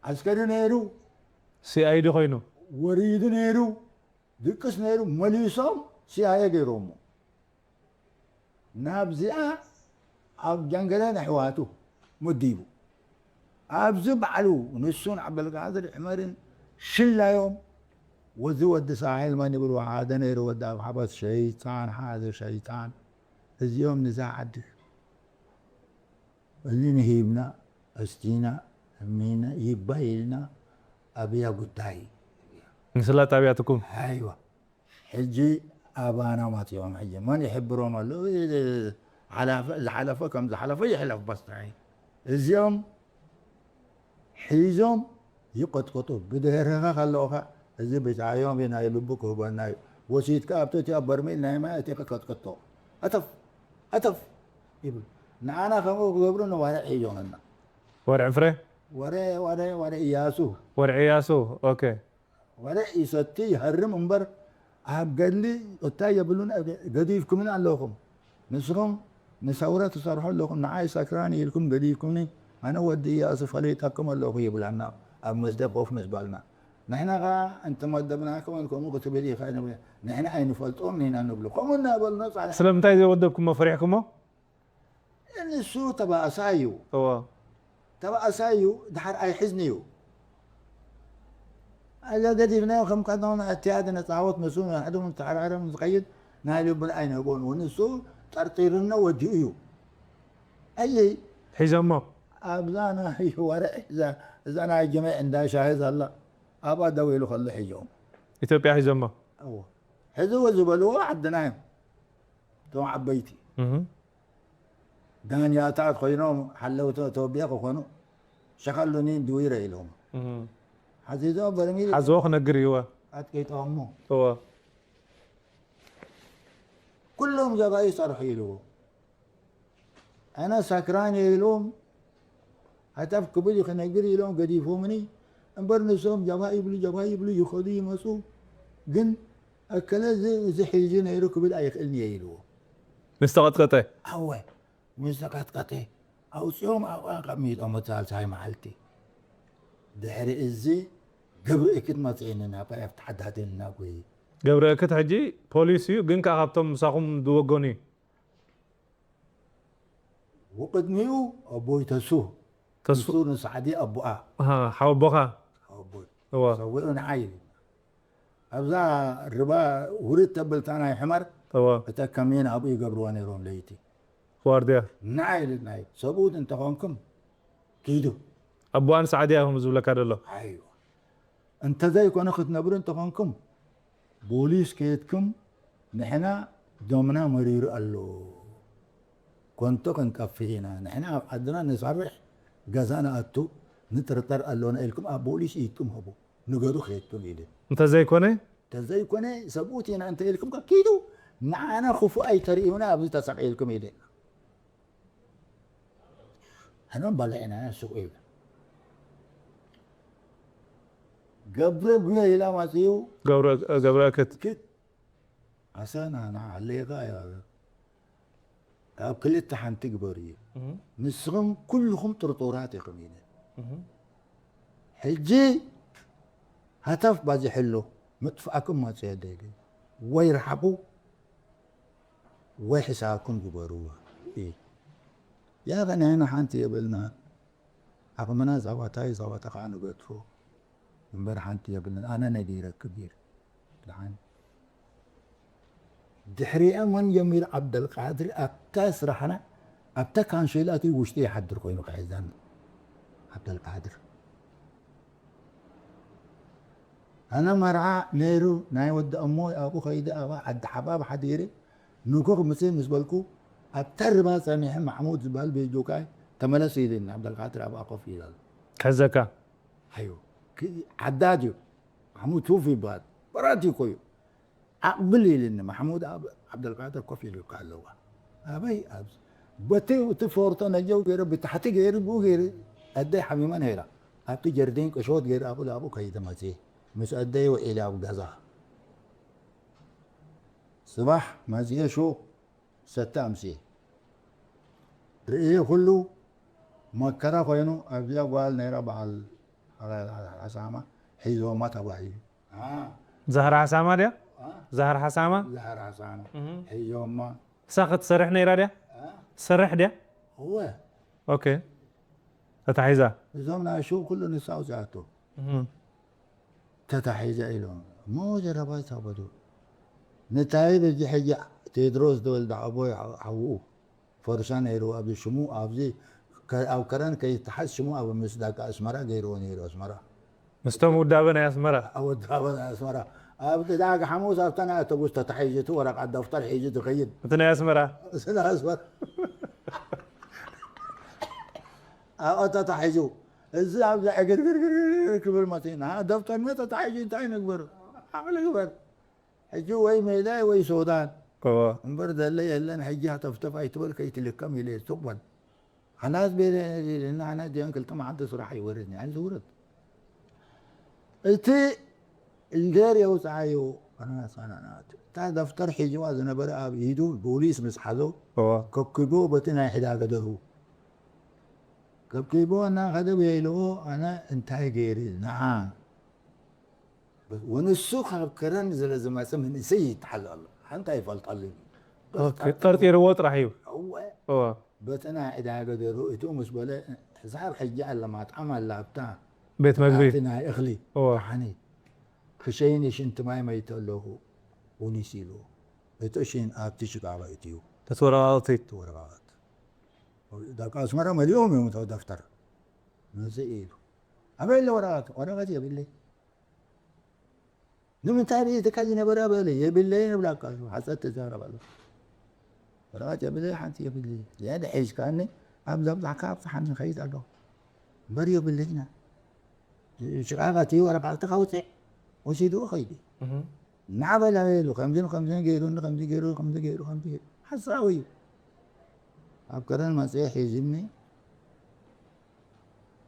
ዓስከሪ ነይሩ። ሲኣይዲ ኮይኑ። ወሪዱ ነይሩ። ድቅስ ነይሩ፣ መሊሶም ሲኣይኤ ገይሮሞ። ናብዚኣ ኣብ ጀንገለን ኣሕዋቱ መዲቡ። ኣብዚ ባዕሉ ንሱን ዓብደልቃድር ዕመርን ሽላዮም። ወዚ ወዲ ሳሕል መን ይብልዎ ሓደ ነይሩ፣ ወዲ ኣብ ሓበስ ሸይጣን፣ ሓደ ሸይጣን። እዚኦም ንዛ ዓዲ እዚ ንሂብና፣ እስቲና፣ እሚና፣ ይባይ ኢልና ኣብያ ጉዳይ። ንስላ ጣብያትኩም? ኣይዋ። ሕጂ ኣባና ማፅኦም ሕጂ መን ይሕብሮም ኣሎ? ሓላፈ-፣ ዝሓለፈ ከም ዝሓለፈ ይሕለፍ በስታይ። እዚኦም ሒዞም ይቐጥቅጡ። ብድሕርኻ ከለኡኻ እዚ ብጫዮም ናይ ልቡ ክህበና እዩ። ወሲድካ ኣብቲ እቲ ኣብ በርሚል ናይ ማይ ኣእቲኻ ቀጥቅጦ። ኣተፍ፣ ኣተፍ ይብል። ንዓና ከምኡ ክገብሩ ንወርዒ ሒዞምና። ወርዒ ፍረ? ወረ-፣ ወረ-፣ ወረ እያሱ። ወርዒ እያሱ፣ ኦኬ። ወረ ይሰቲ ይሃርም እምበር ኣብ ገድሊ እንታይ የብሉን፣ ገዲፍኩምኒ ኣለኹም። ንስኹም ንሰውራ ትሰርሑ ኣለኹም፣ ንዓይ ሰክራን ኢልኩም ገዲፍኩምኒ፣ ኣነ ወዲ እያሱ ፈሊጠኩም ኣለኹ ይብላና ኣብ መስደብ ኮፍ ምስ በልና። ንሕና ኸኣ እንተመደብናኩም ከምኡ ክትብል ኢኻ ንብል፣ ንሕና ኣይንፈልጦን ኢና ንብሎ። ከምኡ እናበልና ጻዕዳ ስለምንታይ ዘይወደብኩሞ ፈሪሕኩሞ? ንሱ ተባእሳ እዩ። እወ። ተባእሳ እዩ፣ ድሓር ኣይሕዝኒ እዩ። ኣዛ ገዲፍናዮ ከም ቀደም ኣትያድ ነጻወት ንሱ ንሕድም ተሓራረም ዝኸይድ ናይ ልቡን ኣይንህቦን። ንሱ ጠርጢርና ወዲኡ እዩ። ኣየይ ሒዞሞ። ኣብዛ ናይ ወረ-፣ እዛ፣ እዛ ናይ ጅምዕ እንዳ ሻሂ ዘላ ኣብኣ ደው ኢሉ ከሎ ሒዞም። ኢትዮጵያ ሒዞሞ። እወ። ሕዚ እወ ዝበልዎ ዓድና እዮም። እቶም ዓበይቲ። እህ። ዳኛታት ኮይኖም ሓለውቲ ኢትዮጵያ ክኾኑ ሸኸሉኒ ድዊረ ኢሎም። እህ። ሓዚዞ በርሚል ሓዝዎ ክነግር እዩወ። ኣጥቂጦሞ። እወ። ኩሎም ጀባይ ይሰርሑ ኢልዎ። ኣነ ሰክራን እየ ኢሎም፣ ሃተፍ ክብል እዩ ክነግር ኢሎም ገዲፎምኒ። እምበር ንሶም ጀባ ይብሉ፣ ጀባ ይብሉ፣ ይኸዱ ይመጹ። ግን ኣከለ እዚ፣ እዚ ሒዙ ነይሩ ክብል ኣይኽእልን እየ ኢልዎ። ምስ ተቐጥቀጠ? ኣወ፣ ምስ ተቐጥቀጠ። ኣውጺኦም ኣብኡ ኣቐሚጦም እቲ ሳልሳይ መዓልቲ። ድሕሪ እዚ ገብረ እክት መጺእኒ ናባይ ኣብቲ ሓዳድን እናጎየ። ገብረ እክት ሕጂ ፖሊስ እዩ፣ ግን ከኣ ካብቶም ምሳኹም ዝወገኑ እዩ። ወቅድሚኡ ኣቦይ ተሱ። ተሱ። ንሱ ንሳዕዲ ኣቦኣ። ኣሃ፣ ሓወቦኻ? ሓወቦይ። እወ። ሰዊኡ ንዓይ ኢሉ። ኣብዛ ርባ ውርድ ተብል እታ ናይ ሕመር፣ እወ። እታ ከሜን ኣብኡ ይገብርዋ ነይሮም ለይቲ። ዋርድያ። ንዓይ ኢሉ ናይ ሰብኡት እንተኾንኩም ኪዱ። ኣቦኣ ንሳዕዲ እዮም ዝብለካ ደሎ። ኣይዋ። እንተዘይኮነ ክትነብሩ እንተኾንኩም ቦሊስ ከየድኩም ንሕና ደምና መሪሩ ኣሎ፣ ኮንቶ ክንጠፍእ ኢና፣ ንሕና ኣብ ዓድና ንሰርሕ፣ ገዛ ንኣቱ፣ ንጥርጠር ኣሎና ኢልኩም ኣብ ቦሊስ ኢድኩም ህቡ፣ ንገሩ ከየድኩም ኢለ። እንተዘይኮነ እንተዘይኮነ ሰብኡት ኢና እንተ ኢልኩም ከኪዱ ንዓና ክፉእ ኣይተርእዩና ኣብዚ ተሰቒልኩም ኢለ። ሕኖም በልዕና ሱቕ ኢሉ ገብረ ጉያ ኢላ ማፅዩ ገብረ እክት ክት ኣሰና ንዓለይኻ እያ ካብ ክልተ ሓንቲ ግበሩ እዩ። ንስኹም ኩልኹም ጥርጡራት ኢኹም ኢለ። ሕጂ ሃተፍ ባዚሐ ኣሎ ምጥፍኣኩም ማፅዮ ደሊ ወይ ረሓቑ ወይ ሕሳብኩም ግበሩ። ያኸ ንሕና ሓንቲ የብልና ዓቕምና ዛዋታይ ዛዋታ ከዓ ንገድፎ እምበር ሓንቲ የብልና። ኣነ ነጊረክ ቢር ድሓን ድሕሪኣ መን ጀሚሩ ዓብደልቃድር ኣብታ ስራሕና ኣብታ ካንሴላት ውሽጢ ይሓድር ኮይኑ ከሒዛን ዓብደልቃድር ኣነ መርዓ ነይሩ ናይ ወዲ እሞ ኣብኡ ከይደ ኣብ ዓዲ ሓባብ ሓዲረ ንኩኽ ምፅእ ምስ በልኩ ኣብታ ርባ ፀኒሐ ማሕሙድ ዝበሃል ቤጆካይ ተመለስ ኢልኒ ዓብደልቃድር ኣብኣ ኮፍ ኢላሉ ከዘካ ኣዩ ዓዳድ እዩ ማሕሙድ ሱፍ ይበሃል በራት እዩ ኮዩ ዓቕብል ኢልኒ ማሕሙድ ዓብደልቃድር ኮፍ ኢሉ ኣለዋ ኣበይ ኣብዚ በቲ እቲ ፎርቶ ነጀው ገይሩ ብታሕቲ ገይሩ ብኡ ገይሩ ኣደይ ሓሚማ ነይራ ኣብቲ ጀርዲን ቅሾት ገይሩ ኣብኡ ኣብኡ ከይደ መፅየ ምስ ኣደይ ውዒለ ኣብ ገዛ ፅባሕ መፅየ ሹቕ ሰተ ኣምስየ ርእየ ኩሉ መከራ ኮይኑ ኣብዚኣ ጓል ነይራ በዓል ሓሳማ ሒዞማ ተባሂሉ ዛህራ ሓሳማ ድያ ዛህራ ሓሳማ ዛህራ ሓሳማ ሒዞማ እሳ ክትሰርሕ ነይራ ድያ ትሰርሕ ድያ እወ ኦኬ ተታሒዛ እዞም ናይ ሹቕ ኩሉ ንሳ ኣውፅኣቶ ተታሒዘ ኢሎም እሞ ዘረባ ይታበሉ ንታይ በዚ ሕጂ ቴድሮስ ተወልደ ሓቦይ ሓውኡ ፈርሻ ነይሩ ኣብዚ ሽሙ ኣብዚ ኣብ ከረን ከይተሓዝ ሽሙ ኣብ ምስዳቅ ኣስመራ ገይርዎ ነይሩ ኣስመራ ምስቶም ውዳበ ናይ ኣስመራ ወዳበ ናይ ኣስመራ ኣብ ዳግ ሓሙስ ኣብታ ናይ ኣተቡስ ተታሒዙ እቲ ወረቃት ደፍተር ሒዙ ትኸይድ እቲ ናይ ኣስመራ ስለ ኣስመራ ኣብኣ ተታሒዙ እዚ ኣብዚ ዕግርግርግር ክብል መፂና ደብተርና ተታሒዙ እንታይ ንግበር ዓቕሊ ግበር ሕጂ ወይ ሜዳ ወይ ሶዳን እምበር ዘለ የለን ሕጂ ሃተፍተፍ ኣይትበል ከይትልከም ኢለ ሱቕ በል ሓናስ ቤለ ንዓና ዲዮን ክልተ መዓልቲ ስራሕ ይወርድኒ ኣን ዝውረድ እቲ እንዴር የውፅዓዮ እታ ደፍተር ሒዝዋ ዝነበረ ኣብ ኢዱ ፖሊስ ምስ ሓዞ ከኪቦ በቲ ናይ ዕዳገ ደርሁ ከኪቦ እናኸደ ብየኢልዎ ኣነ እንታይ ገይሪ ንዓ ወንሱ ካብ ከረን ስለ ዝመፀ መንእሰይ ይተሓዝ ኣሎ ሓንቲ ኣይፈልጠሉን ጠርጢርዎ ጥራሕ እዩ በተና ዕዳገ ደሩ እቱ ምስ በለ ሕሳብ ሕጂ ኣለማጥዓም ኣላ ኣብታ ቤት መግቢ ናይ እኽሊ ሓኒ ክሸይን ሽንቲ ማይ መይተ ኣለኹ ፖሊስ ኢሉ እቶ ሽን ኣብቲ ሽቃባ እትዩ ተትወረቃቅቲ ተወረቃቅት ደቂ ኣስመራ መሊኦም እዮም እቶ ደፍተር ነዚ ኢሉ ኣበይ ኣሎ ወረቀት ወረቀት የብለይ ንምንታይ ርእይትካ ዝነበረ በለ የብለይ ንብላካ ሓፀት ትዛረብ ኣሎ ወረቀት የብለይ ሓንቲ የብለይ ዝያደ ሒዝካኒ ኣብ ዘብዛሕካ ኣብፅሓኒ ከይድ ኣለኹ እምበር የብለይና ሽቃቃቲ ወረቃቅቲ ካውፅዕ ወሲድዎ ከይዱ ናበላ ኢሉ ከምዚ ከምዚ ገይሩኒ ከምዚ ገይሩ ከምዚ ገይሩ ከምዚ ሓሳዊ እዩ ኣብ ከረን መፅአ ሒዝኒ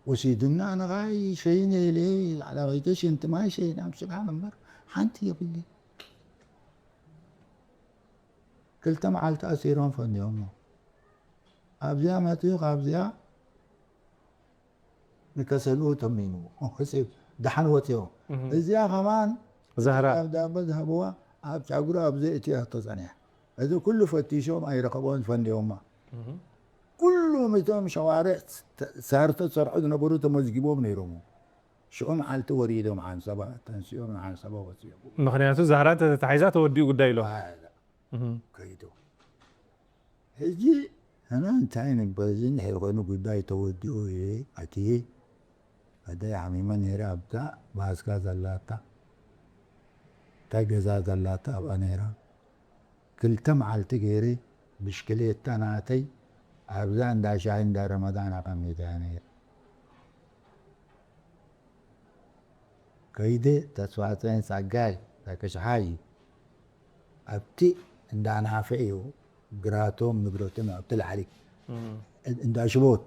ወሲዱና ኣነ ከዓ ሸይነ ኢለ ላዕላወይቲ ሽንቲ ማይ ሸይነ ኣብ ሽግሃ እምበር ሓንቲ የብለይ ክልተ መዓልቲ ኣሲሮም ፈንዮሞ ኣብዚኣ መፅኡ ካብዚኣ ንከሰልኡ ተሚሙ ሕፂብ ደሓን ወፅዮ እዚኣ ከማን ዛህራ ኣብ ዳባ ዝሃብዋ ኣብ ጫጉሪ ኣብ ዘእትያ ተፀኒያ እዚ ኩሉ ፈቲሾም ኣይረኸቦን ፈንዮማ ኩሉም እቶም ሸዋርዕ ሳር ተሰርሑ ዝነበሩ ተመዝጊቦም ነይሮም ሽዑ መዓልቲ ወሪዶም ዓንሰባ ተንስኦም ንዓንሰባ ወፅዮም ምክንያቱ ዛህራ እንተተታሒዛ ተወዲኡ ጉዳይ ኢሎ ከይዱ ሕጂ ኣነ እንታይ ንበዚ እንድሕር ኮይኑ ጉዳይ ተወዲኡ እየ ኣትየ ኣደይ ሓሚመ ነይረ ኣብታ ባስካ ዘላታ፣ እታ ገዛ ዘላታ ኣብኣ ነይራ። ክልተ መዓልቲ ገይረ ብሽክሌታ ናተይ ኣብዛ እንዳ ሻሂ እንዳ ረመዳን ኣቐሚጠያ ነይረ። ከይደ ተስፋጽዮን ጸጋይ ተከሽሓይ ኣብቲ እንዳ ናፈ እዩ ግራቶም ንብረቶም ኣብቲ ላዕሊ እንዳ ሽቦት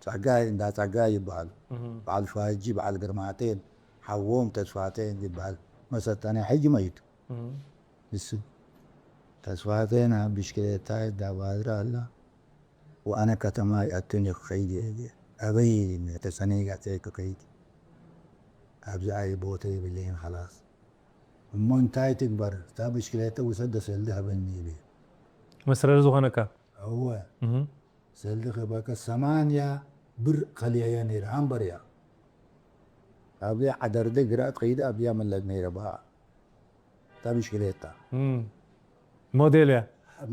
ጸጋይ እንዳ ጸጋይ ይበሃል። በዓል ፋጂ በዓል ግርማቴን ሓዎም ተስፋቴን ይበሃል። መሰተና ሕጂ መይቱ። ንሱ ተስፋቴን ኣብ ብሽክሌታ ይዳባድር ኣላ። ወኣነ ከተማ ይኣቱኒ ክኸይድ እየ። ኣበይ ተሰነይ ጋተይ ክኸይድ? ኣብዚ ኣይ ቦታ የብለይን ኸላስ። እሞ እንታይ ትግበር? እታ ብሽክሌታ ውሰድ ሰልዲ ሃበኒ ኢሉ። መስረሪ ዝኾነካ? እወ። እህ። ሰልዲ ክህበካ ሰማንያ ብር ከልየያ ነይረ፣ ሃምበር እያ። ኣብዚኣ ዓደርደ ግራት ኸይደ ኣብዚኣ መለጥ ነይረ ብኣ። እታ ብሽክሌታ። እም። ሞዴል እያ?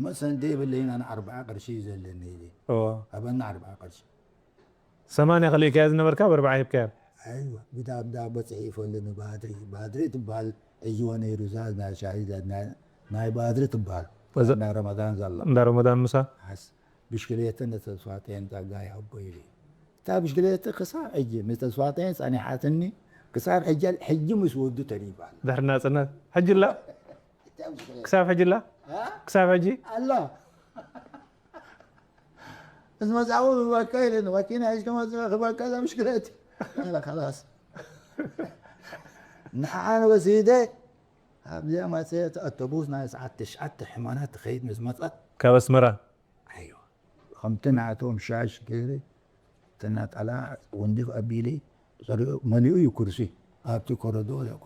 መሰንዲ የብለይን፣ ኣነ ኣርብዓ ቅርሺ እዩ ዘለኒ ኢለ። እወ። ሃበኒ ኣርብዓ ቅርሺ። ሰማንያ ከሊእካያ ዝነበርካ ብኣርብዓ ሂብካያ? ኣይዋ፣ ብዳ-፣ ብዳ በጽሒ ይፈልኒ ባድሪ፣ ባድሪ ትበሃል ሕጂ ወ ነይሩ እዛ ናይ ሻሂ እዛ ናይ፣ ናይ ባድሪ ትበሃል። እዛ እንዳ ረመዳን ዘላ። እንዳ ረመዳን ምሳ? ሓስ፣ ብሽክሌተ ንተስፋ ጤን ጸጋይ ሃቦ ኢሉ። እታ ብሽክሌተ ክሳብ ሕጂ ምስ ተስፋ ጤን ጸኒሓትኒ፣ ክሳብ ሕጂ፣ ሕጂ ምስ ወዱ ተሪፋ ኣላ። ድሕሪ ናጽነት? ሕጂ ኣላ? እታ ብሽክሌተ። ክሳብ ሕጂ ኣላ? እ? ክሳብ ሕጂ? ኣላ። ምስ መጻእኩ ክህበካ ኢለኒ፣ መኪና ሒዝካ መጺኻ ክህበካ እዛ ብሽክሌት። ኣነ ኸላስ። ንዓን ወሲደ ኣብዚኣ መጺአ፣ እቲ ኣውቶቡስ ናይ ሰዓት ትሽዓተ ሕማና ትኸይድ ምስ መጸት። ካብ ኣስመራ? ኣይዋ። ከምቲ ናቶም ሻሽ ገይረ፣ እቲ ነጠላ ወንዲፍ ኣቢለ፣ ጸሪኡ፣ መሊኡ እዩ ኩርሲ። ኣብቲ ኮረዶር እኮ።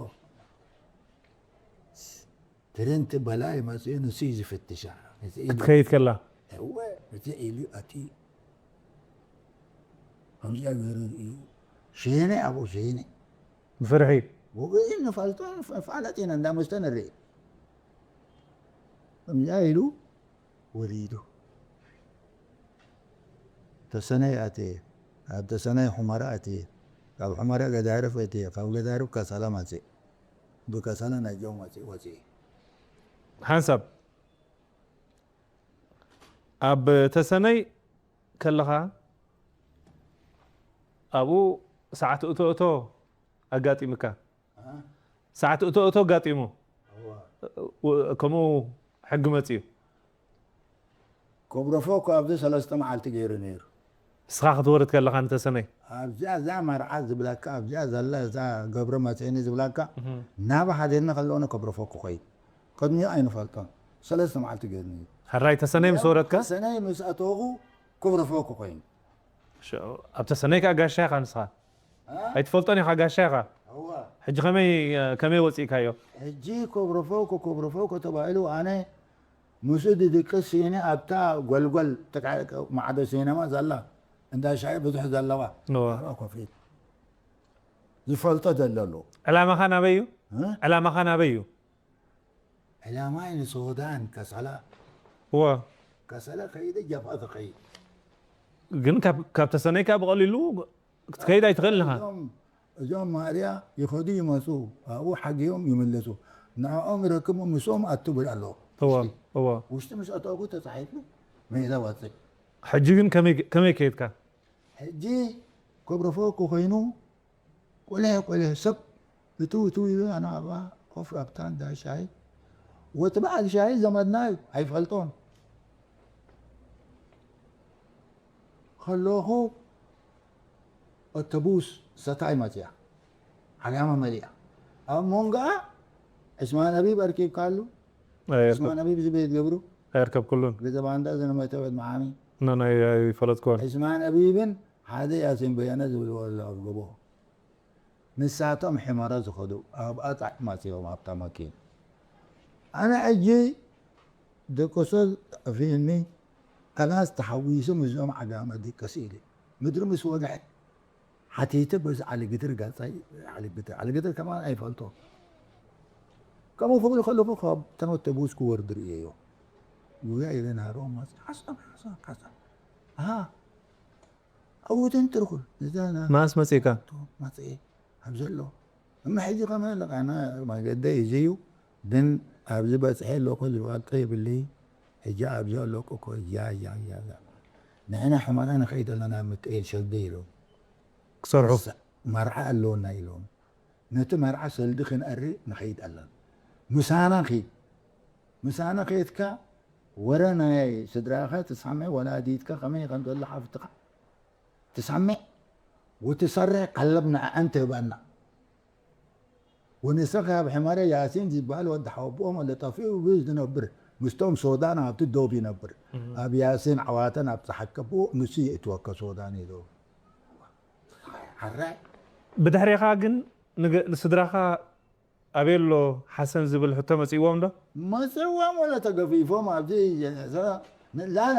ትርንቲ በላይ መጺኡ ንሱ እዩ ዝፍትሻ። እቲ ኢሉ ክትከይድ ከላ? እወ፣ እቲ ኢሉ ኣትዩ። ከምዚኣ ገይሩ እዩ። ሽሄነ ኣብኡ ሽሄነ። ብፍርሒ? ብኡ ንፈልጦ፣ ንፋለጥ ኢና፣ እንዳ መስተ ንርኢ። ከምዚኣ ኢሉ ወሪዱ። ተሰነይ ኣትየ። ኣብ ተሰነይ ሑመራ ኣትየ። ካብ ሑመራ ገዳርፍ ኣትየ። ካብ ገዳርፍ ከሰላ መጽእ። ብከሰላ ናይ ጆም ወጽእ፣ ወጽእ። ሓንሳብ ኣብ ተሰነይ ከለኻ ኣብኡ ሰዓት እቶ እቶ ኣጋጢምካ? አ? ሰዓት እቶ እቶ ኣጋጢሙ? እዋ። ው-፣ ከምኡ ሕጊ መጽዩ? ኮብረፎ እኮ ኣብዚ ሰለስተ መዓልቲ ገይሩ ነይሩ። ንስኻ ክትወርድ ከለኻ ንተሰነይ? ኣብዚኣ እዛ መርዓ ዝብለካ፣ ኣብዚኣ ዘላ እዛ ገብረ መጽእኒ ዝብለካ፣ እህ። ናብ ሓደና ከለኹ ኮብረፎ ክኾይድ። ቅድሚኡ ኣይንፈልጦን። ሰለስተ መዓልቲ ገይሩ ነይሩ። ሕራይ ተሰነይ ምስ ወረድካ? ተሰነይ ምስ ኣተኹ ኮብረፎ ክኾይን። ሽ-፣ ኣብ ተሰነይ ከኣ ጋሻ ኢኻ ንስኻ? አ? ኣይትፈልጦን ኢኻ ጋሻ ኢኻ? እዋ። ሕጂ ከመይ፣ ከመይ ወጺእካዮ? ሕጂ ኮብረፎ፣ ኮብረፎ ተባሂሉ ኣነ ምስኡ ድድቅስ ስኢነ ኣብታ ጎልጎል ተቃ-፣ ማዕዶ ሲነማ ዘላ እንዳ ሻሂ ብዙሕ ዘለዋ እዋ። ኣብኣ ኮፍ ኢለ። ዝፈልጦ ዘሎ ኣሎ። ዕላማኻ ናበይ እዩ? እ? ዕላማኻ ናበይ እዩ? ዕላማይ ንሶዳን ከሰላ። እዋ። ከሰላ ከይደ ጃፋ ተኸይድ። ግን ካብ፣ ካብ ተሰነይካ ብቐሊሉ ክትከይድ ኣይትኽእልን ኢኻ። እዞም፣ እዞም ማርያ ይኸዱ ይመጹ፣ ኣብኡ ሓጊኦም ይምለሱ። ንዕኦም ረክቡ ምስኦም ኣትብል ኣለዉ። እዋ፣ ውሽጢ። እዋ። ውሽጢ ምስ ኣተውኩ ተጻሒፉ ሜዳ ወጽእ። ሕጂ ግን ከመይ፣ ከመይ ከይድካ? ሕጂ ኮብረፎ እኮ ኮይኑ ቆለ ቆለ ሰብ እትው እትው ኢሉ ኣነ ኣብኣ ኮፍ ኣብታ እንዳ ሻሂ። ወቲ በዓል ሻሂ ዘመድና እዩ፣ ኣይፈልጦን። ከለኹ ኣውቶቡስ ሰታይ መጽያ። ዓጋመ መሊኣ። ኣብ መንጎኣ ዕስማን ኣቢብ ኣርኪብካ ኣሉ። ኣይ፣ ዕስማን ኣቢብ ዝበየት ገብሩ። ኣይርከብኩሉን። ገዛ ባንዳ ዝነመተ ወድ መዓሚ። ኖ፣ ኖ፣ ኣይ-፣ ኣይፈለጥኩዎን። ዕስማን ኣቢብን ሓደ ያሲን በየነ ዝብልዎ ኣሎ ኣብ ጎቦ። ንሳቶም ሒመራ ዝኸዱ ኣብኣ ጻዕማት እዮም ኣብታ መኪና። ኣነ ሕጂ ደቆሶ ጠፊእኒ፣ ከላስ ተሓዊሶም እዞም ዓጋመ ድቅስ ኢለ። ምድሪ ምስ ወግሐ ሓቲተ በዚ ዓሊ ግድር ጋጻይ፣ ዓሊ ግድር፣ ዓሊ ግድር ከማን ኣይፈልጦ። ከምኡ ክብሉ ከለኹ ካብ ተን ኣውቶቡስ ክወርዱ ርእየዮ። ጉያ ኢለ ናብኦም መጽእ። ሓሳብ፣ ሓሳብ፣ ሓሳብ። ኣሃ። ኣብኡ ተንጥርኩ። እዛ ና- ማስ መጺእካ? መጽኤ ኣብ ዘሎ እማ ሕጂ ከመይ ኣለካ? ኣነ መገደይ እዚ እዩ፣ ግን ኣብዚ በጽሐ ኣለኩ ዝበልጦ ይብልይ። ሕጂ ኣብዚ ኣለኩ እኮ እያ እያ እያ እያ። ንሕና ሕማና ንኸይድ ኣለና ኣብ ምክኤል ሸልደ ኢሎም ክሰርሑ? መርዓ ኣለውና ኢሎም። ነቲ መርዓ ሰልዲ ክንኣሪ ንኸይድ ኣለና። ምሳና ኺድ። ምሳና ኸይድካ ወረ ናይ ስድራኻ ትሰምዕ፣ ወላዲትካ ከመይ ከም ዘሎ ሓፍትኻ ትሰምዕ፣ ወትሰርሕ ቀለብ ንዕዐን ትህበና። ወንስኻ ኣብ ሕመረ ያሲን ዝበሃል ወዲ ሓወቦኦም ኣለጠፊኡ ብዝ ዝነብር ምስቶም ሶዳን ኣብቲ ዶብ ይነብር። ኣብ ያሲን ዓዋተን ኣብ ዝሓከብዎ ንሱ የእትወካ ሶዳን ኢሉ። ሓራይ ብድሕሬኻ ግን ንገ- ንስድራኻ ኣበይ ኣሎ ሓሰን ዝብል ሕቶ መጺእዎም ዶ? መጽእዎም ወለ ተገፊፎም ኣብዚ ላላ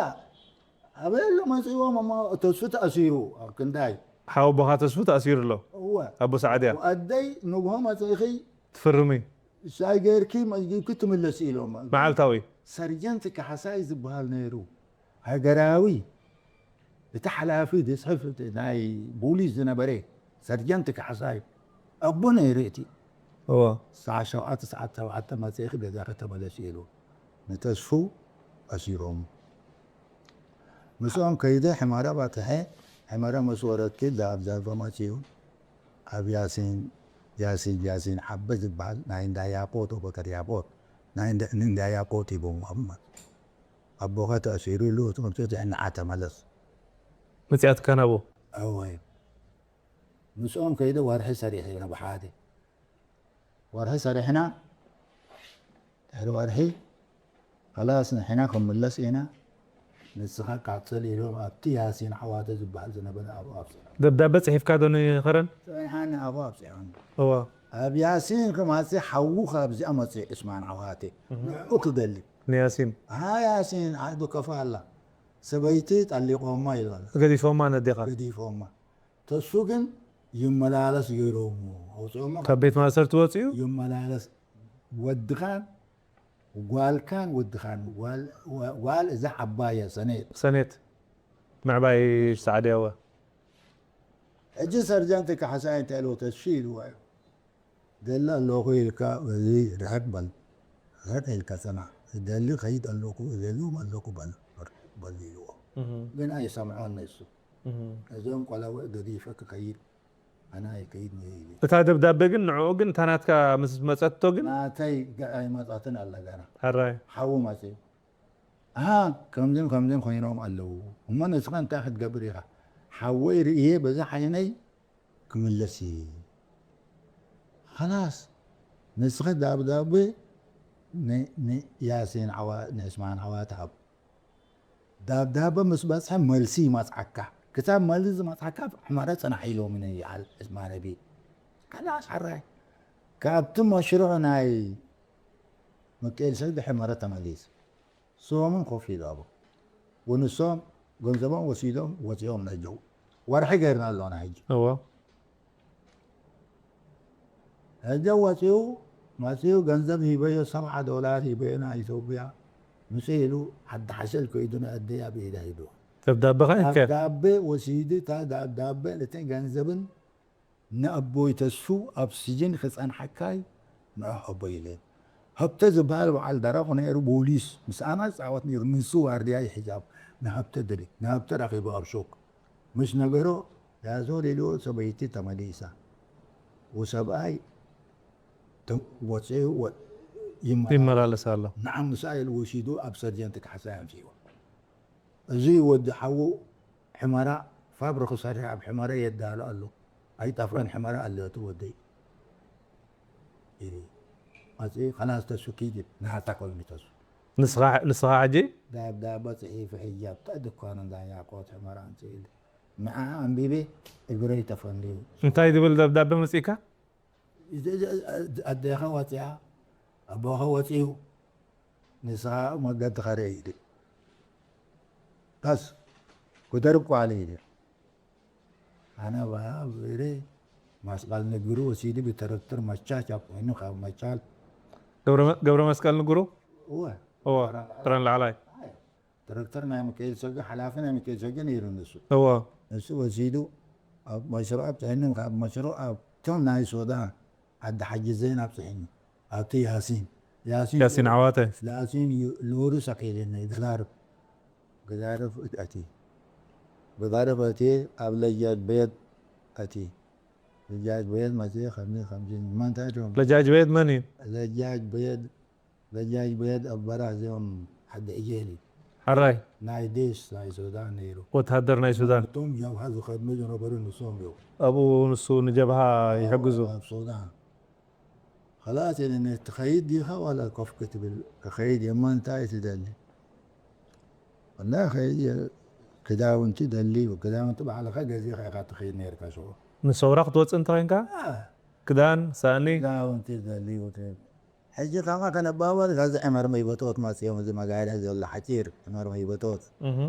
ኣበይ ኣሎ መጽእዎም እሞ ተስፉ ተኣሲሩ ኣብ ክንዳይ ሓወቦኻ ተስፉ ተኣሲሩ ኣሎ እወ ኣቦ ሰዓድያ። ኣደይ ንግሆ መጽእኺ ትፍርሚ ሻይ ገይርኪ መዝጊብኪ ትምለሲ ኢሎም መዓልታዊ ሰርጀንት ካሕሳይ ዝበሃል ነይሩ። ሃገራዊ እቲ ሓላፊ ዝስሕፍ እቲ ናይ ቦሊስ ዝነበረ ሰርጀንት ካሕሳይ ኣቦ ነይሩ። እቲ እዎ ሰዓት ሸውዓተ ሰዓት ሸውዓተ መፅእኺ ገዛኺ ተመለሲ ኢሉ ንተስፉ ኣሲሮም። ምስኦም ከይደ ሕመራ ባትሐ። ሕመራ ምስ ወረድኪ ዳብዳበ መፅኡ ኣብ ያሲን ያሲን ያሲን ሓበ ዝበሃል ናይ እንዳ ያቆት ኣቦተር ያቆት ናይ እንዳ- ንእንዳ ያቆት ሂቦም ኣማ ኣቦኸ ተኣሲሩ ኢሉ ትምህርቲ ጥዕና ተመለስ። መጺኣትካ ናብኡ እወ ምስኦም ከይደ ወርሒ ሰሪሐ ኢና ብሓደ ወርሒ ሰሪሕና ድሕሪ ወርሒ ከላስ ንሕና ክምለስ ኢና ንስኻ ካትል ኢሎም ኣብቲ ያሲን ዓዋተ ዝበሃል ዝነበረ ኣብኡ ኣብፅሖም ደብዳበ ጽሒፍካ ዶ ንኸረን? ፅንሓኒ ኣብኡ ኣብፅሖም እዋ ኣብ ያሲን ክማፂ ሓዉ ካብዚኣ መፅኡ ዑስማን ዓዋተ ንዕኡ ክደሊ ንያሲን ኣ ያሲን ዓዱ ከፋ ኣላ ሰበይቲ ጠሊቆማ ኢሎም ገዲፎማ ነዴኻ ገዲፎማ ተሱ ግን ይመላለስ ገይሮሞ ኣውፅኦማ ካብ ቤት ማእሰርቲ ወፂኡ ይመላለስ ወድኻን ጓልካን ወድኻን ጓል- ጓል እዛ ዓባየ ሰኔት ሰኔት ምዕባይ ሳዕድያወ ሕጂ ሰርጀንት ካሕሳይ እንታይ ኢልዎ ተስፊ ኢልዎ እዩ ደሊ ኣለኹ ኢልካ እዚ ርሕቅ በል ርሕቅ ኢልካ ሰማዕ ደሊ ከይድ ኣለኹ ደልዮም ኣለኹ በል በል ኢልዎ ግን ኣይሰምዖን እሱ እዞም ቆላውዕ ገዲፈ ክኸይድ ኣነ ኣይከይድ ነይ ኢለ እታ ደብዳቤ ግን ንዕኡ ግን እታ ናትካ ምስ መፀቶ ግን ናተይ ኣይመፃትን ኣላ ገና ሕራይ ሓዉ መፅኡ ኣሃ ከምዚን ከምዚን ኮይኖም ኣለዉ እሞ ንስኻ እንታይ ክትገብር ኢኻ ሓወይ ርእየ በዛ ዓይነይ ክምለስ እየ ኸላስ ንስኻ ዳብዳቤ ንያሲን ንዕስማን ዓዋት ሃብ ዳብዳበ ምስ በፅሐ መልሲ ይመፅዓካ ክሳብ መልሲ ዝመፅዓካ ሕመረ ፅናሕ ኢሎምኒ ይዓል ዕስማን ኣቢ ኸላስ ሕራይ ካብቲ መሽርዕ ናይ ምክኤል ሰግዲ ሕመረ ተመሊስ ሶምን ኮፍ ኢሉ ኣቦ ወንሶም ገንዘቦም ወሲዶም ወፂኦም ነጀው ወርሒ ገይርና ኣለና ሕጂ እዎ ሕጂ ወፂኡ መፂኡ ገንዘብ ሂበዮ ሰብዓ ዶላር ሂበዮ ናይ ኢትዮጵያ ምስ ኢሉ ዓዲ ሓሸል ከይዱ ንኣደይ ኣብ ኢዳ ሂዱ ደብዳበ ከ እንከ ዳቤ ወሲዱ እታ ዳቤ እቲ ገንዘብን ንኣቦይ ተስፉ ኣብ ስጅን ክጸንሓካይ ንዑ ኣቦይ ኢለ ሃብተ ዝበሃል በዓል ደረቕ ነይሩ ቦሊስ ምስኣና ዝጻወት ነይሩ ንሱ ዋርድያ ይሕዛብ ንሃብተ ድሪ ንሃብተ ረኺቡ ኣብ ሾክ ምስ ነገሮ ያዞር ኢልዎ ሰበይቲ ተመሊሳ ወሰብኣይ ወፂኡ ይመላለስ ኣሎ ንዓም ምሳኤል ወሲዱ ኣብ ሰርጀንት ካሕሳይ ኣምፅዎ እዚ ወዲ ሓዉ ሕመራ ፋብሪ ክሰርሕ ኣብ ሕመራ የዳሉ ኣሎ ኣይጠፍረን ሕመራ ኣሎ እቲ ወደይ ኢሉ መፅኡ ከላስ ተሱ ኪድ ናታ ኮይኑ ተሱ ንስኻ ሕጂ ዳብዳበ ፅሒፉ ሕጂ ኣብታ ድኳን እንዳ ያቆት ሕመራ ኣምፅእሊ ንዓ ኣንቢበ እግረይ ተፈንድዩ እንታይ ዝብል ደብዳበ መፅእካ ኣዴኻ ወፂኣ ኣቦኻ ወፂኡ ንስኻ መገዲ ኸርኢ ኢሉ ቀስ ክደርብ ቋለ ኢሉ ኣነ ብኢለ ማስቃል ነግሩ ወሲዱ ብተረትር መቻች ኣብ ኮይኑ ካብ መቻል ገብረ መስቀል ንግሩ እወ እወ ጥራን ላዕላይ ዳይሬክተር ናይ ሚካኤል ሰገ ሓላፊ ናይ ሚካኤል ሰገ ነይሩ ንሱ እወ ንሱ ወሲዱ ኣብ መሽሩዕ ኣብፅሕኒ፣ ካብ መሽሩዕ ኣብቶም ናይ ሱዳን ዓዲ ሓጂ ዜን ኣብፅሕኒ። ኣብቲ ያሲን ያሲን ያሲን ዓዋተ ያሲን ሉሩ ሰቂልኒ። ግዛርፍ ግዛርፍ እቲ ብጋርፍ እቲ ኣብ ለጃጅ ቤት እቲ ለጃጅ ቤት መፅየ ከምዚ ከምዚ ማንታይ ዶም ለጃጅ ቤት መን እዩ? ለጃጅ ቤት ለጃጅ ቤት ኣብ በራ እዚኦም ሓዲ ዕጀሊ ሓራይ ናይ ዴስ ናይ ሱዳን ነይሩ። ወታደር ናይ ሱዳን እቶም ጀብሃ ዝኸድኑ ዝነበሩ ንሶም እዮም። ኣብኡ ንሱ ንጀብሃ ይሕግዙ። ኣብ ሱዳን ከላስ ትኸይድ ዲኻ ዋላ ኮፍ ክትብል ክኸይድ የማ እንታይ ትደሊ እና ከይድ ክዳውንቲ ደሊ ክዳውንቲ ባዕልኻ ገዚኻ ኢኻ ትኸይድ ነርካ ሽዑ። ንሰውራ ክትወፅእ እንተኮይንካ ክዳን ሳእኒ ክዳውንቲ ደሊ ሕጂ ካማ ከነባበር ከዚ ዕመር መይበቶት ማፅዮም እዚ መጋዳ ዘሎ ሓፂር ዕመር መይበቶት እህ፣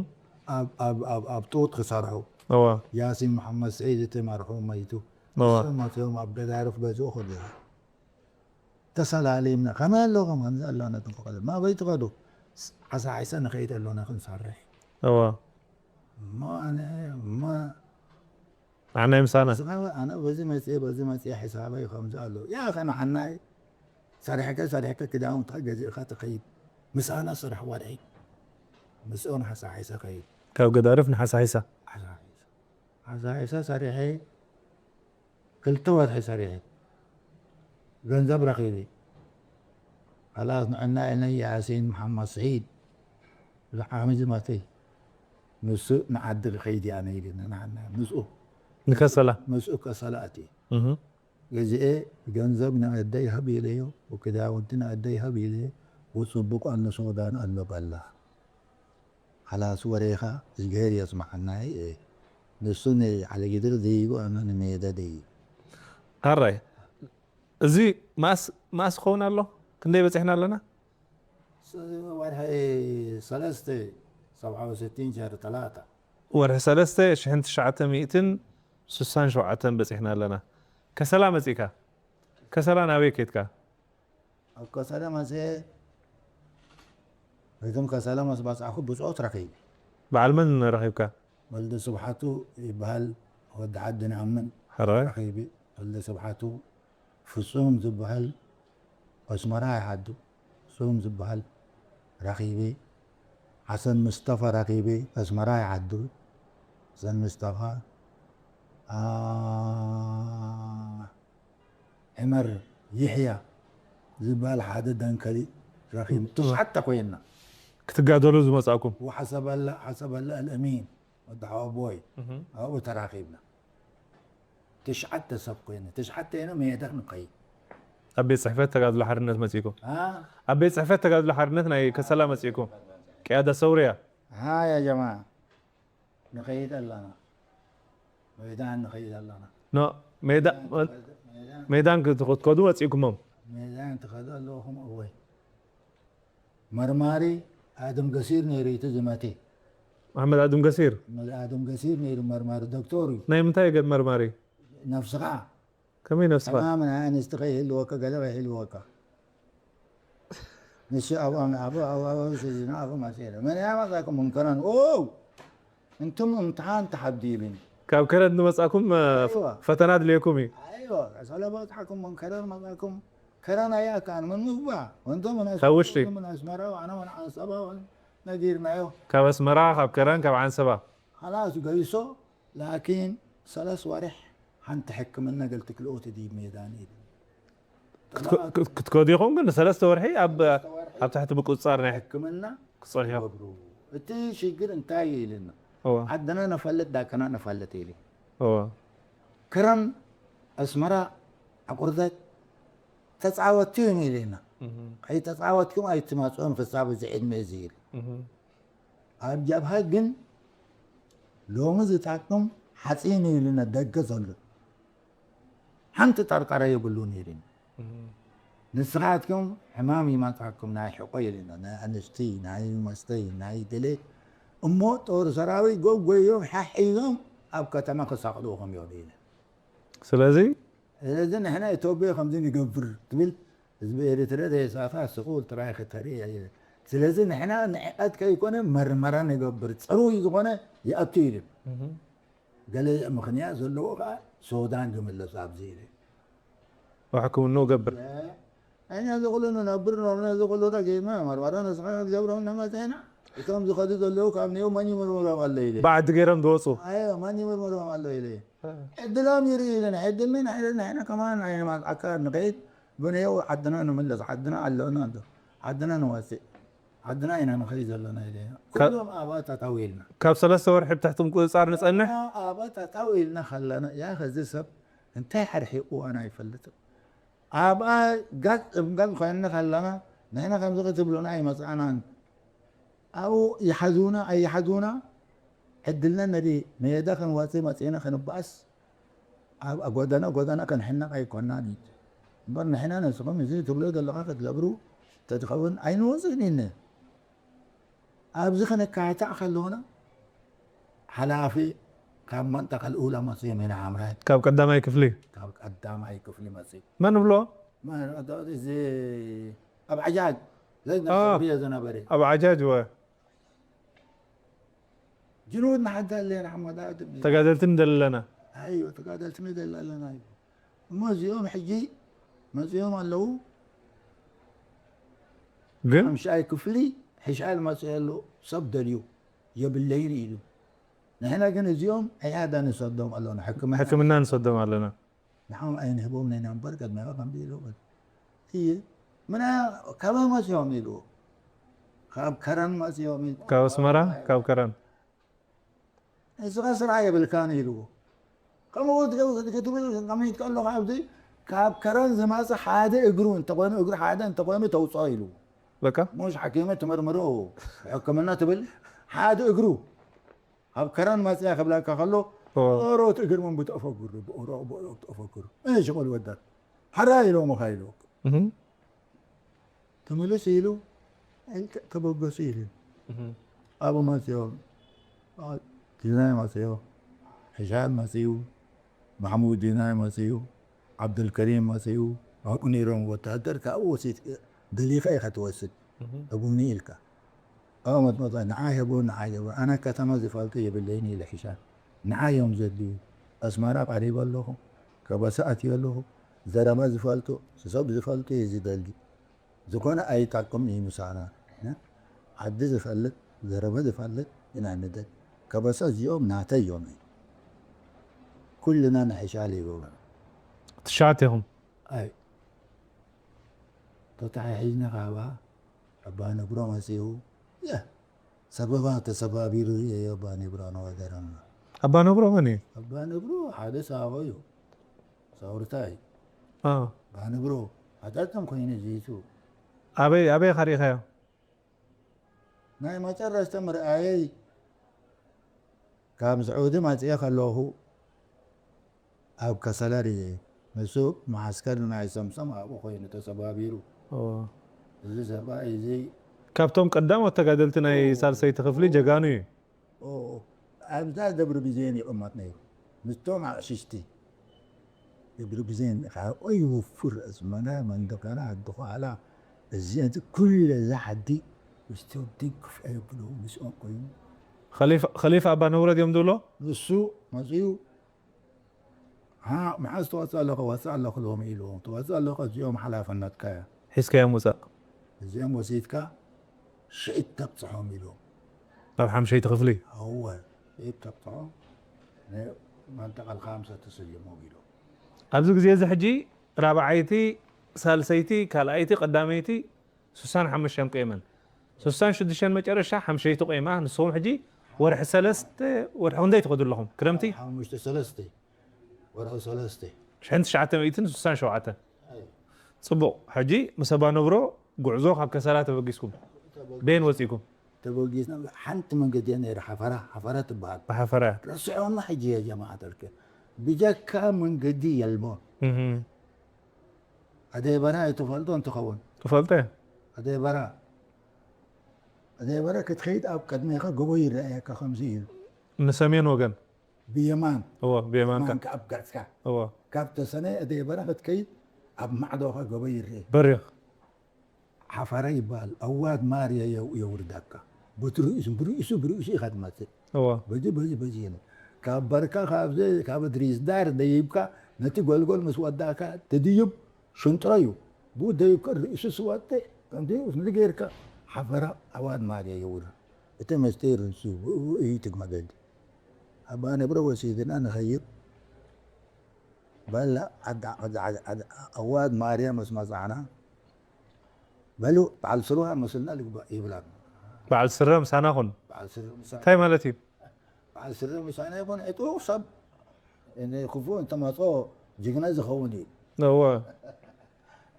ኣብ- ኣብ- ኣብ- ኣብ ጡጥ ክሰርሑ እዋ ያሲን መሓመድ ስዒድ እቲ መርሑ መይቱ እዋ እሶም መፅኦም ኣብ ገዛርፍ ገዝኡ ከለዉ ተሰላሊምና ከመይ ኣለኹም ከምዚ ኣለና ትንኮ ከለ ማበይ ትኸዱ ዓሳ ሓይሰ ንኸይድ ኣለና ክንሰርሕ እዋ እሞ ኣነ እሞ ንዓናይ ምሳና ስኻ ኣነ በዚ መፅአ በዚ መፅአ ሕሳበይ ከምዚ ኣሎ ያ ከነሓናይ ሰሪሕከ ሰሪሕከ ክዳውንትካ ገዚእካ ትኸይድ ምሳና ስራሕ ዋድዒ ምስኦም ሓሳ ሓይሰ ከይድ ካብ ገዳርፍ ንሓሳሒሳ ሓሳሒሰ ሰሪሐ ክልተ ወርሒ ሰሪሐ ገንዘብ ረኺበ። ኸላስ ንዕና ኢለይ ያሲን መሓመድ ስዒድ ዝዓሚ ዝመተይ ንሱ ንዓዲ ክኸይድ እያ ነይሩ ንዓና ምስኡ ንከሰላ ምስኡ ከሰላ ኣትየ እህ፣ ገዚኤ ገንዘብ ንኣደይ ሃብ ኢለዮ ወክዳውንቲ ንኣደይ ሃብ ኢለዮ ወፅቡቅ ኣሎ ሶዳን ኣሎ በላ ኸላስ ወሬኻ እዝግሄር የስማዓና እየ ንሱ ንዓለጊድር ዘይጉ ኣነ ንሜዳ ደይ ሓራይ እዚ ማስ ማስ ክኸውን ኣሎ። ክንደይ በፂሕና ኣለና? ወርሒ ሰለስተ ሰብዓ ወስቲን ሸር ተላታ ወርሒ ሰለስተ ሽሕን ትሽዓተ ሚእትን ስሳን ሸውዓተን በፂሕና ኣለና። ከሰላ መፂእካ ከሰላ ናበይ ከይድካ? ኣብ ከሰለ መፅአ እቶም ከሰለ መስ ባፅዓኹ ብፅዖት ረኺብ በዓል መን ረኺብካ? ወልደ ስብሓቱ ይበሃል ወዲ ዓዲ ንኣምን ሕራይ ረኺቢ ወልደ ስብሓቱ ፍፁም ዝበሃል ኣስመራ ይሓዱ ፍፁም ዝበሃል ረኺቢ ሓሰን ምስጠፋ ረኺቢ ኣስመራ ይሓዱ ሓሰን ምስጠፋ ዕመር ይሕያ ዝበሃል ሓደ ደንከሊ ረኺቡ ትሽዓተ ኮይና ክትጋደሉ ዝመፃእኩም ወሓሰበላ ሓሰበላ ኣልእሚን ወዲ ሓወቦይ ኣብኡ ተራኺብና ትሽዓተ ሰብ ኮይነ ትሽዓተ ኢና ሜዳ ንኸይድ ኣብ ቤት ፅሕፈት ተጋድሎ ሓርነት መፂእኩም ኣ ኣብ ቤት ፅሕፈት ተጋድሎ ሓርነት ናይ ከሰላ መፂእኩም ቅያዳ ሰውርያ ሃ ያ ጀማ ንኸይድ ኣለና ሜዳን ንኸይድ ኣለና ኖ ሜዳ ሜዳን ክትከዱ ወፂእኩሞም ሜዳን ትኸዱ ኣለኹም እወይ መርማሪ ኣድም ገሲር ነይሩ እቲ ዝመቴ መሓመድ ኣድም ገሲር ኣድም ገሲር ነይሩ መርማሪ ዶክተር እዩ ናይ ምንታይ ገ መርማሪ ነፍስኻ ከመይ ነፍስኻ ሕማም ናይ ኣንስቲ ከይህልወካ ገለ ከይህልወካ ንሱ ኣብኦም ኣብኡ ኣብኡ ንኣኹም ኣስኢረ መን እያ መጻኩም እንከረን ኦ እንቱም እምትሓን ተሓዲብን ካብ ከረን ንመጻኩም ኣይዋ ፈተና ድልየኩም እዩ ኣይዋ ሰለ በጽሓኩም እንከረን መጻኩም ከረን ኣያ ካን ምን ምግባ ወንቶም ምን ካብ ውሽጢ። ምን ኣስመራ ኣነ ምን ዓንሰባ ነጊርናዮ ካብ ኣስመራ ካብ ከረን ካብ ዓንሰባ خلاص ገይሶ ላኪን ሰለስ ወርሕ ሓንቲ ሕክምና ገልትክልኦት ዲ ሜዳን ኢሉ ክትከ- ክትከዱ ኢኹም ግን ንሰለስተ ወርሒ ኣብ ኣብ ትሕቲ ምቁፅፃር ናይ ሕክምና ክፀንሑ ገብሩ እቲ ሽግር እንታይ እዩ ኢልና እወ ዓድና ነፈልጥ ዳከና ነፈልጥ ኢሉ እወ ክረም ኣስመራ ኣቁርደት ተፃወትቲ እዮም ኢልና እህ ከይተፃወትኩም ኣይትመፅኡን ክሳብ እዚ ዕድመ እዚ ኢሉ እህ ኣብ ጀብሃ ግን ሎሚ ዝታክም ሓፂን ኢሉና ደገ ዘሎ ሓንቲ ጠርጠረ የብሉን ኢሉና እህ ንስኻትኩም ሕማም ይመፃኩም ናይ ሕቆ ኢሉና ናይ ኣንስቲ ናይ መስተይ ናይ ድሌት እሞ ጦር ሰራዊት ጎጎዮም ሓሒዞም ኣብ ከተማ ክሳቕልኹም እዮም ኢለ ስለዚ ስለዚ ንሕና ኢትዮጵያ ከምዚ ንገብር ትብል ህዝቢ ኤርትራ ሬሳኻ ስቑል ጥራይ ክተርኢ እየ። ስለዚ ንሕና ንዕቀት ከይኮነ መርመራ ንገብር ጽሩይ ዝኾነ ይኣቱ ኢሉ እህ ገለ ምኽንያት ዘለዎ ከዓ ሱዳን ዝምለሱ ኣብዚ ኢለ። ሕክምንኡ ገብር። እኛ እዚ ኩሉ ንነብር ኖርና፣ እዚ ኩሉ ረጊእና፣ መርመራ ንስኻ ክትገብሮም እናመፀና፣ እቶም ዝኸዱ ዘለዉ ካብ ኔው መን ይምርምሮም ኣሎ ኢለ። ባዕዲ ገይሮም ዝወፁ። ኣዮ፣ መን ይምርምሮም ኣሎ ኢለ። ዕድሎም ይርኢ ኢለ፣ ዕድልና ንሕና ከማን ኣይማት ኣካል ንኸይድ ብኔው ዓድና ንምለስ፣ ዓድና ኣለና ኣሎ፣ ዓድና ንወፅእ፣ ዓድና ኢና ንኸይድ ዘለና ኢለ። ኩሎም ኣባት ኣታዊልና። ካብ ሰለስተ ወርሒ ብትሕቲ ምቁፅፃር ንፀንሕ። ኣባት ኣታዊልና ከለና፣ ያ ኸዚ ሰብ እንታይ ሓርሒቑ ኣነ ኣይፈልጥም። ኣብኣ ጋጥ እምጋጥ ኮይንና ከለና ንሕና ከምዚ ክትብሉና ኣይመጻእናን። ኣብኡ ይሓዙና ኣይሓዙና ዕድልና ነዲ ሜዳ ክንወጽእ መጺእና ክንበኣስ ኣብ ጎደና ጎደና ክንሕነቕ ኣይኮናን። እምበር ንሕና ንስኹም እዚ ትብሎ ዘለኻ ክትገብሩ ተትኸውን ኣይንወጽእን ኢነ። ኣብዚ ክንካታዕ ከለና ሓላፊ ካብ መንጠቀ ልኡላ መፅኡ ሜዳ ሓምራይ ካብ ቀዳማይ ክፍሊ ካብ ቀዳማይ ክፍሊ መፅኡ መን ብሎ እዚ ኣብ ዓጃጅ ዘይነብሰ ዝነበረ ኣብ ዓጃጅ ወ ጅኑድ ንሓዳ ኣለና ሓመዳ ተጋደልቲ ንደሊ ኣለና ኣዮ ተጋደልቲ ንደሊ ኣለና እዩ እሞ እዚኦም ሕጂ መፅኦም ኣለዉ ግን ሓምሻይ ክፍሊ ሕሻል መፅኡ ኣሎ ሰብ ደልዩ የብለይን ኢሉ ንሕና ግን እዚኦም ዕያዳ ንሰዶም ኣለና ሕክምና ሕክምና ንሰዶም ኣለና ንዓም ኣይንህቦም ነይና እምበር ቀድመ ከምዚ ኢሉ እየ ምና ካበይ መፅኦም ኢልዎ ካብ ከረን መፅኦም ኢሉ ካብ ኣስመራ ካብ ከረን ንስኻ ስራሕ የብልካን ኢልዎ ከምኡ ክትብል ከሚት ከለኹ ኣብዚ ካብ ከረን ዝመፀ ሓደ እግሩ እንተኮይኑ እግሪ ሓደ እንተኮይኑ ተውፅኦ ኢልዎ በቃ ሙሽ ሓኪመ ትምርምሮ ሕክምና ትብል ሓደ እግሩ ኣብ ከረን መፅያ ክብለካ ከሎ ኦሮት እግር ምን ብጠፈጉር ብኦሮ ብኦሮ ብጠፈጉር እሺ ቆል ወዳት ሓራ ኢሎም ካ ኢልዎ እህም። ተመለስ ኢሉ እንተ ተበገሱ ኢሉ እህም። ኣብኡ መፅዮ ዲናይ መፅዮ ሕሻል መፅዩ ማሕሙድ ዲናይ መፅዩ ዓብዱልከሪም መፅዩ ኣብኡ ነይሮም ወታደር ካብኡ ወሲድ ደሊኻ ኢኻ ትወስድ እህም። ህቡኒ ኢልካ ኣብኡ መጥመጣ ንዓይ ህቡ ንዓይ ህቡ ኣነ ከተማ ዝፈልጡ የብለይን ኢለ ሕሻል ንዓይ እዮም ዘድልዩ ኣስመራ ቀሪበ ኣለኹ ከበሳ ኣትዮ ኣለኹ ዘረባ ዝፈልጡ ሰብ ዝፈልጡ እዩ ዝደሊ ዝኾነ ኣይጠቅም እዩ ምሳና ዓዲ ዝፈልጥ ዘረባ ዝፈልጥ ኢና ንደል ከበሳ እዚኦም ናተይ እዮም ኩልና ንሕሻል ይብሉ ትሽዓተ ኢኹም ኣይ ተተሓሒዝና ካባ ኣባ ነብሮ መፅኡ ሰበባ ተሰባቢሩ ኣባ ነብሮ ነወደረና ኣባ ነብሮ መን እዩ ኣባ ነብሮ ሓደ ሳሆ እዩ ሳውርታይ አ፣ ኣባ ነብሮ ኣጣጣም ኮይኑ ዝይቱ ኣበይ ኣበይ ካሪእኻዮ ናይ መጨረሽተ ምርኣየይ ካብ ስዑዲ መፅአ ከለኹ ኣብ ከሰላ ርየ ንሱ መዓስከር ናይ ሰምሰም ኣብኡ ኮይኑ ተሰባቢሩ ኦ። እዚ ሰብኣይ እዚ ካብቶም ቀዳሞት ተጋደልቲ ናይ ሳልሰይቲ ክፍሊ ጀጋኑ እዩ ኣብዛ ደብሪ ብዜን ይቕመጥ ነይሩ ምስቶም ኣቕሽሽቲ ደብሪ ብዜን ካብኡ ይውፍር ኣስመራ መንደፈራ ዓዲ ኳዕላ እዚአን ኩለ እዛ ዓዲ ምስቶም ድግፍ የብሉ ምስኦም ኮይኑ ኸሊፋ ኣባ ነብሮ ድዮም ዝብሎ ንሱ መፅኡ መዓዝ ትወፅእ ኣለኹ ወፅእ ኣለኹ ሎሚ ኢልዎም ትወፅእ ኣለኹ እዚኦም ሓላፍነትካ እያ ሒዝካዮም ውፃእ እዚኦም ወሲድካ ሽዒት ተብፅሖም ኢልዎም ናብ ሓምሸይቲ ክፍሊ እወ ሽዒት ተብፅሖም መንጠቐል ካምሰ ተሰይሞም ኢልዎም ኣብዚ ግዜ እዚ ሕጂ ራብዓይቲ ሳልሰይቲ ካልኣይቲ ቀዳመይቲ ስሳን ሓሙሽተን ቆይመን ስሳን ሽዱሽተን መጨረሻ ሓምሸይቲ ቆይማ ንስኹም ሕጂ ወርሒ ሰለስተ ወርሒ ክንደይ ትኸዱ ኣለኹም ክረምቲ ሓሙሽተ ሰለስተ ወርሒ ሰለስተ ሽሕን ትሽዓተ ሚእትን ስሳን ሸውዓተን ፅቡቕ ሕጂ ምስ ኣባ ነብሮ ጉዕዞ ካብ ከሰላ ተበጊስኩም ቤን ወፂኩም ተበጊስና ሓንቲ መንገዲ እያ ነይራ ሓፈራ ሓፈራ ትበሃል ብሓፈራ ረስዖና ሕጂ የጀማዓተልከ ብጀካ መንገዲ የልቦ እህም። ኣደይ በራ ኣይትፈልጦ እንትኸውን ትፈልጠ ኣደይ በራ ኣደይ በራ ክትኸይድ ኣብ ቅድሜኻ ጎቦ ይረኣየካ ከምዚ እዩ ንሰሜን ወገን ብየማን እዎ ብየማንካ ማንካ ኣብ ገጽካ እዎ ካብ ተሰነ ኣደይ በራ ክትከይድ ኣብ ማዕዶኻ ጎቦ ይረአ በሪኽ ሓፈራ ይበሃል ኣዋድ ማር የው- የውርዳካ ብትርእሱ ብርእሱ ብርእሱ ኢኻ ትመፅእ እዎ በዚ በዚ በዚ የለ ካብ በርካ ካብዚ ካብ ድሪስ ዳር ደይብካ ነቲ ጎልጎል ምስ ወዳእካ ትድይብ ሽንጥሮ እዩ። ብኡ ደይብካ ርእሱ ስወጥሕ ከምዚ ንጌርካ ሓፈራ ኣዋድ ማርያ የውር። እቲ መስጢር ንሱ ብኡ እዩ ትግመገል። ኣባ ነብረ ወሲድና ንኸይድ በላ ኣዋድ ማርያ ምስ መጻዕና በሉ በዓል ስርዋ መስልና ልግባእ ይብላና። በዓል ስረ ምሳና ኩን በዓል ስርዋ ምሳና እንታይ ማለት እዩ? በዓል ስርዋ ምሳና ይኹን ዕጡቕ ሰብ ክፉእ እንተመጾ ጅግና ዝኸውን እዩ። እወ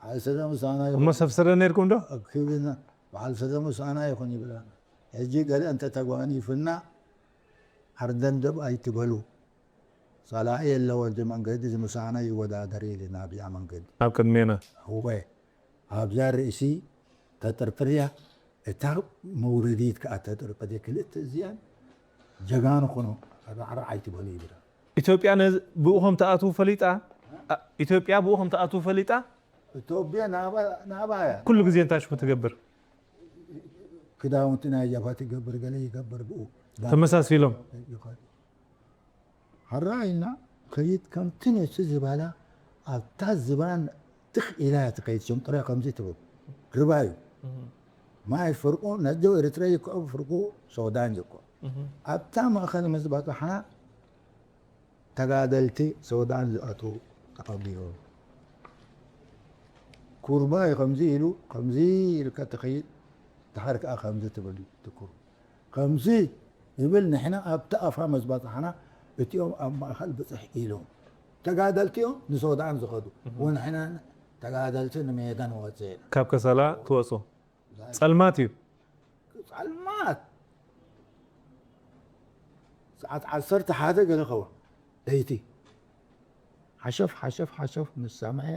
በዓል ስርዋ ምሳና እሞ ሰብ ስረ ነርኩም ዶ? ክብና በዓል ስርዋ ምሳና ይኹን ይብላና። ሕጂ ገለ እንተተጓኒፍና ዓርደንደብ ኣይትበሉ። ጸላኢ የለዎ እዚ መንገዲ እዚ ምሳና ይወዳደር ኢልና ኣብዚኣ መንገዲ ኣብ ቅድሜና እወ ኣብዛ ርእሲ ተጥርጥርያ እታ መውረዲት ከኣ ተጥርጥርያ ክልተ እዚኣን ጀጋኑ ኾኖ ራዕራዕ ኣይትበሉ ይብላ። ኢትዮጵያ ነዚ ብኡ ከም ትኣትው ፈሊጣ ኢትዮጵያ ብኡ ከም ትኣትው ፈሊጣ ኢትዮጵያ ናባ ናባ እያ ኩሉ ግዜ እንታይ ሽሙ ትገብር ክዳውንቲ ናይ ጃባ ትገብር ገለ ይገብር ብኡ ተመሳሲሎም ይኸድ። ሕራይ ኢልና ከይድ ከምቲ ነሱ ዝበላ ኣብታ ዝባን ትኽ ኢላ እያ ትኸይድ። ሽምጥረ ከምዚ ትብል ርባ እዩ። ማይ ፍርቁ ነጆ ኤርትራ ይክኦ ፍርቁ ሶዳን ይኮ ኣብታ ማእኸል ምስ በጻሕና ተጋደልቲ ሶዳን ዝኣትዉ ተቐቢሉ ኩርባ እዩ ከምዚ ኢሉ ከምዚ ኢልካ ትኸይድ። ድሓር ከኣ ከምዚ ትብል ትኩር ከምዚ ይብል። ንሕና ኣብቲ ኣፋ ምስ በጻሕና እቲኦም ኣብ ማእኸል ብጽሕ ኢሎም ተጋደልቲ እዮም ንሶዳን ዝኸዱ ወንሕና ተጋደልቲ ንሜዳ ንወፅእ ኢና። ካብ ከሰላ ትወፁ ጸልማት እዩ ጸልማት ሰዓት ዓሰርተ ሓደ ገለ ኸውን ለይቲ ሓሸፍ ሓሸፍ ሓሸፍ ምስ ሰምዐ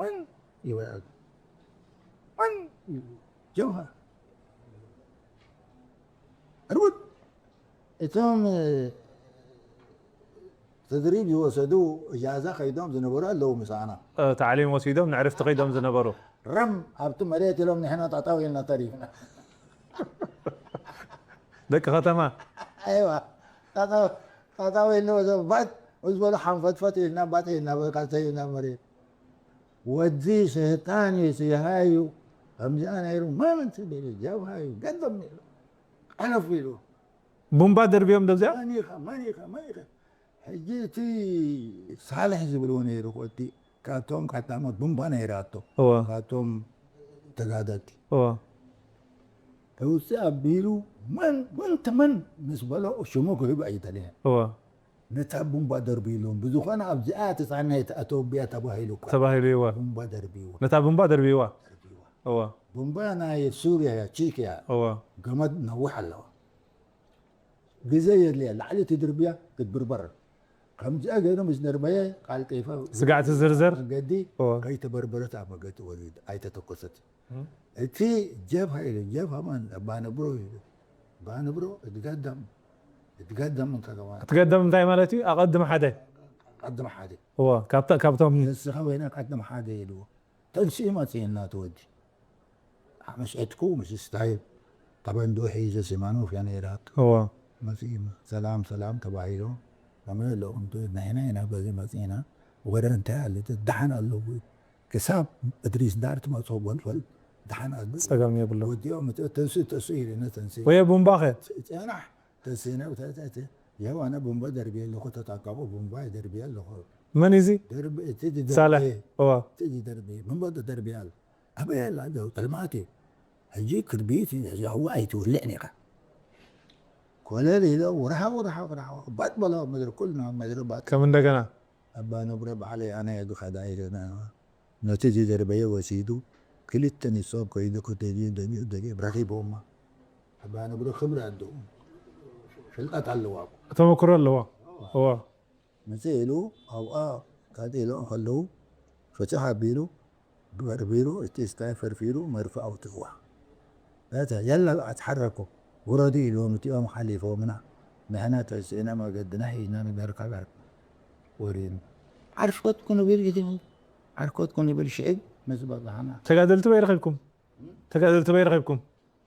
ወን ይበል ወን ይብል ጀብሃ ዕርውት እቶም ተድሪብ ዝወሰዱ እጃዛ ከይዶም ዝነበሩ ኣለዉ ምሳና ታዕሊም ወሲዶም ንዕርፍቲ ከይዶም ዝነበሩ ረም ኣብቲ መሬት ኢሎም ንሕና ጠጠው ኢልና ተሪፍና ደቂ ከተማ ኣይዋ ጠጠው ኢልና ባት ዝበሉ ሓንፈትፈት ኢልና ባት ኢልና በቃ ተይልና መሬት ወዲ ሰይጣን እዩ ሲሃዩ ከምዚኣ ነይሩ መን ትብል ጀብሃዩ ገንዘብ ነይሩ ቀለፍ ኢሉ ቡምባ ደርብዮም ደዚኣ መን ኢኻ መን ኢኻ መን ኢኻ ሕጂ እቲ ሳልሕ ዝብልዎ ነይሩ እቲ ካብቶም ቀዳሞት ቡምባ ነይራቶ እወ ካብቶም ተጋደልቲ እወ ተውፅእ ኣቢሉ መን መን ተመን ምስ በሎ ሽሙ ክህብ ኣይደለየን እወ ነታ ቡምባ ደርቢሎም ብዝኾነ ኣብዚኣ ትፃናየት ኣቶብያ ተባሂሉ እኳ ተባሂሉ ይዋ ቡምባ ደርቢዎ ነታ ቡምባ ደርብይዋ እወ ቡምባ ናይ ሱርያ እያ ቺክ እያ እወ ገመድ ነዊሕ ኣለዋ ግዜ የድልያ ላዕሊ ትድርብያ ክትብርበር ከምዚኣ ገይሩ ምስ ደርበየ ቃልጢፈ ስጋዕቲ ዝርዝር መገዲ እወ ከይተበርበረት ኣብ መገዲ ወሪድ ኣይተተኮሰት እቲ ጀብሃ ኢሉ ጀብሃ ማን ባነብሮ ኢሉ ባነብሮ እትገደም እትገደም እንተገባ ክትገደም እንታይ ማለት እዩ ኣቐድም ሓደ ቀድም ሓደ እወ ካብታ ካብቶም ንስኻ ወይና ቀድም ሓደ ኢልዎ ተንስኡ መፅእና ትወዲ ምስ ዕጥቁ ምስ ስታይል ጠበንዶ ሒዘ ሲማኖፍ እያ ነይራት እወ መፅኡ ሰላም ሰላም ተባሂሉ ከመይ ኣለኹም ንሕና ኢና በዚ መፅእና ወረ እንታይ ኣለ ደሓን ኣለዉ ክሳብ እድሪስ ዳር ትመፅኦ ጎልፈል ደሓን ኣሉ ጸገም የብሎ ወዲኦም ተንስኡ ተንስኡ ኢልና ተንስኡ ወየ ቡምባኸ ጨናሕ ተንስእና ይኸው ኣነ ቡምባ ደርብየ ኣለኹ ተጣቀቡ ቡምባ ደርብየ ኣለኹ መን እዚ ደርቢ እቲ ሳልሕ ዝደርብየ እዋ እቲ ዝደርብየ ቡምባ ተደርብየ ኣሎ ኣበየ ኣላ ዘው ጠልማት እዩ ሕጂ ክርቢት ዘዋ ኣይትውልዕን ኢኻ ኮለል ኢሎ ውርሓ ውርሓ ውርሓ ባጥ በሎ ምድሪ ኩልና ምድሪ ባጥ ከም እንደገና ኣባ ነብረ ባዕለይ ኣነ እየ ዝኸዳ ኢለና ነቲ ዝደርበየ ወሲዱ ክልተ ንሶም ከይዱ ክደልዩ ደልዩ ደልዩ ረኺቦማ ኣባ ነብረ ክብሪ ኣለዎ ፍልጠት ኣለዋ ተመክሮ ኣለዎ እዋ መፅእ ኢሉ ኣብኣ ካጢሎ ከለዉ ፍትሕ ኣቢሉ በርቢሩ እቲ ስታይ ፈርፊሩ መርፊ ኣውፅእዋ እተ የለ ኣትሓረኩም ውረዱ ኢልዎም እቲኦም ሓሊፎምና ንሕና ተስእና መገድና ሒዝና ንገርካ ጋር ወሪድና ዓርፈትኩ ንብል ኢልዎም ዓርፈትኩ ንብል ሽዕብ ምስ በላሕና ተጋደልቲ በይ ረኺብኩም ተጋደልቲ በይ ረኺብኩም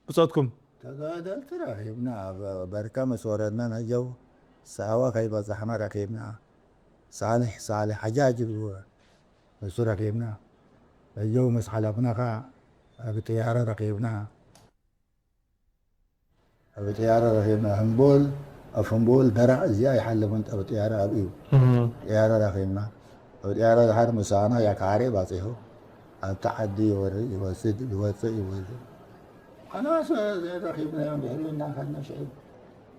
ብፆትኩም ተጋደልቲ ረኺብና ኣብ በርካ ምስ ወረድና ነጀው ሳዋ ከይበጻሕና ረኺብና። ሳልሕ፣ ሳልሕ ሓጃጅ ንሱ ረኺብና። እዮ ምስ ሓለፍና ኸኣ ኣብ ጥያራ ረኺብና። ኣብ ጥያራ ረኺብና። ህምቦል፣ ኣብ ህምቦል ደራዕ እዚኣ ይሓልፍን ኣብ ጥያራ ኣብኡ። እም። ጥያራ ረኺብና። ኣብ ጥያራ ድሓር ምሳና ያካሬ ባጺሑ። ኣብቲ ዓዲ ይወርድ፣ ይወስድ፣ ይወጽእ፣ ይወርድ። ኣናስ ረኺብናዮም ድሕሪ እናኸድና ሽዑ።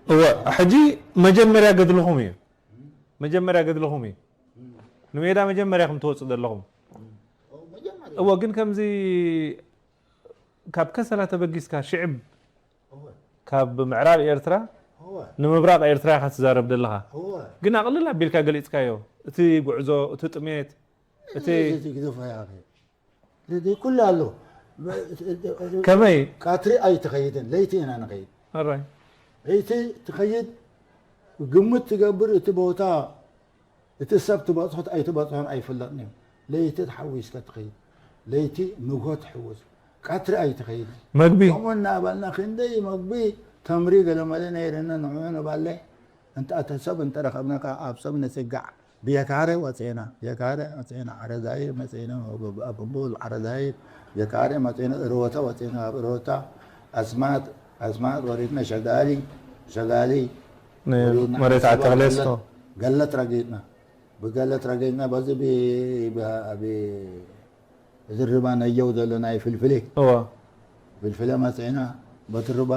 እወ፣ ሕጂ መጀመርያ ገድልኹም እዩ። መጀመርያ ገድልኹም እዩ። ንሜዳ መጀመርያ ኢኹም ትወጹ ዘለኹም። እወ፣ ግን ከምዚ ካብ ከሰላ ተበጊስካ ሽዕብ እወ። ካብ ምዕራብ ኤርትራ እወ። ንምብራቕ ኤርትራ ኢኻ ትዛረብ ዘለኻ። እወ። ግን ኣቕልል ኣቢልካ ገሊጽካዮ። እቲ ጉዕዞ፣ እቲ ጥሜት፣ እቲ እቲ ግደፎ ያኺ። እዚ ኩሉ ኣሎ። ከመይ? ቀትሪ ኣይትኸይድን፣ ለይቲ ኢና ንኸይድ። ኣራይ። ለይቲ ትኸይድ፣ ግምት ትገብር፣ እቲ ቦታ፣ እቲ ሰብ ትበጽሖ ኣይትበጽሖን ኣይፍለጥን እዩ። ለይቲ ተሓዊስካ ትኸይድ። ለይቲ ንግሆ ትሕውስ። ቀትሪ ኣይትኸይድን። መግቢ? ከምኡ እናበልና ክንደይ መግቢ፣ ተምሪ ገለመለ ነይርና፣ ንዕኡ ንባልዕ። እንተ ኣተ ሰብ እንተረኸብና ከኣ ኣብ ሰብ ንጽጋዕ። ብየካረ ወጺእና፣ ብየካረ ወጺእና፣ ዓረዛይር መጺእና፣ ኣብ፣ ኣብ፣ ኣብ፣ ዓረዛይር፣ ብየካረ መጺእና፣ እሮታ ወጺእና፣ ኣብ እሮታ ኣስማጥ፣ ኣስማጥ ወሪድና፣ ሸጋሊ፣ ሸጋሊ ነ-፣ ወሪድና፣ መሬት ዓዲ ዓዲ ገለት፣ ገለት ረጊጥና። ብገለት ረጊጥና፣ በዚ ብ-፣ ብ-፣ ብ-፣ ዝርባ ነየው ዘሎ ናይ ፍልፍሌ። እወ። ፍልፍለ መጺእና፣ በቲ ርባ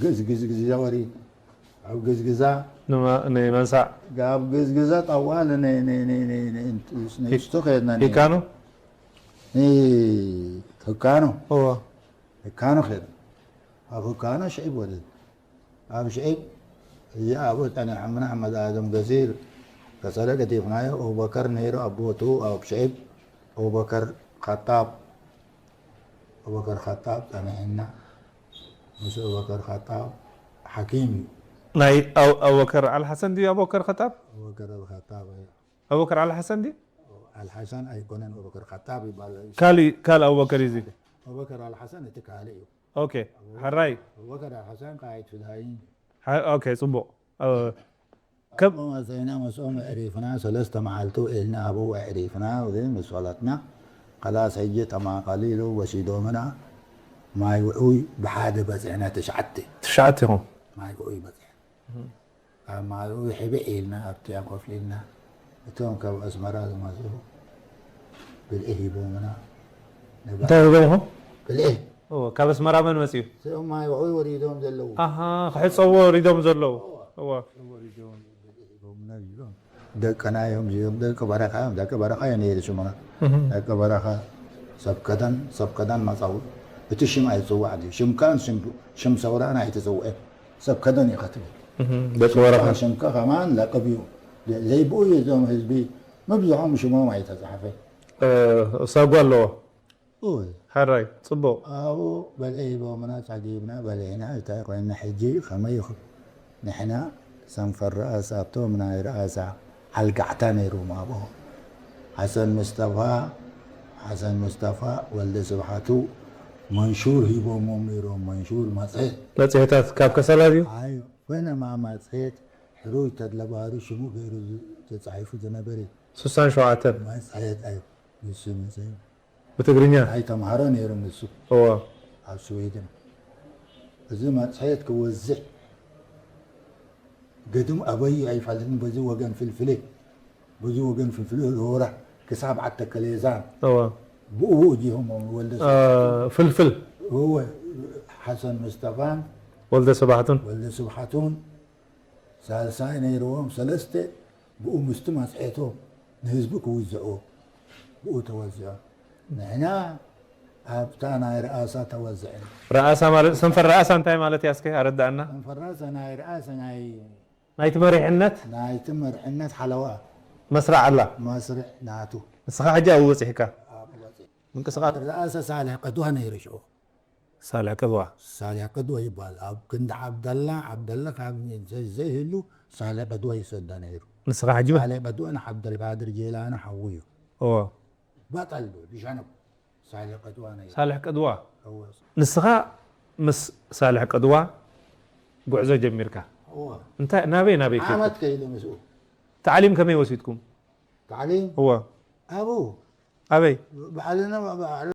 ግዝግዝ ግዝዛ ወሪ-፣ ኣብ ግዝግዛ ንመ-፣ ንመንሳዕ። ኣብ ግዝግዛ ጠዋል ን-፣ ን-፣ ን-፣ ን-፣ ን-፣ ንእሽቶ ከየድና ን-፣ ሂካኑ? ን-፣ ህካኑ። እወ። ህካኑ ከየድና። ኣብ ህካኑ ሽዒብ ወደ-፣ ኣብ ሽዒብ እዚ ኣብኡ ጸኒሖምና፣ ኣሕመድ ኣደም ገሲር፣ ከሰለ ገዲፍናዮ፣ ኣቡበከር ነይሩ ኣብ ቦትኡ ኣብ ሽዒብ፣ ኣቡበከር ኸጣብ፣ ኣቡበከር ኸጣብ ጸኒሕና፣ ምስ ኣቡበከር ኸጣብ ሓኪም እዩ። ናይ ኣው-፣ ኣቡበከር ኣልሓሰን ድዩ ኣቡበከር ኸጣብ? ኣቡበከር ኣልኸጣብ እዩ። ኣቡበከር ኣልሓሰን ድዩ? ኣልሓሰን ኣይኮነን፣ ኣቡበከር ኸጣብ ይባላል። ካልእ፣ ካልእ ኣቡበከር እዩ እዚ። ኣቡበከር ኣልሓሰን እቲ ካልእ እዩ። ኦኬ፣ ሓራይ። ኣቡበከር ሓሰን ቃይት ፍትሃይን። ሓ-፣ ኦኬ፣ ጽቡቕ። እ፣ ከብ- ኣብኡ መጺእና ምስኦም ኣዕሪፍና፣ ሰለስተ መዓልቲ ውዒልና ኣብኡ ኣዕሪፍና፣ ግን ምስ ፈለጥና፣ ከላስ ሕጂ ተማቐሊሉ ወሲዶምና፣ ማይ ውዑይ ብሓደ በጺሕና፣ ትሽዓተ። ትሽዓተ ኢኹም? ማይ ውዑይ በጺሕና። ኣብ ማይኡ ሕብእ ኢልና ኣብቲኣ ኮፍ ኢልና፣ እቶም ካብ ኣስመራ ዝመጹ ብልዒ ሂቦምና። እንታይ ሂቦምኹም? ብልዒ። እወ፣ ካብ ኣስመራ መን መጺኡ? እቶም ማይ ውዑይ ወሪዶም ዘለዉ። ኣሃ፣ ክሕጸቡ ወሪዶም ዘለዉ። እወ። እወ። ወሪዶም ብልዒ ሂቦምና ኢሎም። ደቅና እዮም እዚኦም፣ ደቂ በረኻ እዮም። ደቂ በረኻ እዩ ነይሩ ሽሙና። እህ። ደቂ በረኻ ሰብ ከደን፣ ሰብ ከደን መጻውዒ። እቲ ሽም ኣይጽዋዕ ድዩ? ሽምካን ሽም፣ ሽም ሰውራን ኣይትጽውዕን። ሰብ ከደን ኢኻ ትብል። እህ፣ ደቂ በረኻ። ሽምካ ከማን ለቅብ እዩ። ዘይብኡ እዩ እዞም ህዝቢ መብዝሖም ሽሞም ኣይተጻሕፈ። እ፣ ሳጓ ኣለዎ። እወ። ሓራይ፣ ጽቡቕ። ኣብኡ በልዒ ሂቦምና፣ ጸጊብና፣ በሊዕና፣ እንታይ ኮይንና ሕጂ ከመይ ይኹን? ንሕና ሰንፈር ረኣሳ፣ ኣብቶም ናይ ረኣሳ ዓልጋዕታ ነይሮም ኣብኡ። ሓሰን ሙስጠፋ፣ ሓሰን ሙስጠፋ፣ ወልደ ስብሓቱ መንሹር ሂቦሞም ነይሮም፣ መንሹር መጽሔት። መጽሔታት ካብ ከሰላ ድዩ? ኣይ፣ ፈነማ መጽሔት፣ ሕሩይ ተድለባህሪ ሽሙ ገይሩ ዝ-፣ ተጻሒፉ ዝነበረ። ስሳን ሸውዓተን። መጽሔት፣ ኣይ፣ ንሱ መጽሔት። ብትግርኛ? ናይ ተምሃሮ ነይሩ ንሱ። እወ። ኣብ ስዊድን። እዚ መጽሔት ክወዝዕ ገድም ኣበይ ኣይፋለጥን፣ በዚ ወገን ፍልፍሌ፣ በዚ ወገን ፍልፍሌ ሮራ ክሳብ ዓዲ ተከሌዛን። እወ። ብኡ ጅሆም ወልደ እ፣ ስብሓቱ። ፍልፍል። እወ፣ ሓሰን ሙስጠፋን ወልደ ስብሓቱን። ወልደ ስብሓቱን ሳልሳይ ነይርዎም ሰለስተ ብኡ ምስቲ መጽሔቶም ንህዝቢ ክውዝዕዎ ብኡ ተወዚዖም። ንሕና ኣብታ ናይ ረኣሳ ተወዚዕና። ረኣሳ ማለት፣ ሰንፈር ረኣሳ እንታይ ማለት እያ? እስከ ኣረዳእና። ሰንፈር ረኣሳ ናይ ረኣሳ ናይ ናይቲ መሪሕነት? ናይቲ መሪሕነት ሓለዋ። መስርዕ ኣላ? መስርዕ ናቱ። ንስኻ ሕጂ ኣብኡ በጺሕካ? ኣብኡ በጺሕ። ምንቅስቓስ? ረኣሳ ሳልሕ ቀድዋ ነይሩ ሽዑ። ሳልሕ ቀድዋ። ሳልሕ ቀድዋ ይባል። ኣብ ክንዲ ዓብደላ፣ ዓብደላ ካብ ዘ-፣ ዘይህሉ ሳልሕ ቀድዋ ይሰዳ ነይሩ። ንስኻ ሕጂ በ- ሳልሕ ቀድዋ ንዓብደልቃድር ጀይላኒ ሓዉ እዩ። እወ። ባጣል ዶ፣ ብሻነብ ሳልሕ ቀድዋ ነይሩ። ሳልሕ ቀድዋ? እወ። ንስኻ ምስ ሳልሕ ቀድዋ ጉዕዞ ጀሚርካ? እዋ እንታይ ናበይ ናበይ ከይድኩም? ዓመት ከይደ ምስኡ ታዕሊም ከመይ ወሲድኩም? ታዕሊም እዋ ኣብኡ ኣበይ? ባዕልና ባዕልና